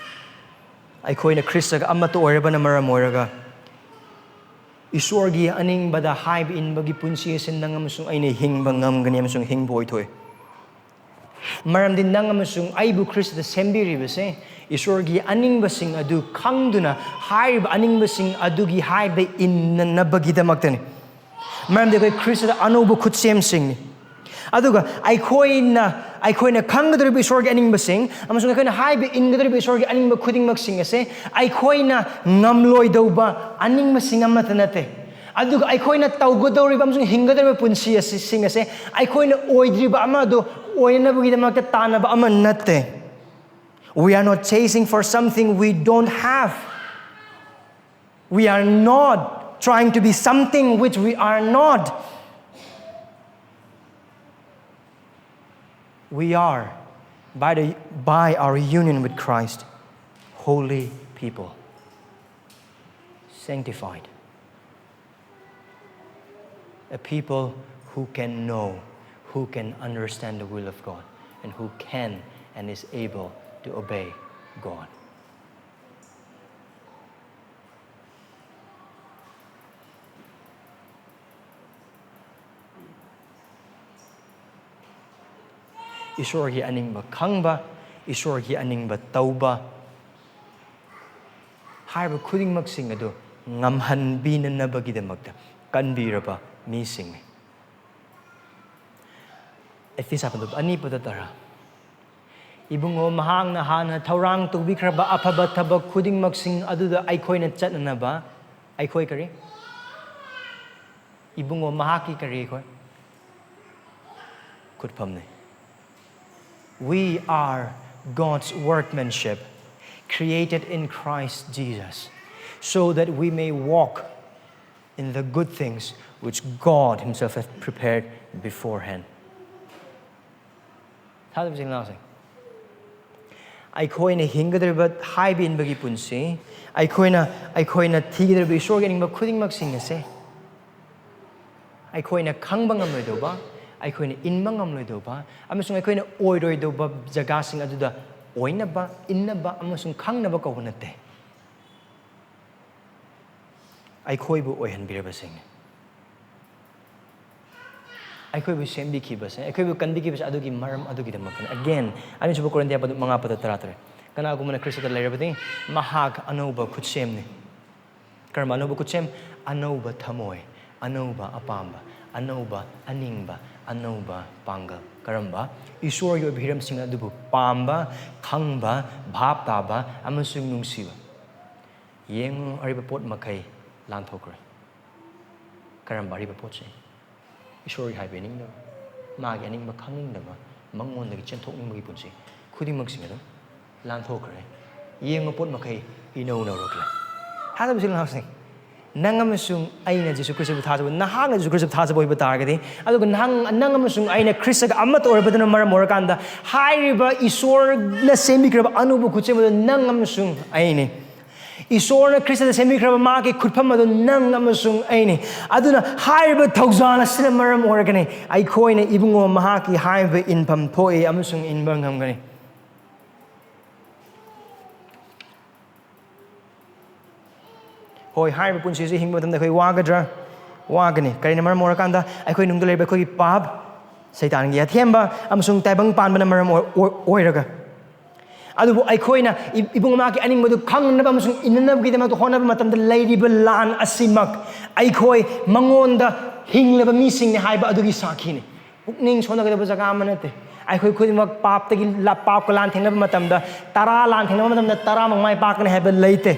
ꯑꯩꯈꯣꯏꯅ ꯈ꯭ꯔꯤꯁꯇꯒ ꯑꯃꯠꯇ ꯑꯣꯏꯔꯕꯅ ꯃꯔꯝ ꯑꯣꯏꯔꯒ, ꯏꯁꯣꯔꯒꯤ ꯑꯅꯤꯡꯕꯗ ꯍꯥꯏꯕ ꯏꯟꯕꯒꯤ ꯄꯨꯟꯁꯤ ꯑꯁꯤ ꯅꯪ ꯑꯃꯁꯨꯡ ꯑꯩꯅ ꯍꯤꯡꯕ ꯉꯝꯒꯅꯤ ꯑꯃꯁꯨꯡ ꯍꯤꯡꯕ ꯑꯣꯏꯊꯣꯛꯏ꯫ ꯃꯔꯝꯗꯤ ꯅꯪ ꯑꯃꯁꯨꯡ ꯑꯩꯕꯨ ꯈ꯭ꯔꯤꯁꯇꯗ ꯁꯦꯝꯕꯤꯔꯤꯕꯁꯦ ꯏꯁꯣꯔꯒꯤ ꯑꯅꯤꯡꯕꯁꯤꯡ ꯑꯗꯨ ꯈꯪꯗꯨꯅ ꯍꯥꯏꯔꯤꯕ ꯑꯅꯤꯡꯕꯁꯤꯡ ꯑꯗꯨꯒꯤ ꯍꯥꯏꯕ ꯏꯟꯅꯅꯕꯒꯤꯗꯃꯛꯇꯅꯤ꯫ ꯃꯔꯝꯗꯤ ꯑꯩꯈꯣꯏ ꯈ꯭ꯔꯤꯁꯇꯗ ꯑꯅꯧꯕ ꯈꯨꯠꯁꯦꯝꯁꯤꯡꯅꯤ꯫ ꯑꯗꯨꯒ ꯑꯩꯈꯣꯏꯅ, ꯑꯩꯈꯣꯏꯅ ꯈꯪꯒꯗꯧꯔꯤꯕ ꯏꯁꯣꯔꯒꯤ ꯑꯅꯤꯡꯕꯁꯤꯡ ꯑꯃꯁꯨꯡ ꯑꯩꯈꯣꯏꯅ ꯍꯥꯏꯕ ꯏꯟꯒꯗꯧꯔꯤꯕ ꯏꯁꯣꯔꯒꯤ ꯑꯅꯤꯡꯕ ꯈꯨꯗꯤꯡꯃꯛꯁꯤꯡ ꯑꯁꯦ ꯑꯩꯈꯣꯏꯅ ꯉꯝꯂꯣꯏꯗꯧꯕ ꯑꯅꯤꯡꯕꯁꯤꯡ ꯑꯃꯠꯇ ꯅꯠꯇꯦ꯫ ꯑꯗꯨꯒ ꯑꯩꯈꯣꯏꯅ ꯇꯧꯒꯗꯧꯔꯤꯕ ꯑꯃꯁꯨꯡ ꯍꯤꯡꯒꯗꯧꯔꯤꯕ ꯄꯨꯟꯁꯤ ꯑꯁꯤꯁꯤꯡ ꯑꯁꯦ ꯑꯩꯈꯣꯏꯅ ꯑꯣꯏꯗ꯭ꯔꯤꯕ ꯑꯃ ꯑꯗꯨ ꯑꯣꯏꯅꯅꯕꯒꯤꯗꯃꯛꯇ ꯇꯥꯟꯅꯕ ꯑꯃ ꯅꯠꯇꯦ꯫ We are not chasing for something we don't have. We are not trying to be something which we are not. We are, by, the, by our union with Christ, holy people, sanctified, a people who can know, who can understand the will of God, and who can and is able to obey God. ꯏꯁꯣꯔꯒꯤ ꯑꯅꯤꯡꯕ ꯈꯪꯕ, ꯏꯁꯣꯔꯒꯤ ꯑꯅꯤꯡꯕ ꯇꯧꯕ, ꯍꯥꯏꯔꯤꯕ ꯈꯨꯗꯤꯡꯃꯛꯁꯤꯡ ꯑꯗꯨ ꯉꯝꯍꯟꯕꯤꯅꯅꯕꯒꯤꯗꯃꯛꯇ ꯀꯟꯕꯤꯔꯕ ꯃꯤꯁꯤꯡꯅꯤ꯫ ꯑꯦꯐꯤꯁꯥ ꯄꯟꯗꯨꯞ ꯑꯅꯤ ꯄꯗ ꯇꯔꯥ꯫ ꯏꯕꯨꯡꯉꯣ, ꯃꯍꯥꯛꯅ ꯍꯥꯟꯅ ꯊꯧꯔꯥꯡ ꯇꯧꯕꯤꯈ꯭ꯔꯕ ꯑꯐꯕ ꯊꯕꯛ ꯈꯨꯗꯤꯡꯃꯛꯁꯤꯡ ꯑꯗꯨꯗ ꯑꯩꯈꯣꯏꯅ ꯆꯠꯅꯅꯕ, ꯑꯩꯈꯣꯏ ꯀꯔꯤ? ꯏꯕꯨꯡꯉꯣ, ꯃꯍꯥꯛꯀꯤ ꯀꯔꯤ ꯑꯩꯈꯣꯏ? ꯈꯨꯠꯐꯝꯅꯤ꯫ We are God's workmanship, created in Christ Jesus, so that we may walk in the good things which God Himself hath prepared beforehand. ꯊꯥꯖꯕꯁꯤꯡ ꯂꯥꯎꯁꯦ꯫ ꯑꯩꯈꯣꯏꯅ ꯍꯤꯡꯒꯗꯧꯔꯤꯕ ꯍꯥꯏꯕ ꯏꯟꯕꯒꯤ ꯄꯨꯟꯁꯤ, ꯑꯩꯈꯣꯏꯅ, ꯑꯩꯈꯣꯏꯅ ꯊꯤꯒꯗꯧꯔꯤꯕ ꯏꯁꯣꯔꯒꯤ ꯑꯅꯤꯡꯕ ꯈꯨꯗꯤꯡꯃꯛꯁꯤꯡ ꯑꯁꯦ ꯑꯩꯈꯣꯏꯅ ꯈꯪꯕ ꯉꯝꯂꯣꯏꯗꯧꯕ, ꯑꯩꯈꯣꯏꯅ ꯏꯟꯕ ꯉꯝꯂꯣꯏꯗꯧꯕ, ꯑꯃꯁꯨꯡ ꯑꯩꯈꯣꯏꯅ ꯑꯣꯏꯔꯣꯏꯗꯧꯕ ꯖꯒꯥꯁꯤꯡ ꯑꯗꯨꯗ ꯑꯣꯏꯅꯕ, ꯏꯟꯅꯕ ꯑꯃꯁꯨꯡ ꯈꯪꯅꯕ ꯀꯧꯕ ꯅꯠꯇꯦ꯫ ꯑꯩꯈꯣꯏꯕꯨ ꯑꯣꯏꯍꯟꯕꯤꯔꯕꯁꯤꯡꯅꯤ꯫ ꯑꯩꯈꯣꯏꯕꯨ ꯁꯦꯝꯕꯤꯈꯤꯕꯁꯦ, ꯑꯩꯈꯣꯏꯕꯨ ꯀꯟꯕꯤꯈꯤꯕꯁꯦ ꯑꯗꯨꯒꯤ ꯃꯔꯝ ꯑꯗꯨꯒꯤꯗꯃꯛꯇꯅꯤ꯫ Again, ꯑꯅꯤꯁꯨꯕ ꯀꯣꯔꯤꯟꯊꯤꯌꯥ ꯄꯗꯨ ꯃꯉꯥ ꯄꯗ ꯇꯔꯥ ꯇꯔꯦꯠ꯫ "ꯀꯅꯥꯒꯨꯝꯕꯅ ꯈ꯭ꯔꯤꯁꯇꯗ ꯂꯩꯔꯕꯗꯤ ꯃꯍꯥꯛ ꯑꯅꯧꯕ ꯈꯨꯠꯁꯦꯝꯅꯤ꯫" ꯀꯔꯝꯕ ꯑꯅꯧꯕ ꯈꯨꯠꯁꯦꯝ? ꯑꯅꯧꯕ ꯊꯃꯣꯏ, ꯑꯅꯧꯕ ꯑꯄꯥꯝꯕ, ꯑꯅꯧꯕ ꯑꯅꯤꯡꯕ, ꯑꯅꯧꯕ ꯄꯥꯡꯒꯜ꯫ ꯀꯔꯝꯕ? ꯏꯁꯣꯔꯒꯤ ꯑꯣꯏꯕ ꯍꯤꯔꯝꯁꯤꯡ ꯑꯗꯨꯕꯨ ꯄꯥꯝꯕ, ꯈꯪꯕ, ꯚꯥꯞ ꯇꯥꯕ ꯑꯃꯁꯨꯡ ꯅꯨꯡꯁꯤꯕ꯫ ꯌꯦꯡꯉꯨ, ꯑꯔꯤꯕ ꯄꯣꯠ ꯃꯈꯩ ꯂꯥꯟꯊꯣꯛꯈ꯭ꯔꯦ꯫ ꯀꯔꯝꯕ ꯑꯔꯤꯕ ꯄꯣꯠꯁꯦ? ꯏꯁꯣꯔꯒꯤ ꯍꯥꯏꯕ ꯏꯅꯤꯡꯗꯕ, ꯃꯥꯒꯤ ꯑꯅꯤꯡꯕ ꯈꯪꯅꯤꯡꯗꯕ, ꯃꯉꯣꯟꯗꯒꯤ ꯆꯦꯟꯊꯣꯛꯅꯤꯡꯕꯒꯤ ꯄꯨꯟꯁꯤ ꯈꯨꯗꯤꯡꯃꯛꯁꯤꯡ ꯑꯗꯨ ꯂꯥꯟꯊꯣꯛꯈ꯭ꯔꯦ꯫ ꯌꯦꯡꯉꯨ, ꯄꯣꯠ ꯃꯈꯩ ꯏꯅꯧ ꯅꯧꯔꯛꯂꯦ꯫ ꯊꯥꯖꯕꯁꯤꯡ ꯂꯥꯛꯁꯤꯡ, ꯅꯪ ꯑꯃꯁꯨꯡ ꯑꯩꯅ ꯖꯤꯁꯨ ꯈ꯭ꯔꯤꯁꯇꯕꯨ ꯊꯥꯖꯕ, ꯅꯍꯥꯛꯅ ꯖꯤꯁꯨ ꯈ꯭ꯔꯤꯁꯇꯕꯨ ꯊꯥꯖꯕ ꯑꯣꯏꯕ ꯇꯥꯔꯒꯗꯤ, ꯑꯗꯨꯒ ꯅꯍꯥꯛ, ꯅꯪ ꯑꯃꯁꯨꯡ ꯑꯩꯅ ꯈ꯭ꯔꯤꯁꯇꯒ ꯑꯃꯠꯇ ꯑꯣꯏꯔꯕꯗꯨꯅ ꯃꯔꯝ ꯑꯣꯏꯔꯀꯥꯟꯗ, ꯍꯥꯏꯔꯤꯕ ꯏꯁꯣꯔꯅ ꯁꯦꯝꯕꯤꯈ꯭ꯔꯕ ꯑꯅꯧꯕ ꯈꯨꯠꯁꯦꯝ ꯑꯗꯨ ꯅꯪ ꯑꯃꯁꯨꯡ ꯑꯩꯅꯤ꯫ ꯏꯁꯣꯔꯅ ꯈ꯭ꯔꯤꯁꯇꯗ ꯁꯦꯝꯕꯤꯈ꯭ꯔꯕ ꯃꯍꯥꯛꯀꯤ ꯈꯨꯠꯐꯝ ꯑꯗꯨ ꯅꯪ ꯑꯃꯁꯨꯡ ꯑꯩꯅꯤ꯫ ꯑꯗꯨꯅ ꯍꯥꯏꯔꯤꯕ ꯊꯧꯖꯥꯜ ꯑꯁꯤꯅ ꯃꯔꯝ ꯑꯣꯏꯔꯒꯅꯤ ꯑꯩꯈꯣꯏꯅ ꯏꯕꯨꯡꯉꯣ ꯃꯍꯥꯛꯀꯤ ꯍꯥꯏꯕ ꯏꯟꯐꯝ ꯊꯣꯛꯏ ꯑꯃꯁꯨꯡ ꯏꯟꯕ ꯉꯝꯒꯅꯤ꯫ ꯍꯣꯏ, ꯍꯥꯏꯔꯤꯕ ꯄꯨꯟꯁꯤꯁꯦ ꯍꯤꯡꯕ ꯃꯇꯝꯗ ꯑꯩꯈꯣꯏ ꯋꯥꯒꯗ꯭ꯔꯥ? ꯋꯥꯒꯅꯤ꯫ ꯀꯔꯤꯅ ꯃꯔꯝ ꯑꯣꯏꯔꯀꯥꯟꯗ? ꯑꯩꯈꯣꯏ ꯅꯨꯡꯗ ꯂꯩꯕ ꯑꯩꯈꯣꯏꯒꯤ ꯄꯥꯞ, ꯁꯩꯇꯥꯟꯒꯤ ꯑꯊꯦꯝꯕ ꯑꯃꯁꯨꯡ ꯇꯥꯏꯕꯪ ꯄꯥꯟꯕꯅ ꯃꯔꯝ ꯑꯣꯏ-, ꯑꯣꯏ-, ꯑꯣꯏꯔꯒ꯫ ꯑꯗꯨꯕꯨ ꯑꯩꯈꯣꯏꯅ ꯏ-, ꯏꯕꯨꯡ ꯃꯍꯥꯛꯀꯤ ꯑꯅꯤꯡꯕꯗꯨ ꯈꯪꯅꯅꯕ ꯑꯃꯁꯨꯡ ꯏꯟꯅꯅꯕꯒꯤꯗꯃꯛꯇ ꯍꯣꯠꯅꯕ ꯃꯇꯝꯗ, ꯂꯩꯔꯤꯕ ꯂꯥꯟ ꯑꯁꯤꯃꯛ ꯑꯩꯈꯣꯏ ꯃꯉꯣꯟꯗ ꯍꯤꯡꯂꯕ ꯃꯤꯁꯤꯡꯅꯤ ꯍꯥꯏꯕ ꯑꯗꯨꯒꯤ ꯁꯥꯈꯤꯅꯤ꯫ ꯄꯨꯛꯅꯤꯡ ꯁꯣꯟꯊꯒꯗꯕ ꯖꯒꯥ ꯑꯃ ꯅꯠꯇꯦ꯫ ꯑꯩꯈꯣꯏ ꯈꯨꯗꯤꯡꯃꯛ ꯄꯥꯞꯇꯒꯤ ꯂꯥ-, ꯄꯥꯞꯀ ꯂꯥꯟ ꯊꯦꯡꯅꯕ ꯃꯇꯝꯗ, ꯇꯔꯥ ꯂꯥꯟ ꯊꯦꯡꯅꯕ ꯃꯇꯝꯗ, ꯇꯔꯥꯃꯛ ꯃꯥꯏ ꯄꯥꯛꯀꯅꯤ ꯍꯥꯏꯕ ꯂꯩꯇꯦ꯫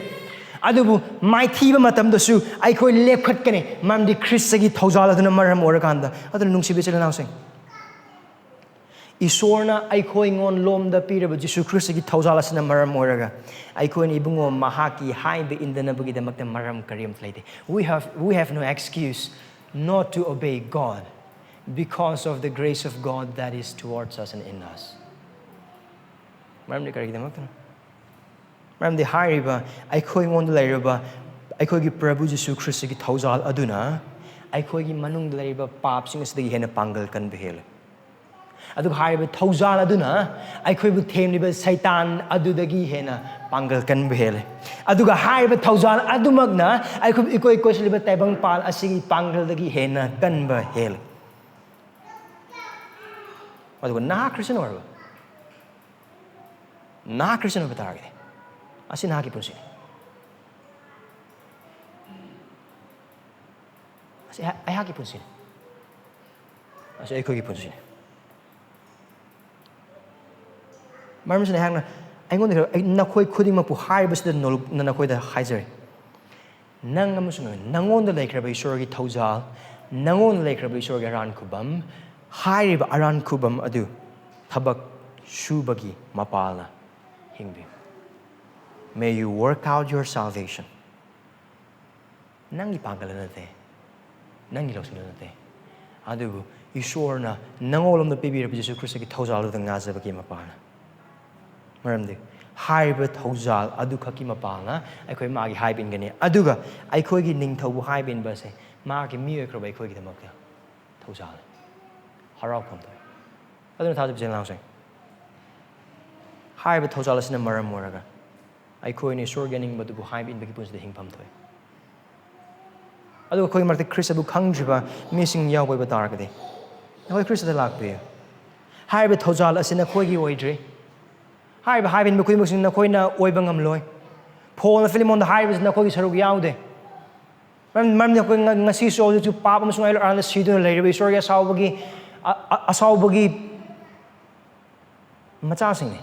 ꯑꯗꯨꯕꯨ ꯃꯥꯏꯊꯤꯕ ꯃꯇꯝꯗꯁꯨ ꯑꯩꯈꯣꯏ ꯂꯦꯞꯈꯠꯀꯅꯤ, ꯃꯔꯝꯗꯤ ꯈ꯭ꯔꯤꯁꯇꯒꯤ ꯊꯧꯖꯥꯜ ꯑꯗꯨꯅ ꯃꯔꯝ ꯑꯣꯏꯔꯀꯥꯟꯗ꯫ ꯑꯗꯨꯅ, ꯅꯨꯡꯁꯤꯕ ꯏꯆꯤꯜ ꯏꯅꯥꯎꯁꯤꯡ, ꯏꯁꯣꯔꯅ ꯑꯩꯈꯣꯏꯉꯣꯟ ꯂꯣꯝꯗ ꯄꯤꯔꯕ ꯖꯤꯁꯨ ꯈ꯭ꯔꯤꯁꯇꯒꯤ ꯊꯧꯖꯥꯜ ꯑꯁꯤꯅ ꯃꯔꯝ ꯑꯣꯏꯔꯒ, ꯑꯩꯈꯣꯏꯅ ꯏꯕꯨꯡꯉꯣ ꯃꯍꯥꯛꯀꯤ ꯍꯥꯏꯕ ꯏꯟꯗꯅꯕꯒꯤꯗꯃꯛꯇ ꯃꯔꯝ ꯀꯔꯤꯝꯇ ꯂꯩꯇꯦ꯫ We have, we have no excuse not to obey God because of the grace of God that is towards us and in us. ꯃꯔꯝꯗꯤ ꯀꯔꯤꯒꯤꯗꯃꯛꯇꯅꯣ? ꯃꯔꯝꯗꯤ ꯍꯥꯏꯔꯤꯕ ꯑꯩꯈꯣꯏꯉꯣꯟꯗ ꯂꯩꯔꯕ ꯑꯩꯈꯣꯏꯒꯤ ꯄ꯭ꯔꯚꯨ ꯖꯤꯁꯨ ꯈ꯭ꯔꯤꯁꯇꯒꯤ ꯊꯧꯖꯥꯜ ꯑꯗꯨꯅ ꯑꯩꯈꯣꯏꯒꯤ ꯃꯅꯨꯡꯗ ꯂꯩꯔꯤꯕ ꯄꯥꯞꯁꯤꯡ ꯑꯁꯤꯗꯒꯤ ꯍꯦꯟꯅ ꯄꯥꯡꯒꯜ ꯀꯟꯕ ꯍꯦꯜꯂꯤ꯫ ꯑꯗꯨꯒ ꯍꯥꯏꯔꯤꯕ ꯊꯧꯖꯥꯜ ꯑꯗꯨꯅ ꯑꯩꯈꯣꯏꯕꯨ ꯊꯦꯝꯂꯤꯕ ꯁꯩꯇꯥꯟ ꯑꯗꯨꯗꯒꯤ ꯍꯦꯟꯅ ꯄꯥꯡꯒꯜ ꯀꯟꯕ ꯍꯦꯜꯂꯤ꯫ ꯑꯗꯨꯒ ꯍꯥꯏꯔꯤꯕ ꯊꯧꯖꯥꯜ ꯑꯗꯨꯃꯛꯅ ꯑꯩꯈꯣꯏꯕꯨ ꯏꯀꯣꯏ ꯀꯣꯏꯁꯤꯜꯂꯤꯕ ꯇꯥꯏꯕꯪꯄꯥꯜ ꯑꯁꯤꯒꯤ ꯄꯥꯡꯒꯜꯗꯒꯤ ꯍꯦꯟꯅ ꯀꯟꯕ ꯍꯦꯜꯂꯤ꯫ ꯑꯗꯨꯒ ꯅꯍꯥꯛ ꯈ꯭ꯔꯤꯁꯇꯤꯌꯥꯟ ꯑꯣꯏꯔꯕ, ꯅꯍꯥꯛ ꯈ꯭ꯔꯤꯁꯇꯤꯌꯥꯟ ꯑꯣꯏꯕ ꯇꯥꯔꯒꯗꯤ, ꯑꯁꯤ ꯅꯍꯥꯛꯀꯤ ꯄꯨꯟꯁꯤꯅꯤ꯫ ꯑꯁꯤ ꯑꯩꯍꯥꯛ-, ꯑꯩꯍꯥꯛꯀꯤ ꯄꯨꯟꯁꯤꯅꯤ꯫ ꯑꯁꯤ ꯑꯩꯈꯣꯏꯒꯤ ꯄꯨꯟꯁꯤꯅꯤ꯫ ꯃꯔꯝꯁꯤꯅ ꯑꯩꯍꯥꯛꯅ, ꯑꯩꯉꯣꯟꯗ, ꯑꯩ ꯅꯈꯣꯏ ꯈꯨꯗꯤꯡꯃꯛꯄꯨ ꯍꯥꯏꯔꯤꯕꯁꯤꯗ ꯅꯣꯜꯂꯨꯛ-, ꯅ-, ꯅꯈꯣꯏꯗ ꯍꯥꯏꯖꯔꯤ꯫ ꯅꯪ ꯑꯃꯁꯨꯡ ꯅꯪꯉꯣꯟꯗ ꯂꯩꯈ꯭ꯔꯕ ꯏꯁꯣꯔꯒꯤ ꯊꯧꯖꯥꯜ, ꯅꯪꯉꯣꯟꯗ ꯂꯩꯈ꯭ꯔꯕ ꯏꯁꯣꯔꯒꯤ ꯑꯔꯥꯟ ꯈꯨꯕꯝ, ꯍꯥꯏꯔꯤꯕ ꯑꯔꯥꯟ ꯈꯨꯕꯝ ꯑꯗꯨ ꯊꯕꯛ ꯁꯨꯕꯒꯤ ꯃꯄꯥꯜꯅ ꯍꯤꯡꯕꯤꯌꯨ꯫ May you work out your salvation. ꯅꯪꯒꯤ ꯄꯥꯡꯒꯜꯅ ꯅꯠꯇꯦ, ꯅꯪꯒꯤ ꯂꯧꯁꯤꯡꯅ ꯅꯠꯇꯦ, ꯑꯗꯨꯕꯨ ꯏꯁꯣꯔꯅ ꯅꯪꯉꯣꯟꯂꯣꯝꯗ ꯄꯤꯕꯤꯔꯕ ꯖꯤꯁꯨ ꯈ꯭ꯔꯤꯁꯇꯒꯤ ꯊꯧꯖꯥꯜ ꯑꯗꯨꯗ ꯉꯥꯖꯕꯒꯤ ꯃꯄꯥꯅ꯫ ꯃꯔꯝꯗꯤ ꯍꯥꯏꯔꯤꯕ ꯊꯧꯖꯥꯜ ꯑꯗꯨꯈꯛꯀꯤ ꯃꯄꯥꯅ ꯑꯩꯈꯣꯏ ꯃꯥꯒꯤ ꯍꯥꯏꯕ ꯏꯟꯒꯅꯤ, ꯑꯗꯨꯒ ꯑꯩꯈꯣꯏꯒꯤ ꯅꯤꯡꯊꯧꯕꯨ ꯍꯥꯏꯕ ꯏꯟꯕ ꯑꯁꯦ ꯃꯥꯒꯤ ꯃꯤ ꯑꯣꯏꯈ꯭ꯔꯕ ꯑꯩꯈꯣꯏꯒꯤꯗꯃꯛꯇ ꯊꯧꯖꯥꯜꯅꯤ꯫ ꯍꯔꯥꯎꯐꯝ ꯊꯣꯛꯏ꯫ ꯑꯗꯨꯅ ꯊꯥꯖꯕ ꯏꯆꯤꯜ ꯏꯅꯥꯎꯁꯤꯡ, ꯍꯥꯏꯔꯤꯕ ꯊꯧꯖꯥꯜ ꯑꯁꯤꯅ ꯃꯔꯝ ꯑꯣꯏꯔꯒ ꯑꯩꯈꯣꯏꯅ ꯏꯁꯣꯔꯒꯤ ꯑꯅꯤꯡꯕꯗꯨꯕꯨ ꯍꯥꯏꯕ ꯏꯟꯕꯒꯤ ꯄꯨꯟꯁꯤꯗ ꯍꯤꯡꯐꯝ ꯊꯣꯛꯏ꯫ ꯑꯗꯨꯒ ꯑꯩꯈꯣꯏꯒꯤ ꯃꯔꯛꯇ ꯈ꯭ꯔꯤꯁꯇꯕꯨ ꯈꯪꯗ꯭ꯔꯤꯕ ꯃꯤꯁꯤꯡ ꯌꯥꯎꯕ ꯑꯣꯏꯕ ꯇꯥꯔꯒꯗꯤ, ꯅꯈꯣꯏ ꯈ꯭ꯔꯤꯁꯇꯗ ꯂꯥꯛꯄꯤꯌꯨ꯫ ꯍꯥꯏꯔꯤꯕ ꯊꯧꯖꯥꯜ ꯑꯁꯤ ꯅꯈꯣꯏꯒꯤ ꯑꯣꯏꯗ꯭ꯔꯤ꯫ ꯍꯥꯏꯔꯤꯕ ꯍꯥꯏꯕ ꯏꯟꯕ ꯈꯨꯗꯤꯡꯃꯛꯁꯤ ꯅꯈꯣꯏꯅ ꯑꯣꯏꯕ ꯉꯝꯂꯣꯏ꯫ ꯐꯣꯜꯅ ꯐꯤꯂꯤꯃꯣꯟꯗ ꯍꯥꯏꯔꯤꯕꯁꯤ ꯅꯈꯣꯏꯒꯤ ꯁꯔꯨꯛ ꯌꯥꯎꯗꯦ꯫ ꯃꯔꯝ-, ꯃꯔꯝꯗꯤ ꯑꯩꯈꯣꯏ ꯉ-, ꯉꯁꯤꯁꯨ ꯍꯧꯖꯤꯛꯁꯨ ꯄꯥꯞ ꯑꯃꯁꯨꯡ ꯑꯩ ꯂꯣꯏꯔꯀꯥꯟꯗ ꯁꯤꯗꯨꯅ ꯂꯩꯔꯤꯕ ꯏꯁꯣꯔꯒꯤ ꯑꯁꯥꯎꯕꯒꯤ, ꯑ-, ꯑ-, ꯑꯁꯥꯎꯕꯒꯤ ꯃꯆꯥꯁꯤꯡꯅꯤ꯫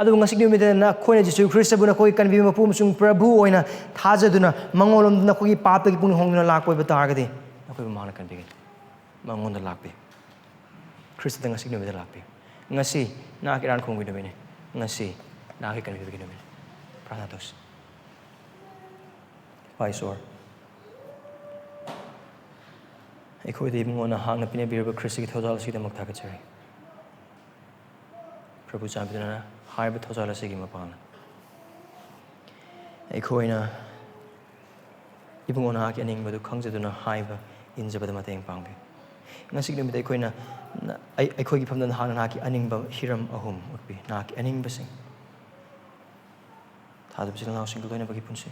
ꯑꯗꯨꯕꯨ ꯉꯁꯤꯒꯤ ꯅꯨꯃꯤꯠꯇ ꯅꯈꯣꯏꯅ ꯖꯤꯁꯨ ꯈ꯭ꯔꯤꯁꯇꯕꯨ ꯅꯈꯣꯏꯒꯤ ꯀꯟꯕꯤꯕ ꯃꯄꯨ ꯑꯃꯁꯨꯡ ꯄ꯭ꯔꯚꯨ ꯑꯣꯏꯅ ꯊꯥꯖꯗꯨꯅ ꯃꯉꯣꯟꯂꯣꯝꯗ ꯅꯈꯣꯏꯒꯤ ꯄꯥꯞꯇꯒꯤ ꯄꯨꯛꯅꯤꯡ ꯍꯣꯡꯗꯨꯅ ꯂꯥꯛꯄ ꯑꯣꯏꯕ ꯇꯥꯔꯒꯗꯤ, ꯅꯈꯣꯏꯕꯨ ꯃꯥꯅ ꯀꯟꯕꯤꯒꯅꯤ꯫ ꯃꯉꯣꯟꯗ ꯂꯥꯛꯄꯤꯌꯨ꯫ ꯈ꯭ꯔꯤꯁꯇꯗ ꯉꯁꯤꯒꯤ ꯅꯨꯃꯤꯠꯇ ꯂꯥꯛꯄꯤꯌꯨ꯫ ꯉꯁꯤ ꯅꯍꯥꯛꯀꯤ ꯏꯔꯥꯟ ꯈꯣꯡꯒꯤ ꯅꯨꯃꯤꯠꯅꯤ꯫ ꯉꯁꯤ ꯅꯍꯥꯛꯀꯤ ꯀꯟꯕꯤꯕꯒꯤ ꯅꯨꯃꯤꯠꯅꯤ꯫ ꯄ꯭ꯔꯥꯔꯊꯅꯥ ꯇꯧꯁꯤ꯫ ꯏꯄꯥ ꯏꯁꯣꯔ, ꯑꯩꯈꯣꯏꯗ ꯏꯕꯨꯡꯉꯣ ꯅꯍꯥꯛꯅ ꯄꯤꯅꯕꯤꯔꯕ ꯈ꯭ꯔꯤꯁꯇꯒꯤ ꯊꯧꯖꯥꯜ ꯑꯁꯤꯒꯤꯗꯃꯛ ꯊꯥꯒꯠꯆꯔꯤ꯫ ꯄ꯭ꯔꯚꯨ, ꯆꯥꯟꯕꯤꯗꯨꯅ ꯍꯥꯏꯔꯤꯕ ꯊꯧꯖꯥꯜ ꯑꯁꯤꯒꯤ ꯃꯄꯥꯟꯅ ꯑꯩꯈꯣꯏꯅ ꯏꯕꯨꯡꯉꯣ ꯅꯍꯥꯛꯀꯤ ꯑꯅꯤꯡꯕꯗꯨ ꯈꯪꯖꯗꯨꯅ ꯍꯥꯏꯕ ꯏꯟꯖꯕꯗ ꯃꯇꯦꯡ ꯄꯥꯡꯕꯤꯌꯨ꯫ ꯉꯁꯤꯒꯤ ꯅꯨꯃꯤꯠꯇ ꯑꯩꯈꯣꯏꯅ ꯅ-, ꯑꯩ-, ꯑꯩꯈꯣꯏꯒꯤ ꯐꯝꯗ ꯅꯍꯥꯛꯅ ꯅꯍꯥꯛꯀꯤ ꯑꯅꯤꯡꯕ ꯍꯤꯔꯝ ꯑꯍꯨꯝ ꯎꯠꯄꯤ, ꯅꯍꯥꯛꯀꯤ ꯑꯅꯤꯡꯕꯁꯤꯡ꯫ ꯊꯥꯖꯕ ꯏꯆꯤꯜ ꯏꯅꯥꯎꯁꯤꯡꯒ ꯂꯣꯏꯅꯕꯒꯤ ꯄꯨꯟꯁꯤ,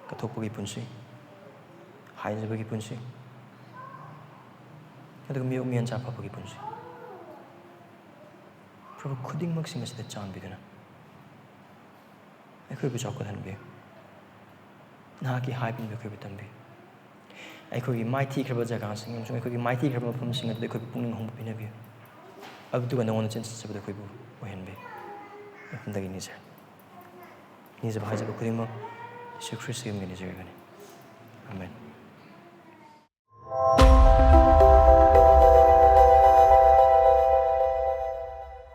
ꯀꯠꯊꯣꯛꯄꯒꯤ ꯄꯨꯟꯁꯤ, ꯍꯥꯏꯖꯕꯒꯤ ꯄꯨꯟꯁꯤ, ꯑꯗꯨꯒ ꯃꯤꯑꯣꯏ ꯃꯤꯌꯥꯟꯆꯥ ꯐꯕꯒꯤ ꯄꯨꯟꯁꯤ꯫ ꯄ꯭ꯔꯚꯨ, ꯈꯨꯗꯤꯡꯃꯛꯁꯤꯡ ꯑꯁꯤꯗ ꯆꯥꯟꯕꯤꯗꯨꯅ ꯑꯩꯈꯣꯏꯕꯨ ꯆꯥꯎꯈꯠꯍꯟꯕꯤꯌꯨ꯫ ꯅꯍꯥꯛꯀꯤ ꯍꯥꯏꯕ ꯏꯟꯕ ꯑꯩꯈꯣꯏꯕꯨ ꯇꯝꯕꯤꯌꯨ꯫ ꯑꯩꯈꯣꯏꯒꯤ ꯃꯥꯏꯊꯤꯈ꯭ꯔꯕ ꯖꯒꯥꯁꯤꯡ ꯑꯃꯁꯨꯡ ꯑꯩꯈꯣꯏꯒꯤ ꯃꯥꯏꯊꯤꯈ꯭ꯔꯕ ꯃꯐꯝꯁꯤꯡ ꯑꯗꯨꯗ ꯑꯩꯈꯣꯏꯕꯨ ꯄꯨꯛꯅꯤꯡ ꯍꯣꯡꯕ ꯄꯤꯅꯕꯤꯌꯨ꯫ ꯑꯗꯨꯒ ꯅꯉꯣꯟꯗ ꯆꯦꯟꯁꯤꯟꯖꯕꯗ ꯑꯩꯈꯣꯏꯕꯨ ꯑꯣꯏꯍꯟꯕꯤꯌꯨ꯫ ꯃꯐꯝꯗꯒꯤ ꯅꯤꯖꯔꯤ꯫ ꯅꯤꯖꯕ ꯍꯥꯏꯖꯕ ꯈꯨꯗꯤꯡꯃꯛ ꯌꯤꯁꯨ ꯈ꯭ꯔꯤꯁꯇꯒꯤ ꯃꯤꯡꯗ ꯅꯤꯖꯔꯤꯕꯅꯤ꯫ ꯑꯥꯃꯦꯟ꯫